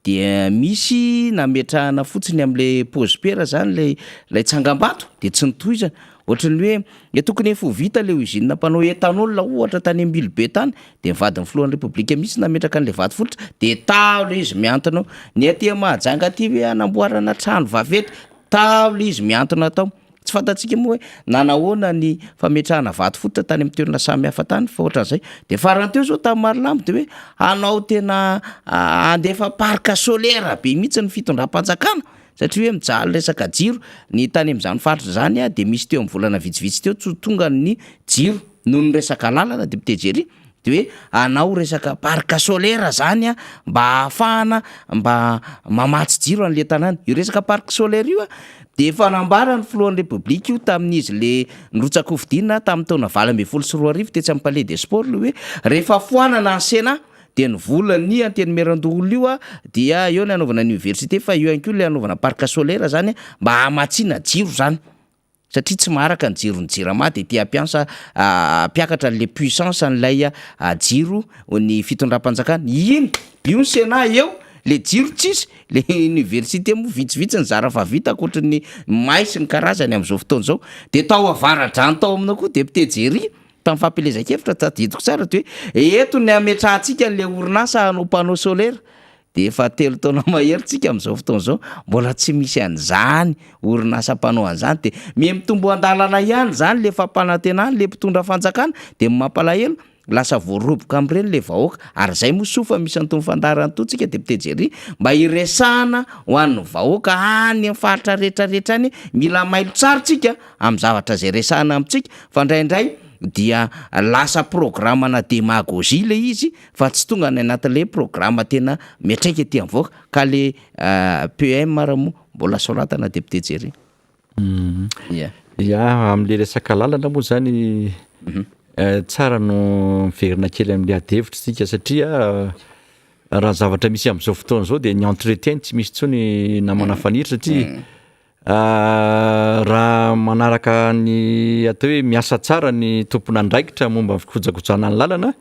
dia misy nametrahana fotsiny am'le paozy-pera zany lay lay tsangambato de tsy notohizana, ohatran'ny hoe e tokony efa ho vita le usine mpanao ethanol ohatra tany Ambilobe tany de ny vadin'ny filohan'ny repoblika mihitsy nametraka an'le vato fototra de tao le izy mihantona ao, ny aty Mahajanga aty hoe hanamboarana trano vaventy Tao ilay izy mihantona tao. Tsy fantatsika moa hoe nanahoana ny fametrahana vato fototra tany amin'ny toerana samy hafa tany fa ohatran'izay. Dia farany teo izao tamin'ny Marolambo dia hoe hanao tena handefa parc solaire be mihitsy ny fitondram-panjakana satria hoe mijaly resaka jiro. Ny tany amin'izany faritra izany dia misy teo amin'ny volana vitsivitsy teo tsy ho tonga ny jiro noho ny resaka lalana député Jerry. De hoe hanao resaka parc solaire zany a mba ahafahana mba mamatsy jiro an'le tanàna, io resaka parc solaire io a de efa nambaran'ny filohan'ny repoblika io tamin'izy le nirotsa-kofidina tamin'ny taona 2018 tetsy amin'ny palais des sports le hoe rehefa foanana ny sénat de ny volan'ny antenimierandoholona io a dia eo ny hanaovana ny université fa eo ihany koa le hanaovana parc solaire zany mba hamatsiana jiro zany. Satria tsy maharaka ny jiron'ny jirama dia te hampiasa hampiakatra an'le puissance an'ilay jiro ny fitondram-panjakana. Iny, io ny sénat eo, le jiro tsisy, le université moa vitsivitsy ny zara fa vita ankoatry ny may sy ny karazany amin'izao fotoana izao. Dia tao Avaradrano tao aminao koa député Jerry tamin'ny fampielezan-kevitra tadidiko tsara dia hoe eto ny hametrahantsika an'le orinasa hanao panneau solaire. Dia efa telo taona mahery tsika amin'izao fotoana izao mbola tsy misy an'izany orinasa mpanao an'izany dia miha mitombo an-dalana ihany izany le fampanantenana le mpitondra fanjakana dia ny mampalahelo lasa voaroboka amin'ireny le vahoaka ary izay moa soa fa misy an'itony fandaharana itony tsika député Jerry mba hiresahana ho an'ny vahoaka any amin'ny faritra rehetra rehetra any mila mailo tsara tsika amin'ny zavatra izay resahana amintsika fa indraindray. dia lasa programme-na démagogie le izy fa tsy tonga any anatin'le programme tena miantraika aty amin'ny vahoaka ka le PEM ara moa mbola soratana député Jerry. Ia. Ia, amin'le resaka lalana moa zany tsara no miverina kely amin'le ady hevitra isika satria raha zavatra misy amin'izao fotoana izao dia ny entretien tsy misy intsony namana Faniry satria raha manaraka ny atao hoe miasa tsara ny tompon'andraikitra momba ny fikojakojana ny lalana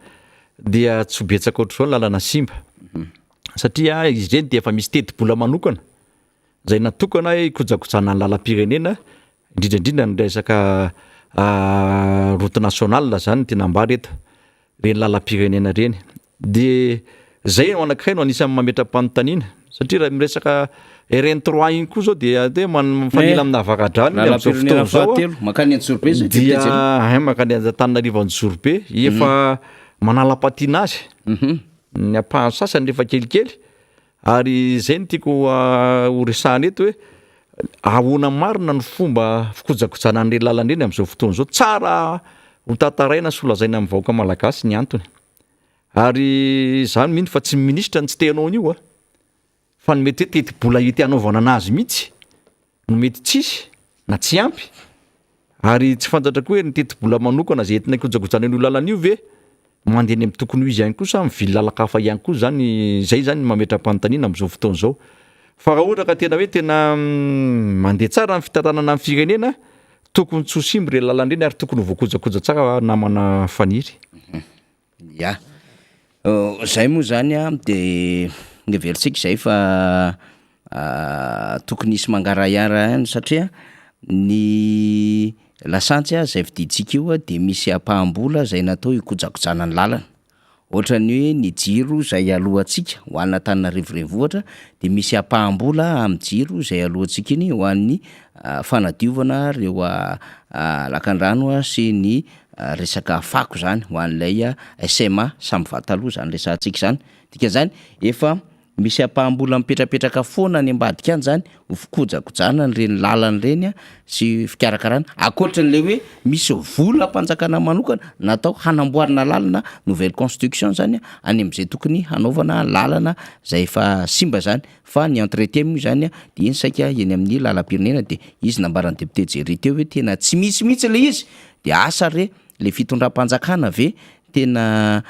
dia tsy ho betsaka ohatr'izao ny lalana simba satria izy ireny dia efa misy tetibola manokana izay natokana hikojakojana ny lalam-pirenena indrindra indrindra ny resaka route nationale zany no tiana ambara eto, ireny lalam-pirenena ireny. De zay no anankiray no anisan'ny mametra-panontaniana satria raha miresaka RN trois iny koa zao dia hoe mifanila amina Avaradrano iny amin'izao Lalam-pirenena fotoana izao a, fahatelo mankany Anjozorobe zay dia député Jerry. hein mankany Antananarivo Anjozorobe, efa manala-patina azy ny ampahany sasany rehefa kelikely Ary izay no tiako ho resahana eto hoe ahoana marina no fomba fikojakojana an'ireny lalana ireny amin'izao fotoana izao. Tsara ho tantaraina sy ho lazaina amin'ny vahoaka malagasy ny antony. Ary izaho mino fa tsy ny minisitra no tsy te hanao an'io a, fa ny mety hoe tetibola hety hanaovana anazy mihitsy no mety tsisy na tsy ampy ary tsy fantatra koa hoe ny tetibola manokana izay entina hikojakojana an'io lalana io ve mandeha any amin'ny tokony ho izy ihany koa sa mivily lalan-kafa ihany koa izany, izay izany no mametra-panontaniana amin'izao fotoana izao. Fa raha ohatra ka tena hoe tena mandeha tsara ny fitantanana ny firenena, tokony tsy ho simba ireny lalana ireny ary tokony ho voakojakoja tsara namana Faniry. Ya, zay moa zany an de neverintsika izay fa tokony hisy mangarahara ihany satria ny lasantsy zay vidintsika io de misy ampaham-bola zay natao hikojakojana ny lalana, ohatran'ny hoe ny jiro zay aloantsika ho an'Antananarivo renivohitra de misy ampaham-bola amin'ny jiro zay aloantsika iny ho an'ny fanadiovana reo lakandrano sy ny resaka fako zany ho an'ilay SMA samy taloha zany resahantsika zany, dikan'izany efa misy ampaham-bola mipetrapetraka foana any ambadika any zany ho fikojakojana an'ireny lalana ireny sy fikarakarana, ankoatran'ilay hoe misy volam-panjakana manokana natao hanamboarana lalana nouvelle construction zany any amin'izay tokony hanaovana lalana zay efa simba zany fa ny entretien moa zany de iny saika eny amin'ny lalam-pirenena de izy nambaran'ny député Jerry teo hoe tena tsy misy mihitsy le izy de asa re le fitondram-panjakana ve tena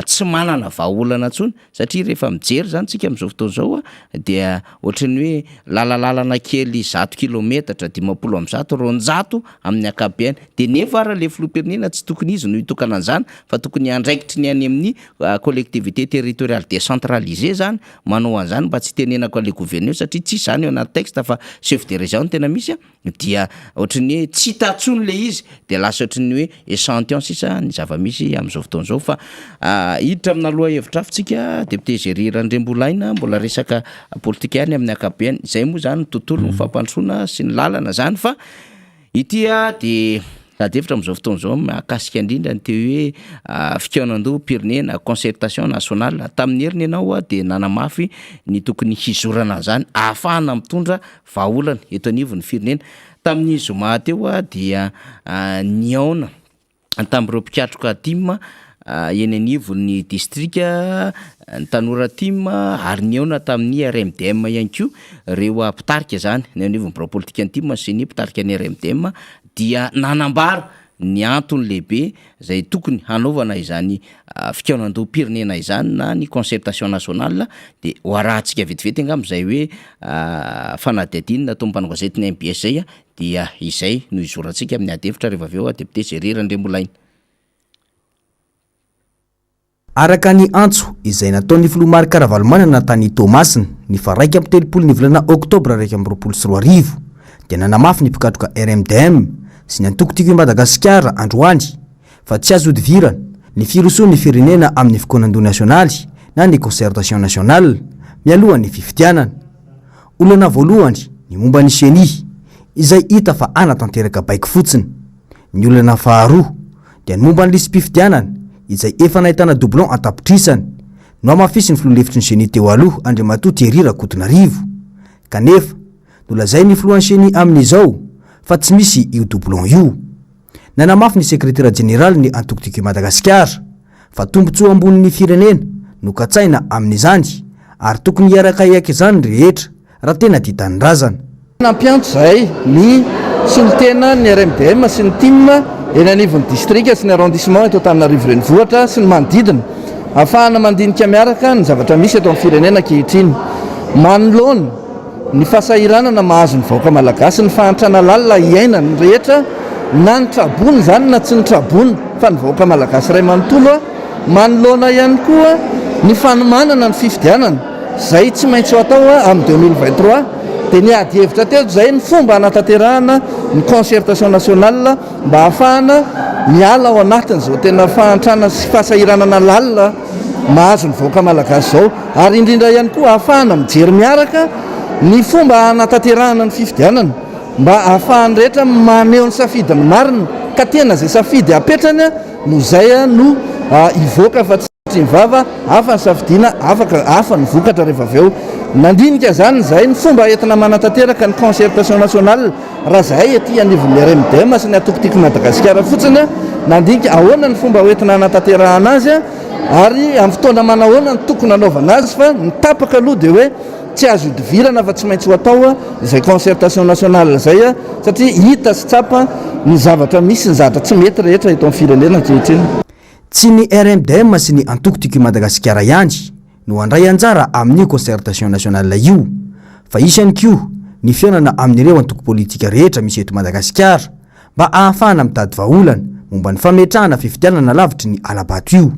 tsy manana vahaolana intsony satria rehefa mijery zany tsika am'zao fotoana zao a dia ohatran'ny hoe lalalalana kely 100 kilometatra, 150, 200 amin'ny ankapobeny de nefa ary le filoham-pirenena tsy tokony izy no hitokana an'zany fa tokony andraikitry ny any amin'ny collectivité territoriale décentralisée zany manao an'zany mba tsy hitenenako an'le gouverneur satria tsisy zany eo anaty texte fa chef de région no tena misy a dia ohatran'ny hoe tsy hita intsony le izy de lasa ohatran'ny hoe échantillon sisa ny zava-misy am'zao fotoana zao fa hiditra amina lohahevitra hafa tsika député Jerry Randriambolaina mbola resaka politika ihany amin'ny ankapobeny zay moa zany ny tontolo ny fampandrosoana sy ny lalana zany fa ity a de ady hevitra am'zao fotoana zao mahakasika indrindra ny teo hoe fikaonandoham-pirenena concertation nationale tamin'ny heriny ianao a de nanamafy ny tokony hizorana an'zany ahafahana mitondra vahaolana eto anivon'ny firenena. Tamin'ny zoma teo dia nihaona tamin'ireo mpikatroka tim eny anivon'ny distrika ny tanora tim ary nihaona tamin'ny RMDM ihany koa ireo mpitarika izany ny anivon'ny birao politikan'ny tim sy ny mpitarika ny RMDM dia nanambara ny antony lehibe izay tokony hanaovana izany fikaonandoham-pirenena izany na ny concertation nationale de ho arahantsika vetivety angamba izay hoe fanadihadiana nataon'ny mpanao gazety ny MBS izay dia izay no hizorantsika amin'ny ady hevitra rehefa avy eo député Jerry Randriambolaina. Araka ny antso izay nataon'ny filoha Marc Ravalomanana tany Toamasina ny faha 31 ny volana oktobra 2021 dia nanamafy ny mpikatroka RMDM sy ny antoko Tiako i Madagasikara androany fa tsy azo ihodivirana ny firosoan'ny firenena amin'ny fikaonandoha nasionaly na ny concertation nationale mialohan'ny fifidianana. Olana voalohany ny momba ny Ceni izay hita fa hanatanteraka baiko fotsiny. Ny olana faharoa dia ny momba ny lisi-pifidianana izay efa nahitana doublon an-tapitrisany. Nohamafisin'ny filoha lefitry ny Ceni teo aloha Andriamatoa Thierry Rakotonarivo. Kanefa, nolazain'ny filohan'ny Ceni amin'izao fa tsy misy io doublon io. Nanamafy ny sekretera jeneralin'ny antoko Tiako i Madagasikara fa tombontsoa ambonin'ny firenena no katsaina amin'izany ary tokony hiaraka hiaiky izany ny rehetra raha tena tia tanindrazana. Nampiantso izahay ny solontenan'ny RMDM sy ny tim eny anivon'ny distrika sy ny arrondissement eto Antananarivo Renivohitra sy ny manodidina ahafahana mandinika miaraka ny zavatra misy eto amin'ny firenena ankehitriny manoloana ny fahasahiranana mahazo ny vahoaka malagasy, ny fahantrana lalina iainan'ny rehetra na ny traboina izany na tsy ny traboina fa ny vahoaka malagasy iray manontolo, manoloana ihany koa ny fanomanana ny fifidianana izay tsy maintsy ho atao amin'ny 2023 dia niady hevitra teto izay ny fomba hanatanterahana ny concertation nationale mba hahafahana miala ao anatin'izao tena fahantrana sy fahasahiranana lalina mahazo ny vahoaka malagasy izao ary indrindra ihany koa hahafahana mijery miaraka ny fomba hanatanterahana ny fifidianana mba hahafahan'ny rehetra maneho ny safidiny marina ka tena izay safidy apetrany no izay no hivoaka fa tsy ny vava, hafa ny safidiana, afaka hafa ny vokatra rehefa avy eo. Nandinika izany izahay ny fomba entina manatanteraka ny concertation nationale raha izahay ety anivon'ny RMDM sy ny antoko Tiako Madagasikara fotsiny nandinika ahoana ny fomba hoentina hanatanterahana azy ary amin'ny fotoana manahoana no tokony hanaovana azy fa ny tapaka aloha dia hoe tsy azo ihodivirana fa tsy maintsy ho atao izay concertation nationale izay satria hita sy tsapa ny zavatra misy ny zavatra tsy mety rehetra eto amin'ny firenena ankehitriny. Tsy ny RMDM sy ny antoko Tiako i Madagasikara ihany no handray anjara amin'io concertation nationale io fa hisy ihany koa ny fihaonana amin'ireo antoko politika rehetra misy eto Madagasikara mba ahafahana mitady vahaolana momba ny fametrahana fifidianana lavitry ny hala-bato io.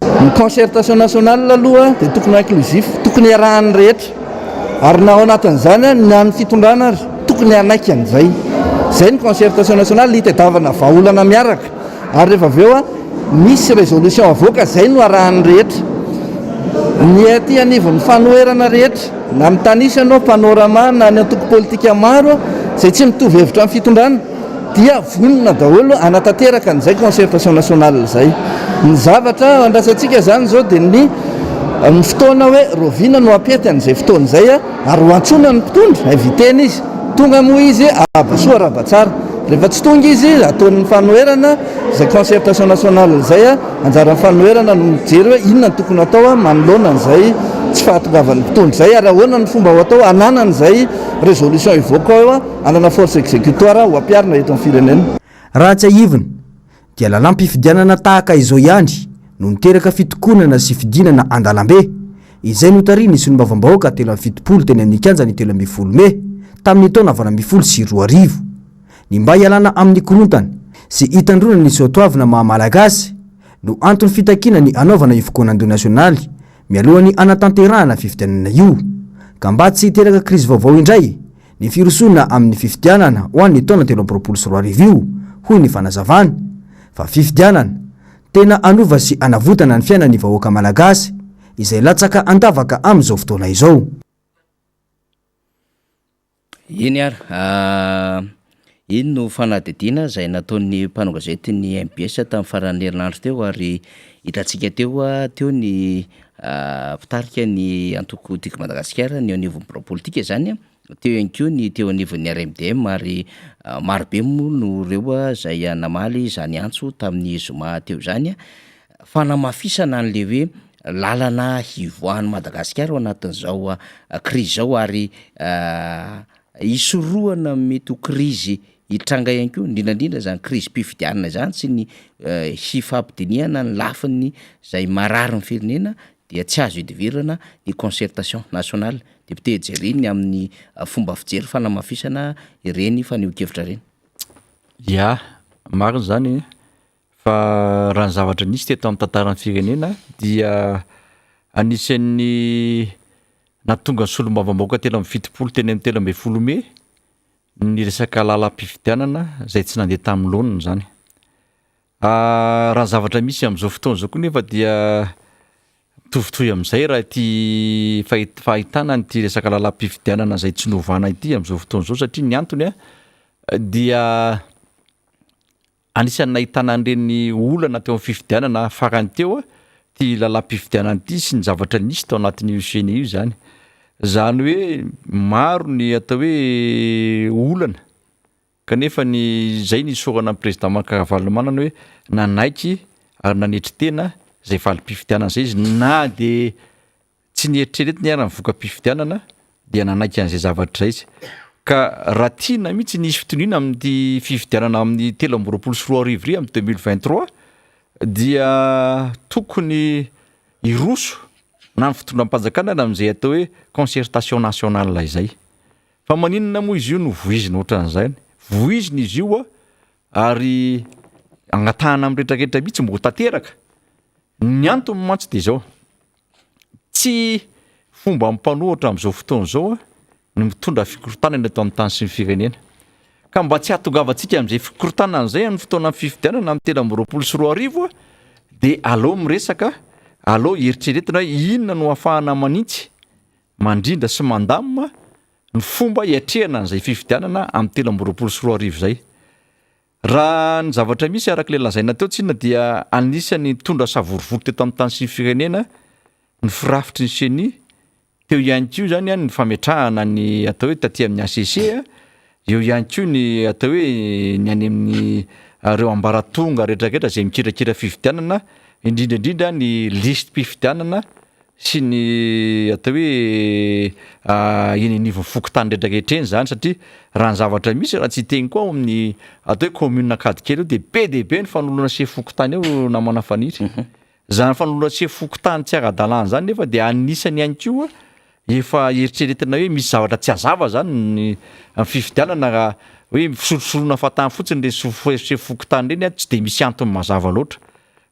Ny concertation nationale aloha dia tokony ho inclusif, tokony hiarahan'ny rehetra ary na ao anatin'izany na ny fitondrana ary tokony hanaiky an'izay. Izay ny concertation nationale hitadiavana vahaolana miaraka ary rehefa avy eo misy résolution avoaka, izay no arahan'ny rehetra. Ny aty anivon'ny fanoherana rehetra na mitanisa ianao panorama na ny antoko politika maro izay tsy mitovy hevitra amin'ny fitondrana dia vonona daholo hanatanteraka an'izay concertation nationale izay. Ny zavatra andrasantsika izany izao dia ny ny fotoana hoe rahoviana no hampety an'izay fotoana izay ary ho antsoina ny mpitondra, inviter-na izy. Tonga moa izy, arahaba soa arahaba tsara. Rehefa tsy tonga izy, ataon'ny fanoherana izay concertation nationale izay, anjaran'ny fanoherana no mijery hoe inona no tokony hatao manoloana an'izay tsy fahatongavan'ny mpitondra izay ary ahoana ny fomba ho atao hananana izay résolution hivoaka ao. Hanana force exécutoire ho ampiharina eto amin'ny firenena. Raha tsiahivina, dia lalàm-pifidianana tahaka izao ihany no niteraka fitokonana sy fidinana an-dalambe, izay notarihin'ny solombavambahoaka 73 teny amin'ny kianjan'ny 13 mey, tamin'ny taona 2018. Ny mba hialana amin'ny korontana sy hitandroana ny soatoavina maha Malagasy no anton'ny fitakiana ny hanaovana io fikaonandoha nasionaly mialohan'ny hanatanterahana fifidianana io, ka mba tsy hiteraka krizy vaovao indray ny firosoana amin'ny fifidianana ho an'ny taona 2023 io, hoy ny fanazavana, fa fifidianana tena hanova sy hanavotana ny fiainan'ny vahoaka malagasy izay latsaka an-davaka amin'izao fotoana izao. Eny ary, iny no fanadihadiana izay nataon'ny mpanao gazetin'ny mbs tamin'ny faran'ny herinandro teo ary hitantsika teo teo ny mpitarika ny antoko Tiako Madagasikara ny eo anivon'ny birao politika izany, teo ihany koa ny teo anivon'ny RMDM ary marobe moa no ireo izay namaly izany antso tamin'ny zoma teo izany. Fanamafisana an'ilay hoe lalana hivoahan'i Madagasikara ao anatin'izao krizy izao ary hisorohana ny mety ho krizy hitranga ihany koa, indrindra indrindra izany krizim-pifidianana izany sy ny hifampidinihana ny lafiny izay marary ny firenena dia tsy azo ihodivirana ny concertation nationale. Député Jerry ny amin'ny fomba fijery fanamafisana ireny fanehoan-kevitra ireny. Ya, marina izany fa raha ny zavatra nisy teto amin'ny tantaran'ny firenena dia anisan'ny nahatonga ny solombavambahoaka 73 teny amin'ny 13 mey ny resaka lalam-pifidianana izay tsy nandeha tamin'ny laoniny izany. Raha ny zavatra misy amin'izao fotoana izao koa nefa dia mitovitovy amin'izay raha ity fahitana an'ity resaka lalam-pifidianana izay tsy novana ity amin'izao fotoana izao satria ny antony dia Anisan'ny nahitana an'ireny olana teo amin'ny fifidianana farany teo ity lalàm-pifidianana ity sy ny zavatra nisy tao anatin'io ceni io izany. Izany hoe maro ny atao hoe olana. Kanefa ny izay nisorana ny Président Marc Ravalomanana hoe nanaiky ary nanetry tena izay valim-pifidianana izay izy na dia tsy nieritreretiny ary ny voka-pifidianana dia nanaiky an'izay zavatra izay izy. Ka raha tiana mihitsy ny hisy fitoniana amin'ity fifidianana amin'ny 2023 ity, amin'ny 2023 dia tokony hiroso na ny fitondram-panjakana na amin'izay atao hoe concertation nationale izay. Fa maninona moa izy io no voizina ohatran'izany? Voizina izy io ary angatahana amin'ny rehetrarehetra mihitsy mba ho tanteraka. Ny antony mantsy dia izao, tsy fomba mpanohitra amin'izao fotoana izao ny mitondra fikorontanana eto amin'ny tany sy ny firenena. Ka mba tsy hahatongavantsika amin'izay fikorontanana izay amin'ny fotoanan'ny fifidianana amin'ny 2023 dia aleo miresaka, aleo eritreretina hoe inona no ahafahana manitsy, mandrindra sy mandamina ny fomba hiatrehana an'izay fifidianana amin'ny 2023 izay. Raha ny zavatra misy araka ilay lazaina teo tsinona dia anisan'ny nitondra savorovoro teto amin'ny tany sy ny firenena ny firafitry ny ceni, teo ihany koa izany ny fametrahana ny atao hoe taty amin'ny HCC, eo ihany koa ny atao hoe ny any amin'ny ireo ambaratonga rehetrarehetra izay mikirakira fifidianana, indrindra indrindra ny lisi-pifidianana sy ny atao hoe eny anivon'ny fokontany rehetra rehetra eny izany satria raha ny zavatra misy raha tsy hiteny koa ao amin'ny atao hoe commune Ankadikely io dia be dia be ny fanoloana sefo fokontany eo namana Faniry. Izany fanoloana sefo fokontany tsy ara-dalàna izany nefa dia anisany ihany koa efa eritreretina hoe misy zavatra tsy hazava izany ny amin'ny fifidianana raha hoe fisolosoloana fahatany fotsiny ireny sefo fokontany ireny tsy dia misy antony mazava loatra.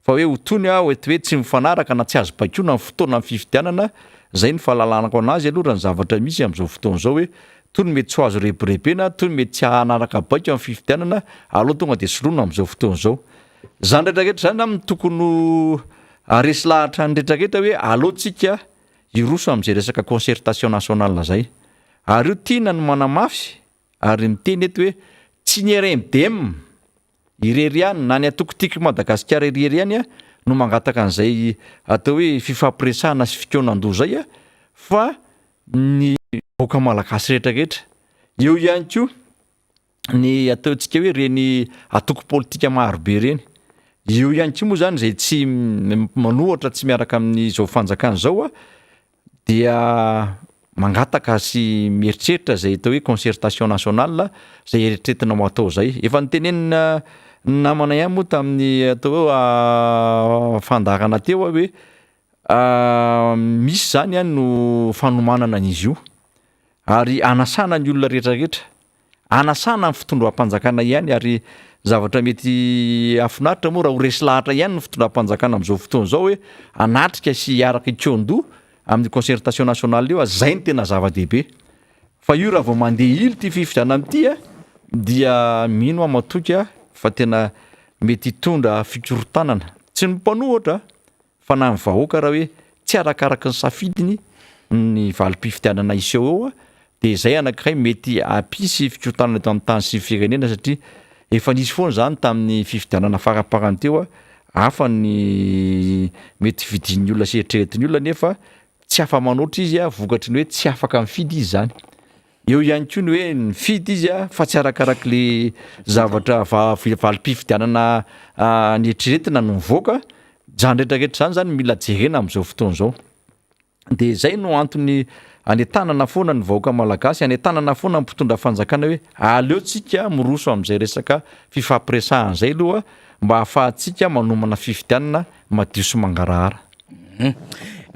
Fa hoe ho tony aho eto hoe tsy mifanaraka na tsy azo baikoina ny fotoana amin'ny fifidianana, zay ny fahalalanako anazy aloha raha ny zavatra misy amin'izao fotoana izao hoe tony mety tsy ho azo rebirebena, tony mety tsy hanaraka baiko amin'ny fifidianana, aleo tonga dia soloina amin'izao fotoana izao. Izany rehetra rehetra izany no tokony ho haharesy lahatra ny rehetra rehetra hoe aleo tsika hiroso amin'izay resaka concertation nationale izay. Ary io tiana ny manamafy ary miteny eto hoe tsy ny RMDM irery ihany na ny antoko Tiako i Madagasikara irery ihany no mangataka an'izay atao hoe fifampiresahana sy fikaonandoha izay fa ny vahoaka malagasy rehetra rehetra. Eo ihany koa ny ataontsika hoe ireny antoko politika marobe ireny. Eo ihany koa moa izany izay tsy manohatra tsy miaraka amin'izao fanjakana izao dia mangataka sy mieritreritra izay atao hoe concertation nationale izay eritreretina ho atao izay. Efa notenenina ny namana ihany moa tamin'ny atao hoe fandaharana teo aho hoe misy izany no fanomanana an'izy io ary anasana ny olona rehetra rehetra. Anasana ny fitondram-panjakana ihany ary zavatra mety hahafinaritra moa raha ho resy lahatra ihany ny fitondram-panjakana amin'izao fotoana izao hoe hanatrika sy hiaraka hikaon-doha amin'ny concertation nationale io, izay no tena zava-dehibe. Fa io raha vao mandeha ilo ity fifidianana ity dia mino aho matoky fa tena mety hitondra fikorontanana, tsy ny mpanohitra Fa na ny vahoaka raha hoe tsy arakaraky ny safidiny ny valim-pifidianana hiseho eo dia izay anankiray mety hampisy fikorontanana eto amin'ny tany sy ny firenena satria efa nisy foana izany tamin'ny fifidianana faraparany teo, hafa ny mety fidin'ny olona sy eritreretin'ny olona nefa tsy afa-manoatra izy vokatry ny hoe tsy afaka mifidy izy izany. Eo ihany koa ny hoe nifidy izy fa tsy arakarak'le zavatra valim-pifidianana nieritreretina no nivoaka, zany rehetrarehetra zany zany mila jerena amin'izao fotoana izao. De zay no antony anentanana foana ny vahoaka malagasy, anentanana foana ny mpitondra fanjakana hoe aleo tsika miroso amin'izay resaka fifampiresahana zay aloha mba ahafahantsika manomana fifidianana madio sy mangarahara.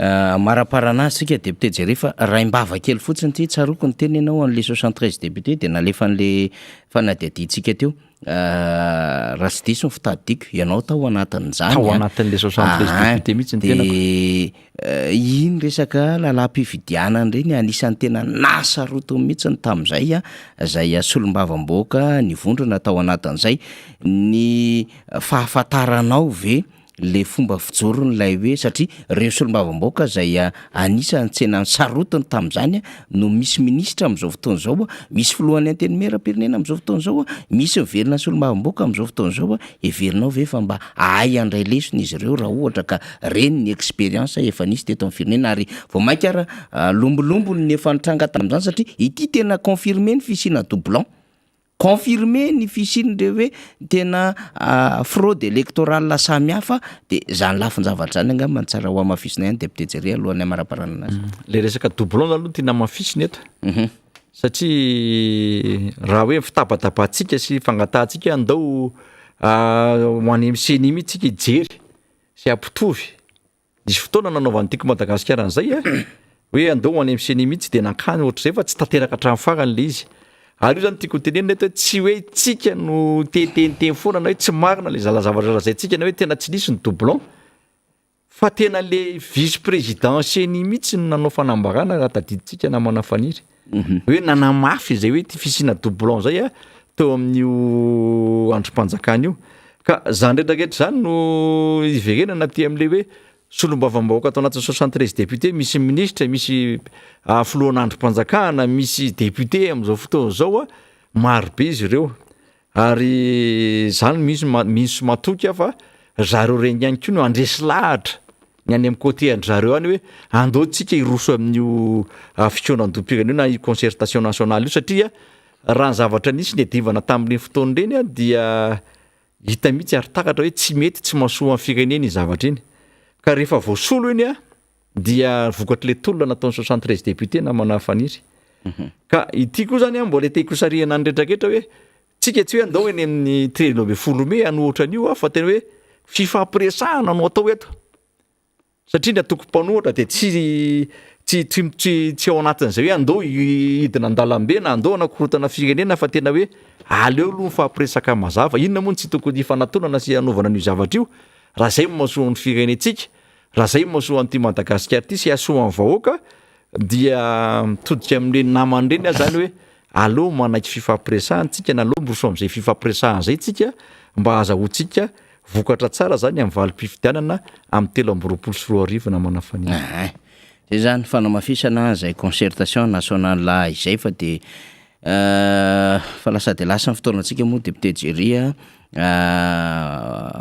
Amaraparana azy tsika député Jerry fa raim-bava kely fotsiny ity, tsaroako niteny ianao an'le 73 député de nalefa an'le fanadihadiantsika teo, raha tsy diso ny fitadidiako ianao tao anatin'izany Tao anatin'le 73 député mihitsy ny tenako. De iny resaka lalam-pifidianana ireny anisan'ny tena nahasarotiny mihitsy tamin'izay izay solombavambahoaka nivondrona tao anatin'izay, ny fahafantaranao ve le fomba fijorony ilay hoe satria ireo solombavambahoaka izay anisan'ny tsena sarotiny tamin'izany no misy minisitra amin'izao fotoana izao, misy filohan'ny antenimierampirenena amin'izao fotoana izao, misy miverina solombavambahoaka amin'izao fotoana izao, heverinao ve fa mba hahay handray lesona izy ireo raha ohatra ka reny ny expérience efa nisy teto amin'ny firenena ary vao mainka ara lombolombony ny efa nitranga tamin'izany satria ity tena confirmer ny fisiana doublon. Confirmer ny fisian'ireo hoe tena fraude électorale samihafa de zany lafin-javatra zany angamba no tsara ho hamafisina ihany député Jerry alohan'ny hamaraparana anazy. Le resaka doublon zany aloha tiana hamafisina eto satria raha hoe fitabatabantsika sy fangatahantsika andao ho any amin'ny CENI mihitsy tsika hijery sy hampitovy. Nisy fotoana nanaovan'ny Tiako Madagasikara an'izay a, hoe andao ho any amin'ny CENI mihitsy dia nankany ohatr'izay fa tsy tanteraka hatramin'ny farany ilay izy. Ary io zany tiako hotenenina eto hoe tsy hoe tsika no te-hiteniteny foana na hoe tsy marina ilay zala zavatra lazaintsika na hoe tena tsy nisy ny doublon fa tena le vice président CENI mihitsy no nanao fanambarana raha tadidintsika namana Faniry. Hoe nanamafy izay hoe ity fisiana doublon izay a teo amin'io andrim-panjakana io. Ka izany rehetra rehetra izany no iverenana aty amin'ilay hoe solombavambahoaka ato anatin'ny 73 députés, misy minisitra, misy filohana andrim-panjakana, misy député amin'izao fotoana izao a, maro be izy ireo. Ary izany misy misy matoky aho fa zareo ireny ihany koa no handresy lahatra ny any amin'ny côté an-dry zareo any hoe andao tsika hiroso amin'io fikaonandoham-pirenena io na io concertation nationale io satria raha ny zavatra nisy niadivana tamin'ireny fotoana ireny dia hita mihitsy ary takatra hoe tsy mety tsy mahasoa ny firenena iny zavatra iny ka rehefa voasolo iny dia vokatr'ilay tolona nataon'ny 73 députés namana Faniry. Ka ity koa zany mbola te hikosarihana ny retraretra hoe tsika tsy hoe andao eny amin'ny 13 mey hanohitra an'io fa tena hoe fifampiresahana no atao eto. Satria ny antoko mpanohitra dia tsy tsy tsy tsy tsy ao anatin'izay hoe andao hidina an-dalambe na andao hanakorotana firenena fa tena hoe aleo aloha mifampiresaka mazava. Inona moa no tsy tokony hifanatonana sy hanaovana an'io zavatra io raha izay no mahasoa ny firenentsika. Raha zay no mahasoa an'ity Madagasikara ity sy hahasoa ny vahoaka dia mitodika amin'ireny namana ireny aho zany hoe aleo manaiky fifampiresahana tsika na aleo miroso amin'izay fifampiresahana izay tsika mba hahazahoantsika vokatra tsara zany amin'ny valim-pifidianana amin'ny 2023 namana Fanilo. Ahay. Zay zany fanamafisana izay concertation nationale izay fa dia fa lasa dia lasa ny fotoanantsika moa député Jerry a.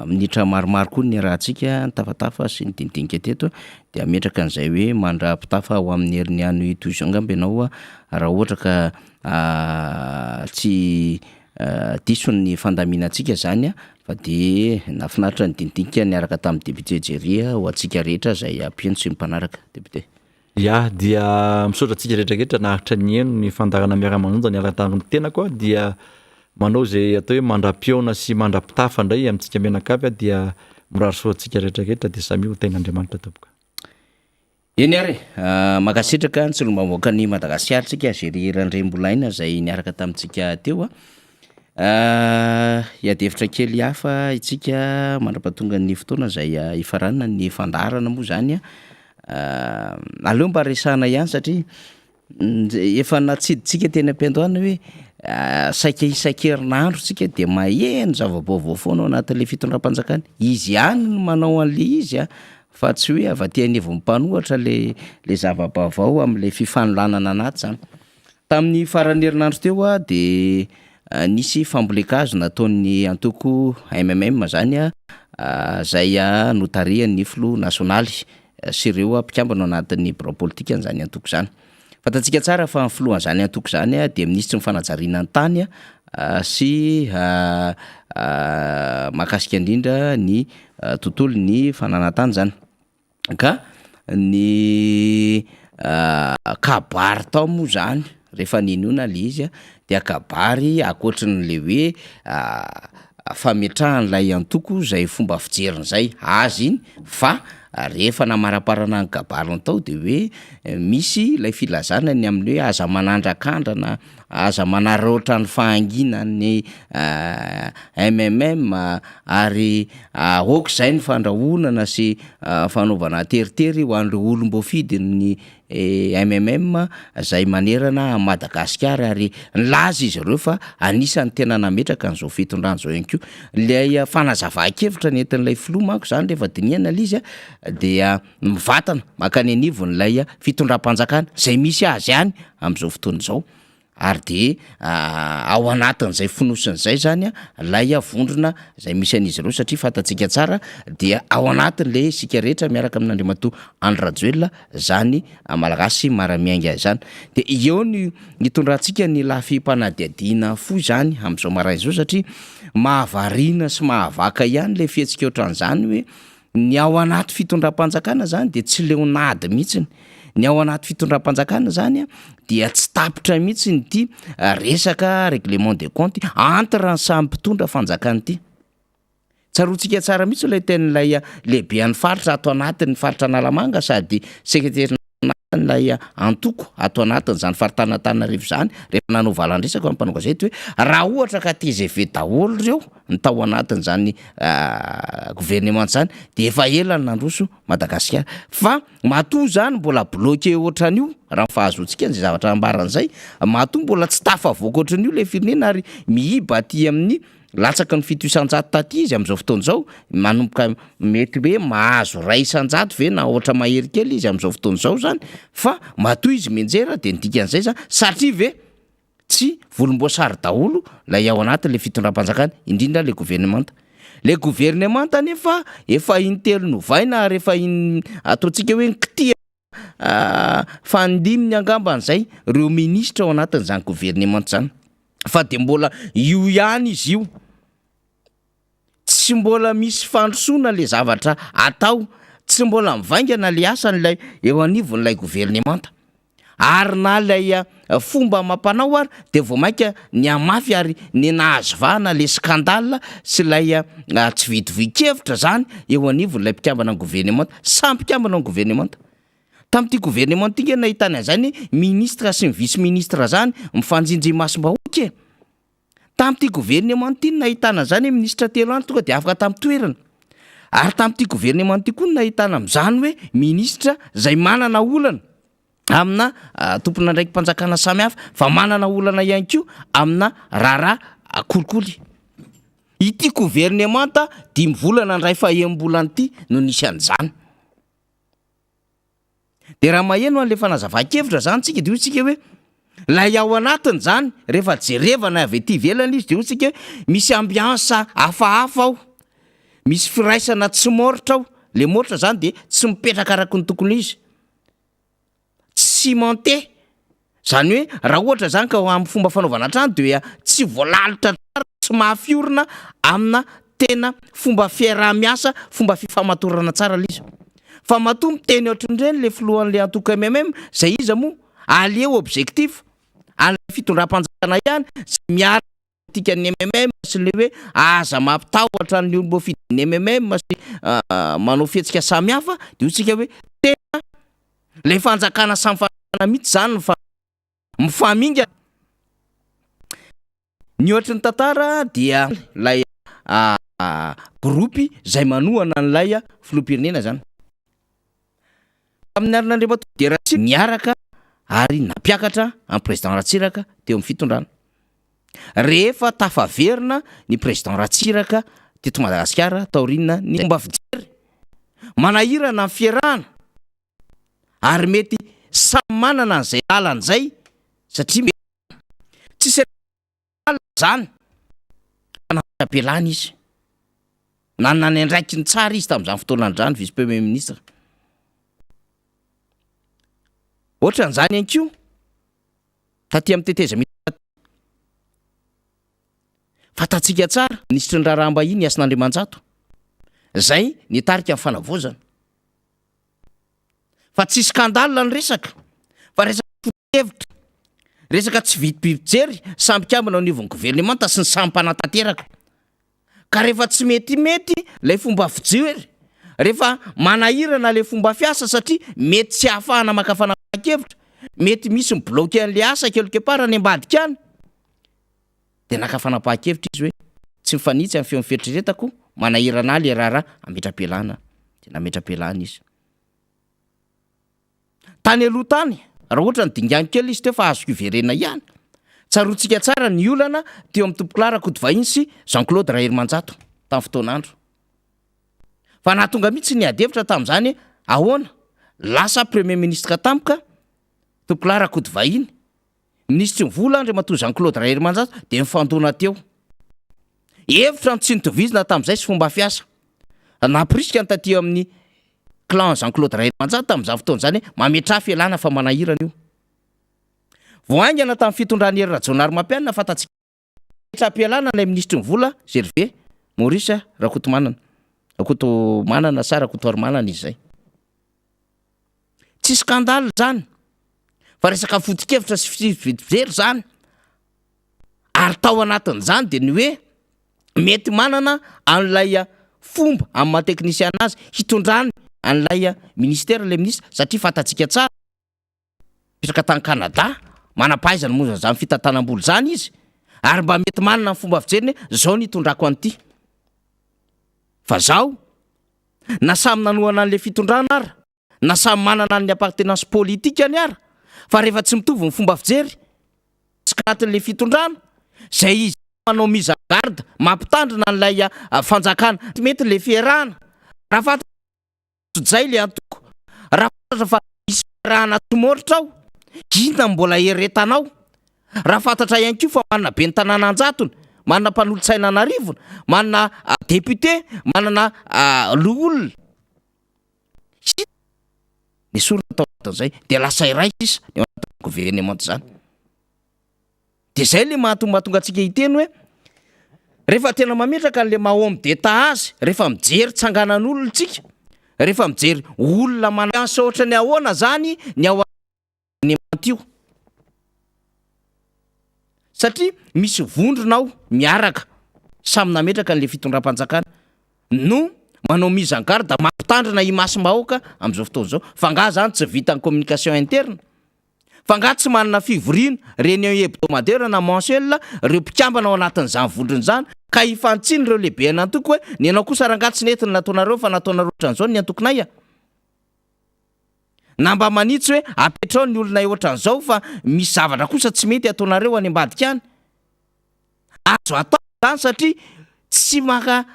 Minitra maromaro koa ny niarahantsika nitafatafa sy nidinidinika teto dia hametraka an'izay hoe mandra-pitafa ho amin'ny herin'ny ano toy izao angamba ianao raha ohatra ka tsy diso ny fandaminantsika zany fa dia nahafinaritra ny dinidinika niaraka tamin'ny député Jerry ho antsika rehetra izay mpino sy mpanaraka député. Ya, dia misaotra antsika rehetra rehetra naharitra nihaino ny fandaharana Miara-manonja niaraka tamin'ny tenako aho dia manao izay atao hoe mandra-pihaona sy mandra-pitafa indray amintsika mianakavy aho dia mirary soa antsika rehetra rehetra dia samia ho tahin'Andriamanitra tompoko. Eny ary e, mankasitraka ny solombavambahoakan'i Madagasikara tsika Jerry Randriambolaina izay niaraka tamintsika teo a. Hiady hevitra kely hafa isika mandra-pahatonga ny fotoana izay hifaranan'ny fandaharana moa izany a. Aleo mba resahana ihany satria efa natsidintsika teny am-piandohana hoe saika isan-kerinandro tsika dia maheno zava-baovao foana ao anatin'ilay fitondram-panjakana. Izy ihany no manao an'ilay izy a, fa tsy hoe avy aty anivon'ny mpanohatra le le zava-baovao amin'ilay fifanolanana anaty zany. Tamin'ny faran'ny herinandro teo dia nisy fambolen-kazo nataon'ny antoko MMM zany izay notarihan'ny filoha nasionaly sy ireo mpikambana ao anatin'ny birao politikan'izany antoko izany. Fantatsika tsara fa ny filohan'izany antoko izany dia minisitry ny fanajariana ny tany sy mahakasika indrindra ny tontolon'ny fananan-tany izany. Ka ny kabary tao moa zany rehefa ninoana le izy a dia kabary ankoatrin'le hoe fametrahan'ilay antoko zay fomba fijeriny zay azy iny fa rehefa namaraparana ny kabariny tao de hoe misy ilay filazana ny amin'ny hoe aza manandrakandrana Aza manaraotra ny fahanginan'ny MMM ary aoka izay ny fandrahonana sy fanaovana teritery ho an'ireo olom-boafidin'ny MMM izay manerana an'i Madagasikara ary nilaza izy ireo fa anisan'ny tena nametraka an'izao fitondrana izao ihany koa. Ilay fanazavan-kevitra nentin'ilay filoha manko izany rehefa dinihana ilay izy dia mivantana mankany anivon'ilay fitondram-panjakana izay misy azy any amin'izao fotoana izao. Ary dia ao anatin'izay fonosana izay izany ilay vondrona izay misy an'izy ireo satria fantatsika tsara dia ao anatin'ilay isika rehetra miaraka amin'Andriamatoa Andry Rajoelina izany Malagasy Mara-Miainga izany. Dia eo no hitondrantsika ny lafim-panadihadiana fohy izany amin'izao maraina izao satria mahavariana sy mahavaka ihany ilay fihetsika ohatran'izany hoe Ny ao anaty fitondram-panjakana zany dia tsy leon'ady mihitsiny, ny ao anaty fitondram-panjakana zany dia tsy tapitra mihitsiny ity resaka règlement de compte entre ny samy mpitondra fanjakana ity. Tsaroantsika tsara mihitsy ilay tenin'ilay lehiben'ny faritra ato anatin'ny faritra Analamanga sady sekretera ilay antoko ato anatin'izany faritanin'Antananarivo izany rehefa nanao valan-dresaka amin'ny mpanao gazety hoe raha ohatra ka tgv daholo ireo ny tao anatin'izany gouvernement izany dia efa ela no nandroso Madagasikara fa matoa izany mbola bloqué ohatran'io raha ny fahazoantsika an'izay zavatra ambaran'izay matoa mbola tsy tafavoaka ohatran'io ilay firenena ary mihiba aty amin'ny Latsaky ny 7% taty izy amin'izao fotoana izao, manomboka mety hoe mahazo 1% ve na ohatra mahery kely izy amin'izao fotoana izao izany, fa matoa izy mianjera dia ny dikan'izay izany satria ve tsy volomboasary daholo ilay ao anatin'ilay fitondram-panjakana, indrindra ilay governemanta. Ilay governemanta anefa efa intelo novaina ary efa in- ataontsika hoe nikitihana Fandiminy angambany izay ireo minisitra ao anatin'izany governemanta izany fa dia mbola io ihany izy io, tsy mbola misy fandrosoana le zavatra atao, tsy mbola mivaingana le asan'ilay eo anivon'ilay governemanta ary na ilay fomba amam-panao ary dia vao mainka nihamafy ary ny nahazo vahana le scandale sy ilay tsy vitovian-kevitra zany eo anivon'ilay mpikambana ny governemanta, samy mpikambana ny governemanta. Tamin'ity governemanta ity nge nahitana an'izany ministre sy ny vice ministre zany mifanjinjy imasom-bahoaka e! Tamin'ity governemanta ity no nahitana an'izany hoe minisitra telo andro tonga dia afaka tamin'ny toerana. Ary tamin'ity governemanta ity koa no nahitana amin'izany hoe minisitra izay manana olana amina tompon'andraiki-panjakana samihafa fa manana olana ihany koa amina raharaha kolikoly. Ity governemanta dimy volana ndray fahembolana ity no nisy an'izany. Dia raha maheno an'ilay fanazavan-kevitra zany tsika dia hoy tsika hoe ilay ao anatiny zany rehefa jerevana avy ety ivelany izy dia hoy tsika hoe misy ambiance hafahafa ao, misy firaisana tsy maoritra ao, le maoritra zany dia tsy mipetraka araka ny tokony ho izy. Tsy cimenté, zany hoe raha ohatra zany ka amin'ny fomba fanaovana trano dia tsy voalalotra tsara, tsy mafy orina amina tena fomba fiaraha-miasa, fomba fifamatorana tsara ilay izy. Fa matoa miteny ohatran'ireny le filohan'le antoko mmm, zay iza moa? Allié objectif an'ilay fitondram-panjakana ihany zay miara politikan'ny mmm sy le hoe aza mampitahotra ny olom-boafidin'ny mmm sy manao fihetsika samihafa de hoy tsika hoe tena le fanjakana samy fanjakana mihitsy zany ny mifamingana. Ny ohatry ny tantara dia ilay gropy izay manohana an'ilay filoham-pirenena zany. Tamin'ny alin'Andriamatoa Didier Ratsiraka niaraka ary nampiakatra an'i Président Ratsiraka teo amin'ny fitondrana. Rehefa tafaverina ny Président Ratsiraka teto Madagasikara taorian'ny fomba fijery manahirana ny fiarahana ary mety samy manana an'izay lalany izay satria mety tsisy lalana izany fa nametra-pialana izy. Nanana ny andraikiny tsara izy tamin'izany fotoana izany vice premier ministre. Ohatran'izany ihany koa taty amin'ny tetezamita taty. Fantatsika tsara, minisitry ny raharaham-bahiny Hasina Andriamanjato, izay nitarika ny fanavaozana. Fa tsy scandale ny resaka, fa resaka foto-kevitra, resaka tsy vidi-pijery, samy mpikambana eo anivon'ny governemanta sy ny samy mpanatanteraka. Ka rehefa tsy metimety ilay fomba fijery, rehefa manahirana ilay fomba fiasa satria mety tsy ahafahana maka fanapahan-kevitra, mety misy mi-bloquer an'ilay asa quelque part any ambadika any, dia naka fanapahan-kevitra izy hoe tsy mifanitsy amin'ny feon'ny fieritreretako, manahirana ahy ilay raharaha, hametra-pialana aho. Dia nametra-pialana izy. Tany aloha tany, raha ohatra ny dingano kely izy teo fa azoko iverenana ihany. Tsaroantsika tsara ny olana teo amin'ny Tompokolahy Rakotovahiny sy Jean Claude Raherimanjato tamin'ny fotoan'andro. Fa nahatonga mihitsy ny ady hevitra tamin'izany ahoana? Lasa Premier Ministre tampoka Tompokolahy Rakotovahiny. Minisitry ny vola Andriamatoa Jean Claude Raherimanjato dia nifandona teo. Hevitra no tsy nitovizina tamin'izay sy fomba fiasa. Nampirisika ny taty amin'ny clan Jean Claude Raherimanjato tamin'izany fotoana izany hoe mametraha fialana fa manahirana io. Vao haingana tamin'ny fitondran'i Hery Rajaonarimampianina fantatsika Nametra-pialana ilay minisitry ny vola, Gervais Maurice Rakotomanana. Rakotomanana sa Rakotoarimanana izy izay. Tsy scandale izany, fa resaka foto-kevitra sy fijery izany. Ary tao anatin'izany dia ny hoe mety manana an'ilay fomba amin'ny maha teknisiana azy hitondrany an'ilay ministera ilay minisitra satria fantatsika tsara Nipetraka tany Canada, manam-pahaizana momba izany fitantanam-bola izany izy, ary mba mety manana ny fomba fijeriny hoe izao no hitondrako an'ity. Fa zaho, na samy nanohana an'ilay fitondrana ara, na samy manana ny appartenance politique-ny ara, fa rehefa tsy mitovy ny fomba fijery, tsy anatin'ilay fitondrana, izay izy manao mise en garde, mampitandrina an'ilay fanjakana, tsy mety ilay fiarahana. Raha fantatra. Sojay le antoko, raha fantatra fa misy fiarahana tsy maoritra ao, inona no mbola eretanao? Raha fantatra ihany koa fa manana ben'ny tanàna an-jatony, manana mpanolotsaina an'arivony, manana député, manana loholona, inona nesorina tao anatin'izay? Dia lasa iray sisa ny ao anatin'ny governemanta izany. Dia izay ilay mahatonga antsika hiteny hoe rehefa tena mametraka an'ilay maha homme d'Etat azy, rehefa mijery tsanganan'olona tsika, rehefa mijery olona manana ohatran'ny ahoana zany ny ao anatin'ny io, satria misy vondrona ao miaraka samy nametraka an'ilay fitondram-panjakana no manao mise en garde mampitandrina imasom-bahoaka amin'izao fotoana izao, fa angaha zany tsy vitan'ny communication interne? Fa angaha tsy manana fivoriana, réunion hebdomadaire na mensuelle, ireo mpikambana ao anatin'izany vondrona izany, ka hifantsiny ireo lehiben'antoko hoe, ny anao kosa rangaha tsy nety ny nataonareo fa nataonareo ohatran'izao ny antokonay a! Na mba manitsy hoe apetrao ny olonay ohatran'izao fa misy zavatra kosa tsy mety ataonareo any ambadika any. Azo atao izany satria tsy maka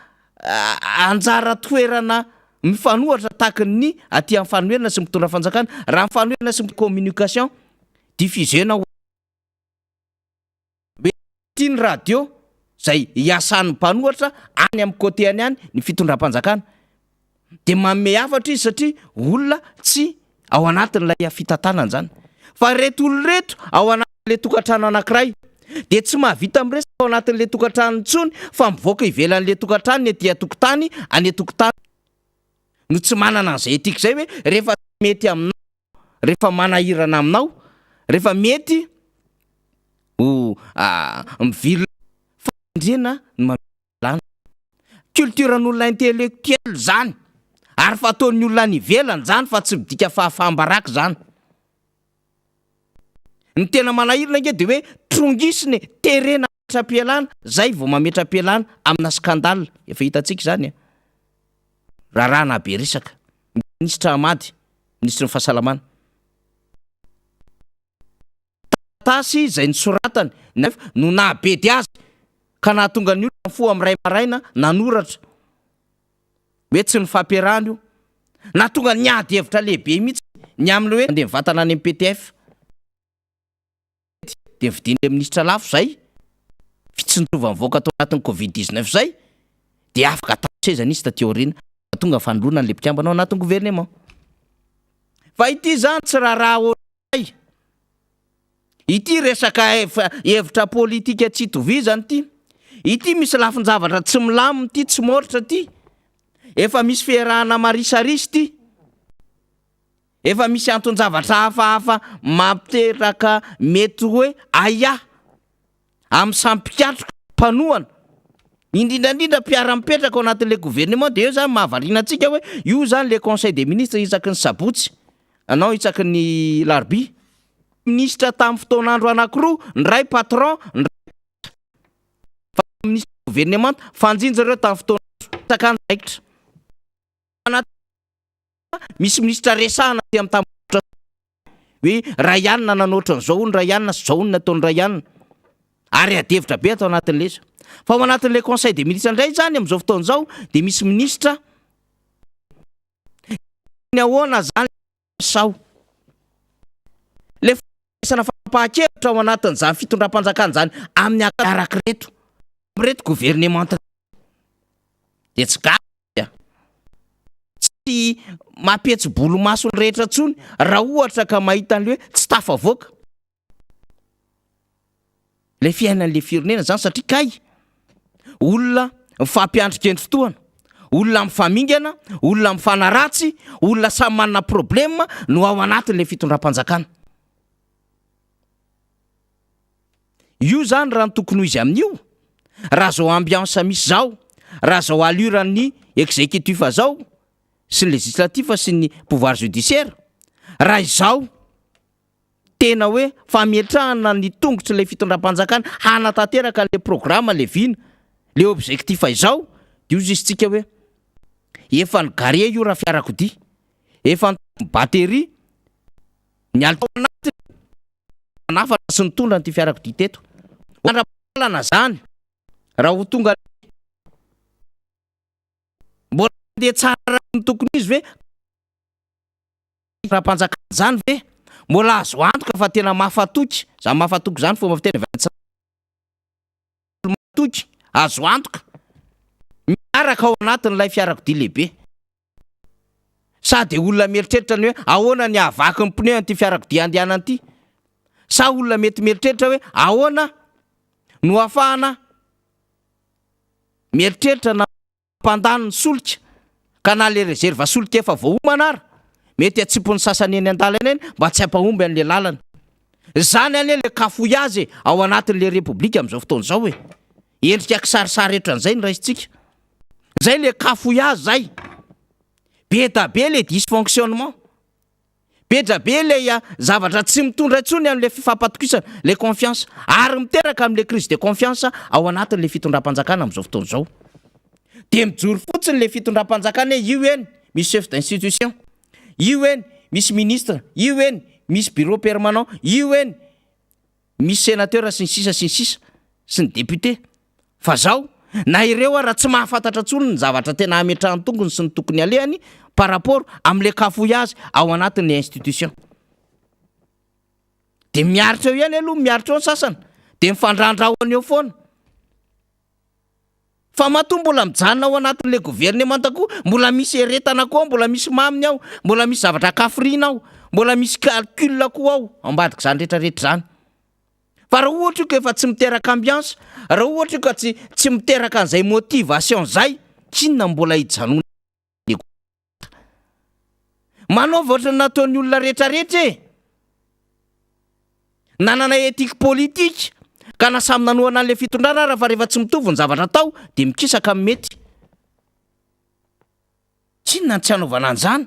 anjara toerana mifanohatra tahaky ny aty amin'ny fanoherana sy ny mpitondra fanjakana. Raha ny fanoherana sy ny communication diffuser-na hoe ity ny radio izay iasan'ny mpanohatra any amin'ny côté any any ny fitondram-panjakana dia manome hafatra izy satria olona tsy ao anatin'ilay fitantanana izany. Fa ireto olona ireto ao anatin'ilay tokantrano anankiray dia tsy mahavita miresaka ao anatin'ilay tokantrano intsony fa mivoaka ivelan'ilay tokantrano ny aty an-tokotany, any an-tokotany no tsy manana an'izay éthique izay hoe rehefa tsy mety aminao, rehefa manahirana aminao, rehefa mety ho mivilona fahendrena ny Lany. Culture an'olona intellectuel zany ary fataon'ny olona any ivelany zany fa tsy midika fahafaham-baraka zany. Ny tena manahirana ange de hoe trongisina e, terena hametra-pialana, zay vao mametra-pialana amina scandale, efa hitantsika izany a. Raharaha nahabe resaka. Minisitra Hamady, minisitry ny fahasalamana. Taratasy izay nosoratany nefa no nahabedy azy ka nahatonga ny olona nifoha amin'ny iray maraina nanoratra hoe tsy nifampiarahana io. Nahatonga ny ady hevitra lehibe mihitsy ny amin'ny hoe handeha mivantana any amin'ny PTF dia nividian'ilay minisitra lafo izay fitsinjovany vahoaka tao anatin'ny covid 19 izay dia afaka tamin'ny sezany izy taty aoriana tonga fanoloana an'ilay mpikambana ao anatin'ny gouvernement. Fa ity izany tsy raharaha Hay! Ity resaka hevitra politika tsy itovizana ity. Ity misy lafin-javatra tsy milamina ity, tsy maoritra ity. Efa misy fiarahana marisarisa ity. Efa misy anton-javatra hafahafa mampiteraka mety hoe ahiahy. Amin'ny samy mpikatroka, mpanohana, indrindra indrindra mpiara-mipetraka ao anatin'ilay gouvernement dia eo izany mahavariana antsika hoe io izany ilay conseil des ministres isaky ny sabotsy non isaky ny larobia. Minisitra tamin'ny fotoan'andro anankiroa, ny iray patron, ny iray fa minisitra gouvernemanta, fanjinja ireo tamin'ny fotoan'andro isaka andraikitra. Misy minisitra resahana aty amin'ny tambajotra hoe Rayanina nanao ohatran'izao hono Rayanina sy izao hono nataon'i Rayanina. Ary ady hevitra be ato anatin'ilay izy. Fa ao anatin'ilay conseil des ministres indray izany amin'izao fotoana izao dia misy minisitra ny ahoana izany sao. Ilay fandraisana fanapahan-kevitra. fanapahan-kevitra ao anatin'izany fitondram-panjakana izany amin'ny arak'ireto amin'ireto governemanta dia tsy gaga tsy mampihetsi-bolomaso ny rehetra intsony raha ohatra ka mahita an'ilay hoe tsy tafavoaka ilay fiainan'ilay firenena izany satria kay olona mifampiandry kendry fotoana, olona mifamingana, olona mifanaratsy, olona samy manana problème no ao anatin'ilay fitondram-panjakana. Io izany raha ny tokony ho izy amin'io, raha izao ambiance misy izao, raha izao allure an'ny executif izao sy ny législatif sy ny pouvoir judiciaire, raha izao tena hoe fametrahana ny tongotr'ilay fitondram-panjakana hanatanteraka an'ilay programme, ilay vina, ilay objectif izao, dia hoy izy tsika hoe efa ni-garer io raha fiarakodia, efa nitondra batterie, niala tao anatiny, nanafatra sy nitondra an'ity fiarakodia teto. Mandra-pahalalana izany, raha ho tonga mbola mandeha tsara araka ny tokony izy ve? Raha-panjakana izany ve? Mbola azo antoka fa tena mafatoky, izany mafatoky izany fomba fiteny avy any Antsiranana, matoky, azo antoka, miaraka ao anatin'ilay fiarakodia lehibe. Sa dia olona mieritreritra ny hoe ahoana ny hahavaky ny pneu an'ity fiarakodia andehanana ity? Sa olona mety mieritreritra hoe ahoana no ahafahana mieritreritra na mpandany ny solika ka na le reserve solika efa voaomana ara mety atsipin'ny sasany eny an-dalana eny mba tsy hampahomby an'le lalana. Zany anie le cafouillage e ao anatin'le repoblika amin'izao fotoana izao e. Endrika kisarisary otran'izay no raisintsika. Zay le cafouillage zay. Be da be le dysfonctionnement. Be dra be ilay zavatra tsy mitondra intsony amin'ilay fifampatokisana, ilay confiance, ary miteraka amin'ilay crise de confiance ao anatin'ilay fitondram-panjakana amin'izao fotoana izao. Dia mijoro fotsiny ilay fitondram-panjakana hoe io eny misy chef d'institution, io eny misy ministre, io eny misy bureau permanent, io eny misy sénateur sy ny sisa sy ny sisa sy ny député fa zao na ireo ara tsy mahafantatra tsony ny zavatra tena hametrahany tongony sy ny tokony alehany par rapport amle cafouillage ao anatin'ny institution de miaritra eo ihany aloha miaritra eo ny sasany de mifandrandrahona eo foana Fa matoa mbola mijanona ao anatin'ilay governemanta koa, mbola misy eretana koa ao, mbola misy maminy ao, mbola misy zavatra kafiriana ao, mbola misy calcul koa ao ambadik'izany rehetra rehetra izany. Fa raha ohatra io ka efa tsy miteraka ambiance, raha ohatra io ka tsy tsy miteraka an'izay motivation izay, inona mbola hijanonana eo? Manaova ohatran'ny nataon'ny olona rehetrarehetra e! Nanana éthique politique ka na samy nanohana an'ilay fitondrana ara fa rehefa tsy mitovy ny zavatra atao dia mikisaka amin'ny mety. Tsinona ny tsy hanaovana an'izany.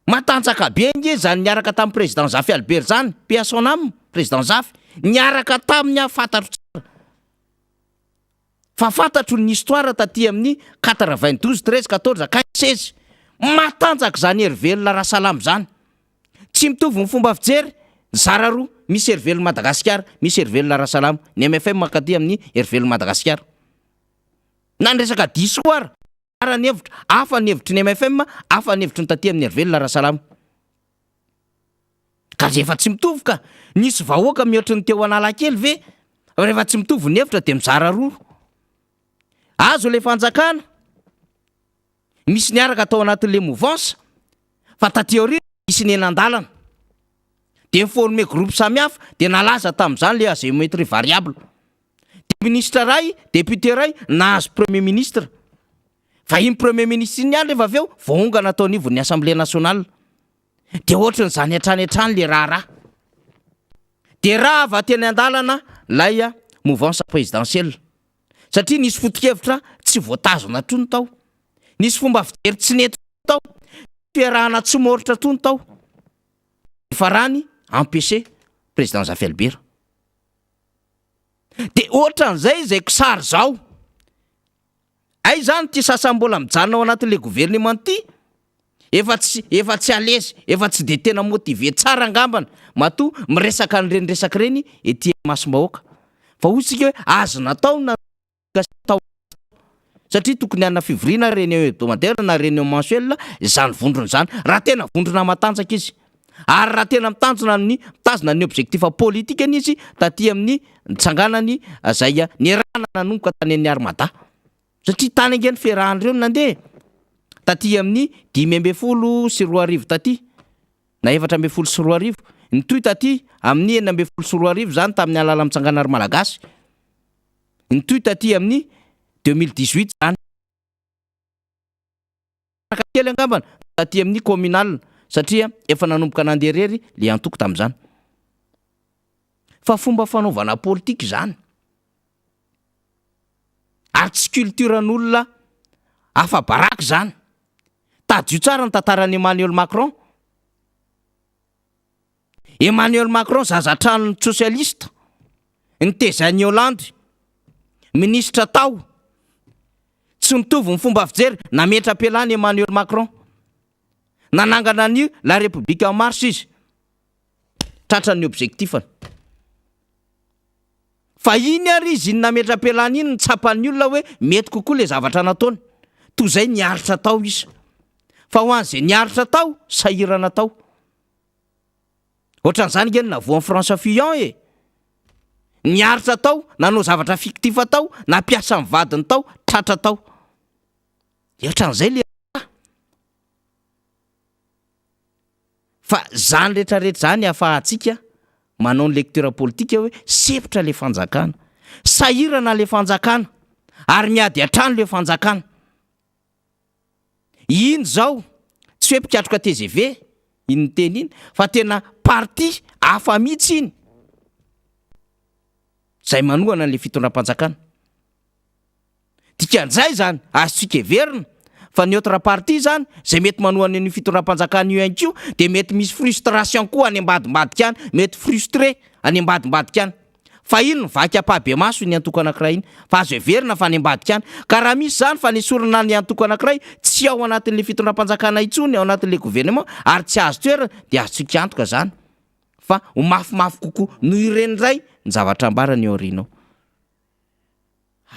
Matanjaka be ange izany niaraka tamin'ny président Zafy Albert izany, paix à son âme, président Zafy, niaraka taminy aho fantatro tsara. Fa fantatro ny histoire taty amin'ny quatre vingt 12 13 14 15 16. Matanjaka izany Herivelona Rasalama izany. Tsy mitovy ny fomba fijery, mizara roa, misy Herivelona Madagasikara, misy Herivelona Rasalama. Ny mfm mankaty amin'ny Herivelona Madagasikara. Na ny resaka diso koa ara, mizara ny hevitra, hafa ny hevitry ny mfm, hafa ny hevitry ny taty amin'ny Herivelona Rasalama. Ka rehefa tsy mitovy ka, nisy vahoaka mihoatry ny teo Analakely ve? Rehefa tsy mitovy ny hevitra dia mizara roa. Azo ilay fanjakana, misy niaraka tao anatin'ilay mouvance, fa taty aoriana nisy nihenan-dalana. Dia ni-former groupe samihafa, dia nalaza tamin'izany ilay à géométrie variable. Dia ministre iray, député iray nahazo premier ministre. Fa iny premier ministre iny ihany rehefa avy eo voaongana tao anivon'ny assemblée nationale. Dia ohatran'izany hatrany hatrany le raharaha. Dia rava teny an-dalana ilay mouvance présidentielle. Satria nisy foto-kevitra tsy voatazona intsony tao. Nisy fomba fijery tsy nety intsony tao. Nisy fiarahana tsy maoritra intsony tao. Nifarany empêché président Zafy Albert. Dia ohatran'izay izay kisary izao. Hay zany ity sasany mbola mijanona ao anatin'le gouvernement ity efa tsy efa tsy à l'aise, efa tsy de tena motivé tsara angambany matoa miresaka an'ireny resaka ireny ety imasom-bahoaka. Fa hoy isika hoe azo natao ny tao satria tokony hanana fivoriana réunion hebdomadaire na réunion mensuelle izany vondrona izany raha tena vondrona matanjaka izy. Ary raha tena mitanjona amin'ny mitazona ny objectif politikany izy taty amin'ny nitsanganany izay niarahana nanomboka tany amin'ny Armada. Satria tany ange ny fiarahan'ireo no nandeha e! Taty amin'ny 2015 taty na 2014, nitohy taty amin'ny 2016 izany tamin'ny alalan'ny Mitsangana ry Malagasy, nitohy taty amin'ny 2018 izany. Araka kely angambany taty amin'ny communal satria efa nanomboka nandeha irery le antoko tamin'izany. Fa fomba fanaovana politika izany. Ary tsy culture-n'olona afa-baraka izany. Tadidio tsara ny tantaran'i Emmanuel Macron. Emmanuel Macron zaza tranon'ny sosialista, nitezain'i Hollande, minisitra tao. Tsy mitovy ny fomba fijery, nametra-pialana Emmanuel Macron. Nanangana ny La République en Marche izy. Tratra ny objectif-ny. Fa iny ary izy iny nametra-pialana iny no tsapan'ny olona hoe mety kokoa le zavatra nataony. Toy izay niaritra tao izy. Fa ho an'izay niaritra tao, sahirana tao. Ohatran'izany nge ny navoan'i François Fillon e! Niaritra tao, nanao zavatra fictif tao, nampiasa ny vadiny tao, tratra tao. Dia ohatran'izay le raha. Fa zany rehetra rehetra zany ahafahantsika manao ny lecture politique hoe sempotra le fanjakana, sahirana le fanjakana, ary miady hatrany le fanjakana. Iny zao tsy hoe mpikatroka tgv iny niteny iny fa tena parti hafa mihitsy iny zay manohana an'le fitondram-panjakana. Dikan'izay zany azontsika heverina fa ny autre parti zany zay mety manohana an'io fitondram-panjakana io ihany koa de mety misy frustration koa any ambadimbadika any, mety frustré any ambadimbadika any. Fa iny nivaky ampahibemaso iny antoko anankiray iny, fa azo heverina fa any ambadika any. Ka raha misy izany fanesorana ny antoko anankiray tsy ao anatin'ilay fitondram-panjakana intsony, ao anatin'ilay gouvernement, ary tsy azo toerana, dia azontsika antoka izany fa ho mafimafy kokoa noho ireny indray ny zavatra ambarany eo aoriana ao.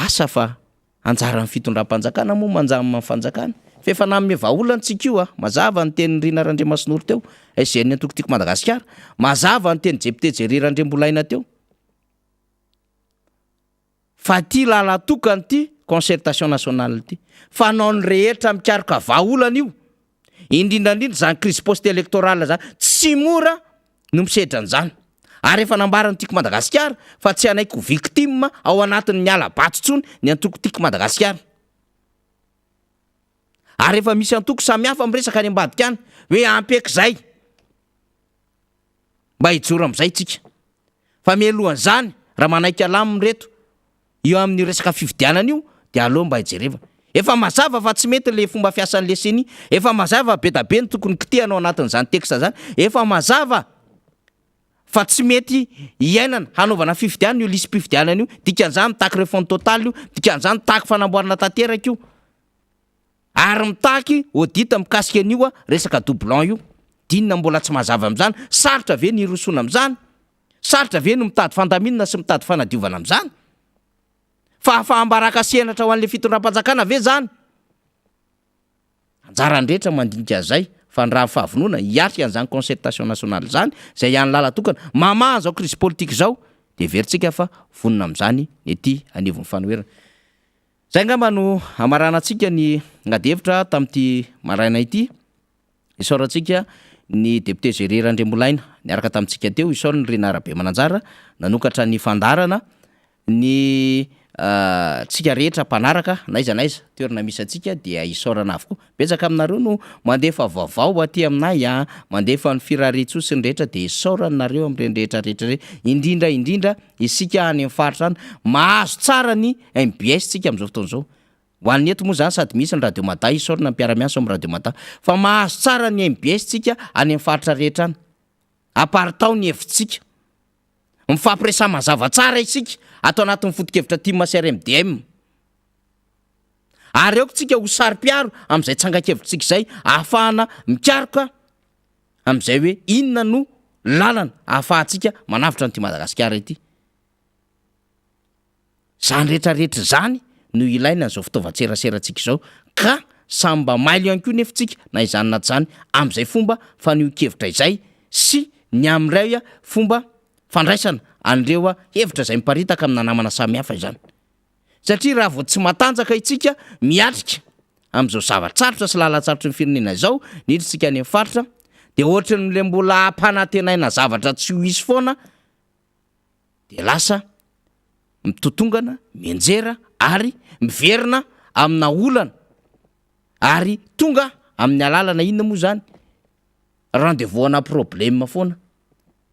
Asa fa anjaran'ny fitondram-panjakana moa manjamina ny fanjakana. Fa efa nanome vahaolana tsika io a! Mazava ny tenin'i Rina Randriamasinoro teo, SGN Antoko Tiako Madagasikara. Mazava ny tenin'i Jepte Jerry Randriambolaina teo. Fa ity lalan-tokana ity concertation nationale ity. Fanaon'ny rehetra mikaroka vahaolana io. Indrindra indrindra izany crise post électorale izany. Tsy mora no misedra an'izany. Ary efa nambaran'ny Tiako Madagasikara fa tsy hanaiky ho victime ao anatin'ny hala-bato intsony ny antoko Tiako Madagasikara. Ary efa misy antoko samihafa miresaka any ambadika any hoe ampy eky izay. Mba hijoro amin'izay tsika. Fa mialohan'izany raha manaiky alamina ireto io amin'io resaka fifidianana io dia aleo mba hijerevana. Efa mazava fa tsy mety le fomba fiasan'le ceni, efa mazava be da be ny tokony kitihana ao anatin'izany texte zany, efa mazava fa tsy mety hiainana hanaovana fifidianana io lisi-pifidianana io, dikan'izany mitaky refonte totale io, dikan'izany mitaky fanamboarana tanteraka io, ary mitaky audit mikasika an'io resaka doublon io. D'inona mbola tsy mazava amin'izany? Sarotra ve ny hirosoana amin'izany? Sarotra ve ny mitady fandaminana sy mitady fanadiovana amin'izany? Fahafaham-baraka sy henatra ho an'ilay fitondram-panjakana ve izany? Anjaran'ny rehetra mandinika an'izay fa ny raha ny fahavonona hiatrika an'izany concertation nationale izany, izay ihany lala-tokana mamaha an'izao crise politique izao dia heverintsika fa vonona amin'izany ny ety anivon'ny fanoherana. Izay angamba no hamaranantsika ny adihevitra tamin'ity maraina ity. Isaorantsika ny député Jerry Randriambolaina niaraka tamintsika teo, isaorana i Rinah Rabemananjara nanokatra ny fandaharana, ny tsika rehetra mpanaraka n'aiza n'aiza toerana misy antsika dia isaorana avokoa. Betsaka aminareo no mandefa vaovao aty aminay a, mandefa ny firariantsoa sy ny rehetra dia isaorana nareo amin'ireny rehetra rehetra ireny, indrindra indrindra isika any amin'ny faritra any, mahazo tsara ny mbs tsika amin'izao fotoana izao. Ho an'ny eto moa izany sady misy ny Radio Mada, isaorana ny mpiara-miasa ao amin'ny Radio Mada. Fa mahazo tsara ny mbs tsika any amin'ny faritra rehetra any. Aparitao ny hevitsika. Mifampiresaha mazava tsara isika ato anatin'ny foto-kevitra tim sy RMDM. Ary aoka tsika ho saro-piaro amin'izay tsangan-kevitritsika izay ahafahana mikaroka amin'izay hoe inona no lalana ahafahantsika manavotra an'ity Madagasikara ity. Izany rehetra rehetra izany no ilaina an'izao fitaovan-tseraserantsika izao ka samy mba mailo ihany koa nefa tsika na izany na tsy izany amin'izay fomba fanehoan-kevitra izay. sy ny amin'ilay fomba fandraisana an'ireo hevitra izay miparitaka amina namana samihafa izany. Satria raha vao tsy matanjaka itsika miatrika amin'izao zava-tsarotra sy lalan-tsarotry ny firenena izao, indrindra isika any amin'ny faritra, dia ohatran'ilay mbola ampanantenaina zavatra tsy ho hisy foana, dia lasa mitotongana, mianjera ary miverina amina olana ary tonga amin'ny alalana inona moa izany? Rendez-vous ana problème foana.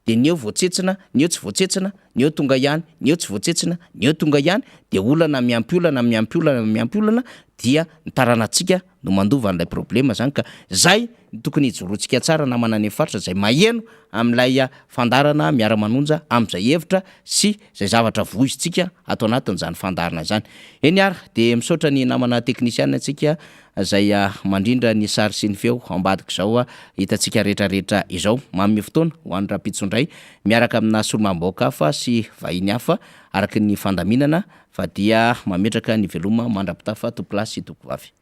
Dia ny eo voatsetsina, ny eo tsy voatsetsina, ny eo tonga ihany, ny eo tsy voatsetsina, ny eo tonga ihany, dia olana miampy olana miampy olana miampy olana, dia ny taranantsika no mandova an'ilay problème zany ka zay no tokony hijoroantsika tsara namana any amin'ny faritra zay maheno amin'ilay fandaharana miara-manonja amin'izay hevitra sy izay zavatra voizintsika ato anatin'izany fandaharana izany. Eny ary dia misaotra ny namana teknisiana antsika izay mandrindra ny sary sy ny feo ambadik'izao hitantsika rehetra rehetra izao. Manome fotoana ho an'ny rahampitso indray miaraka amina solombavambahoaka hafa sy vahiny hafa araka ny fandaminana fa dia mametraka ny veloma mandra-pitafa tompolahy sy tompovavy.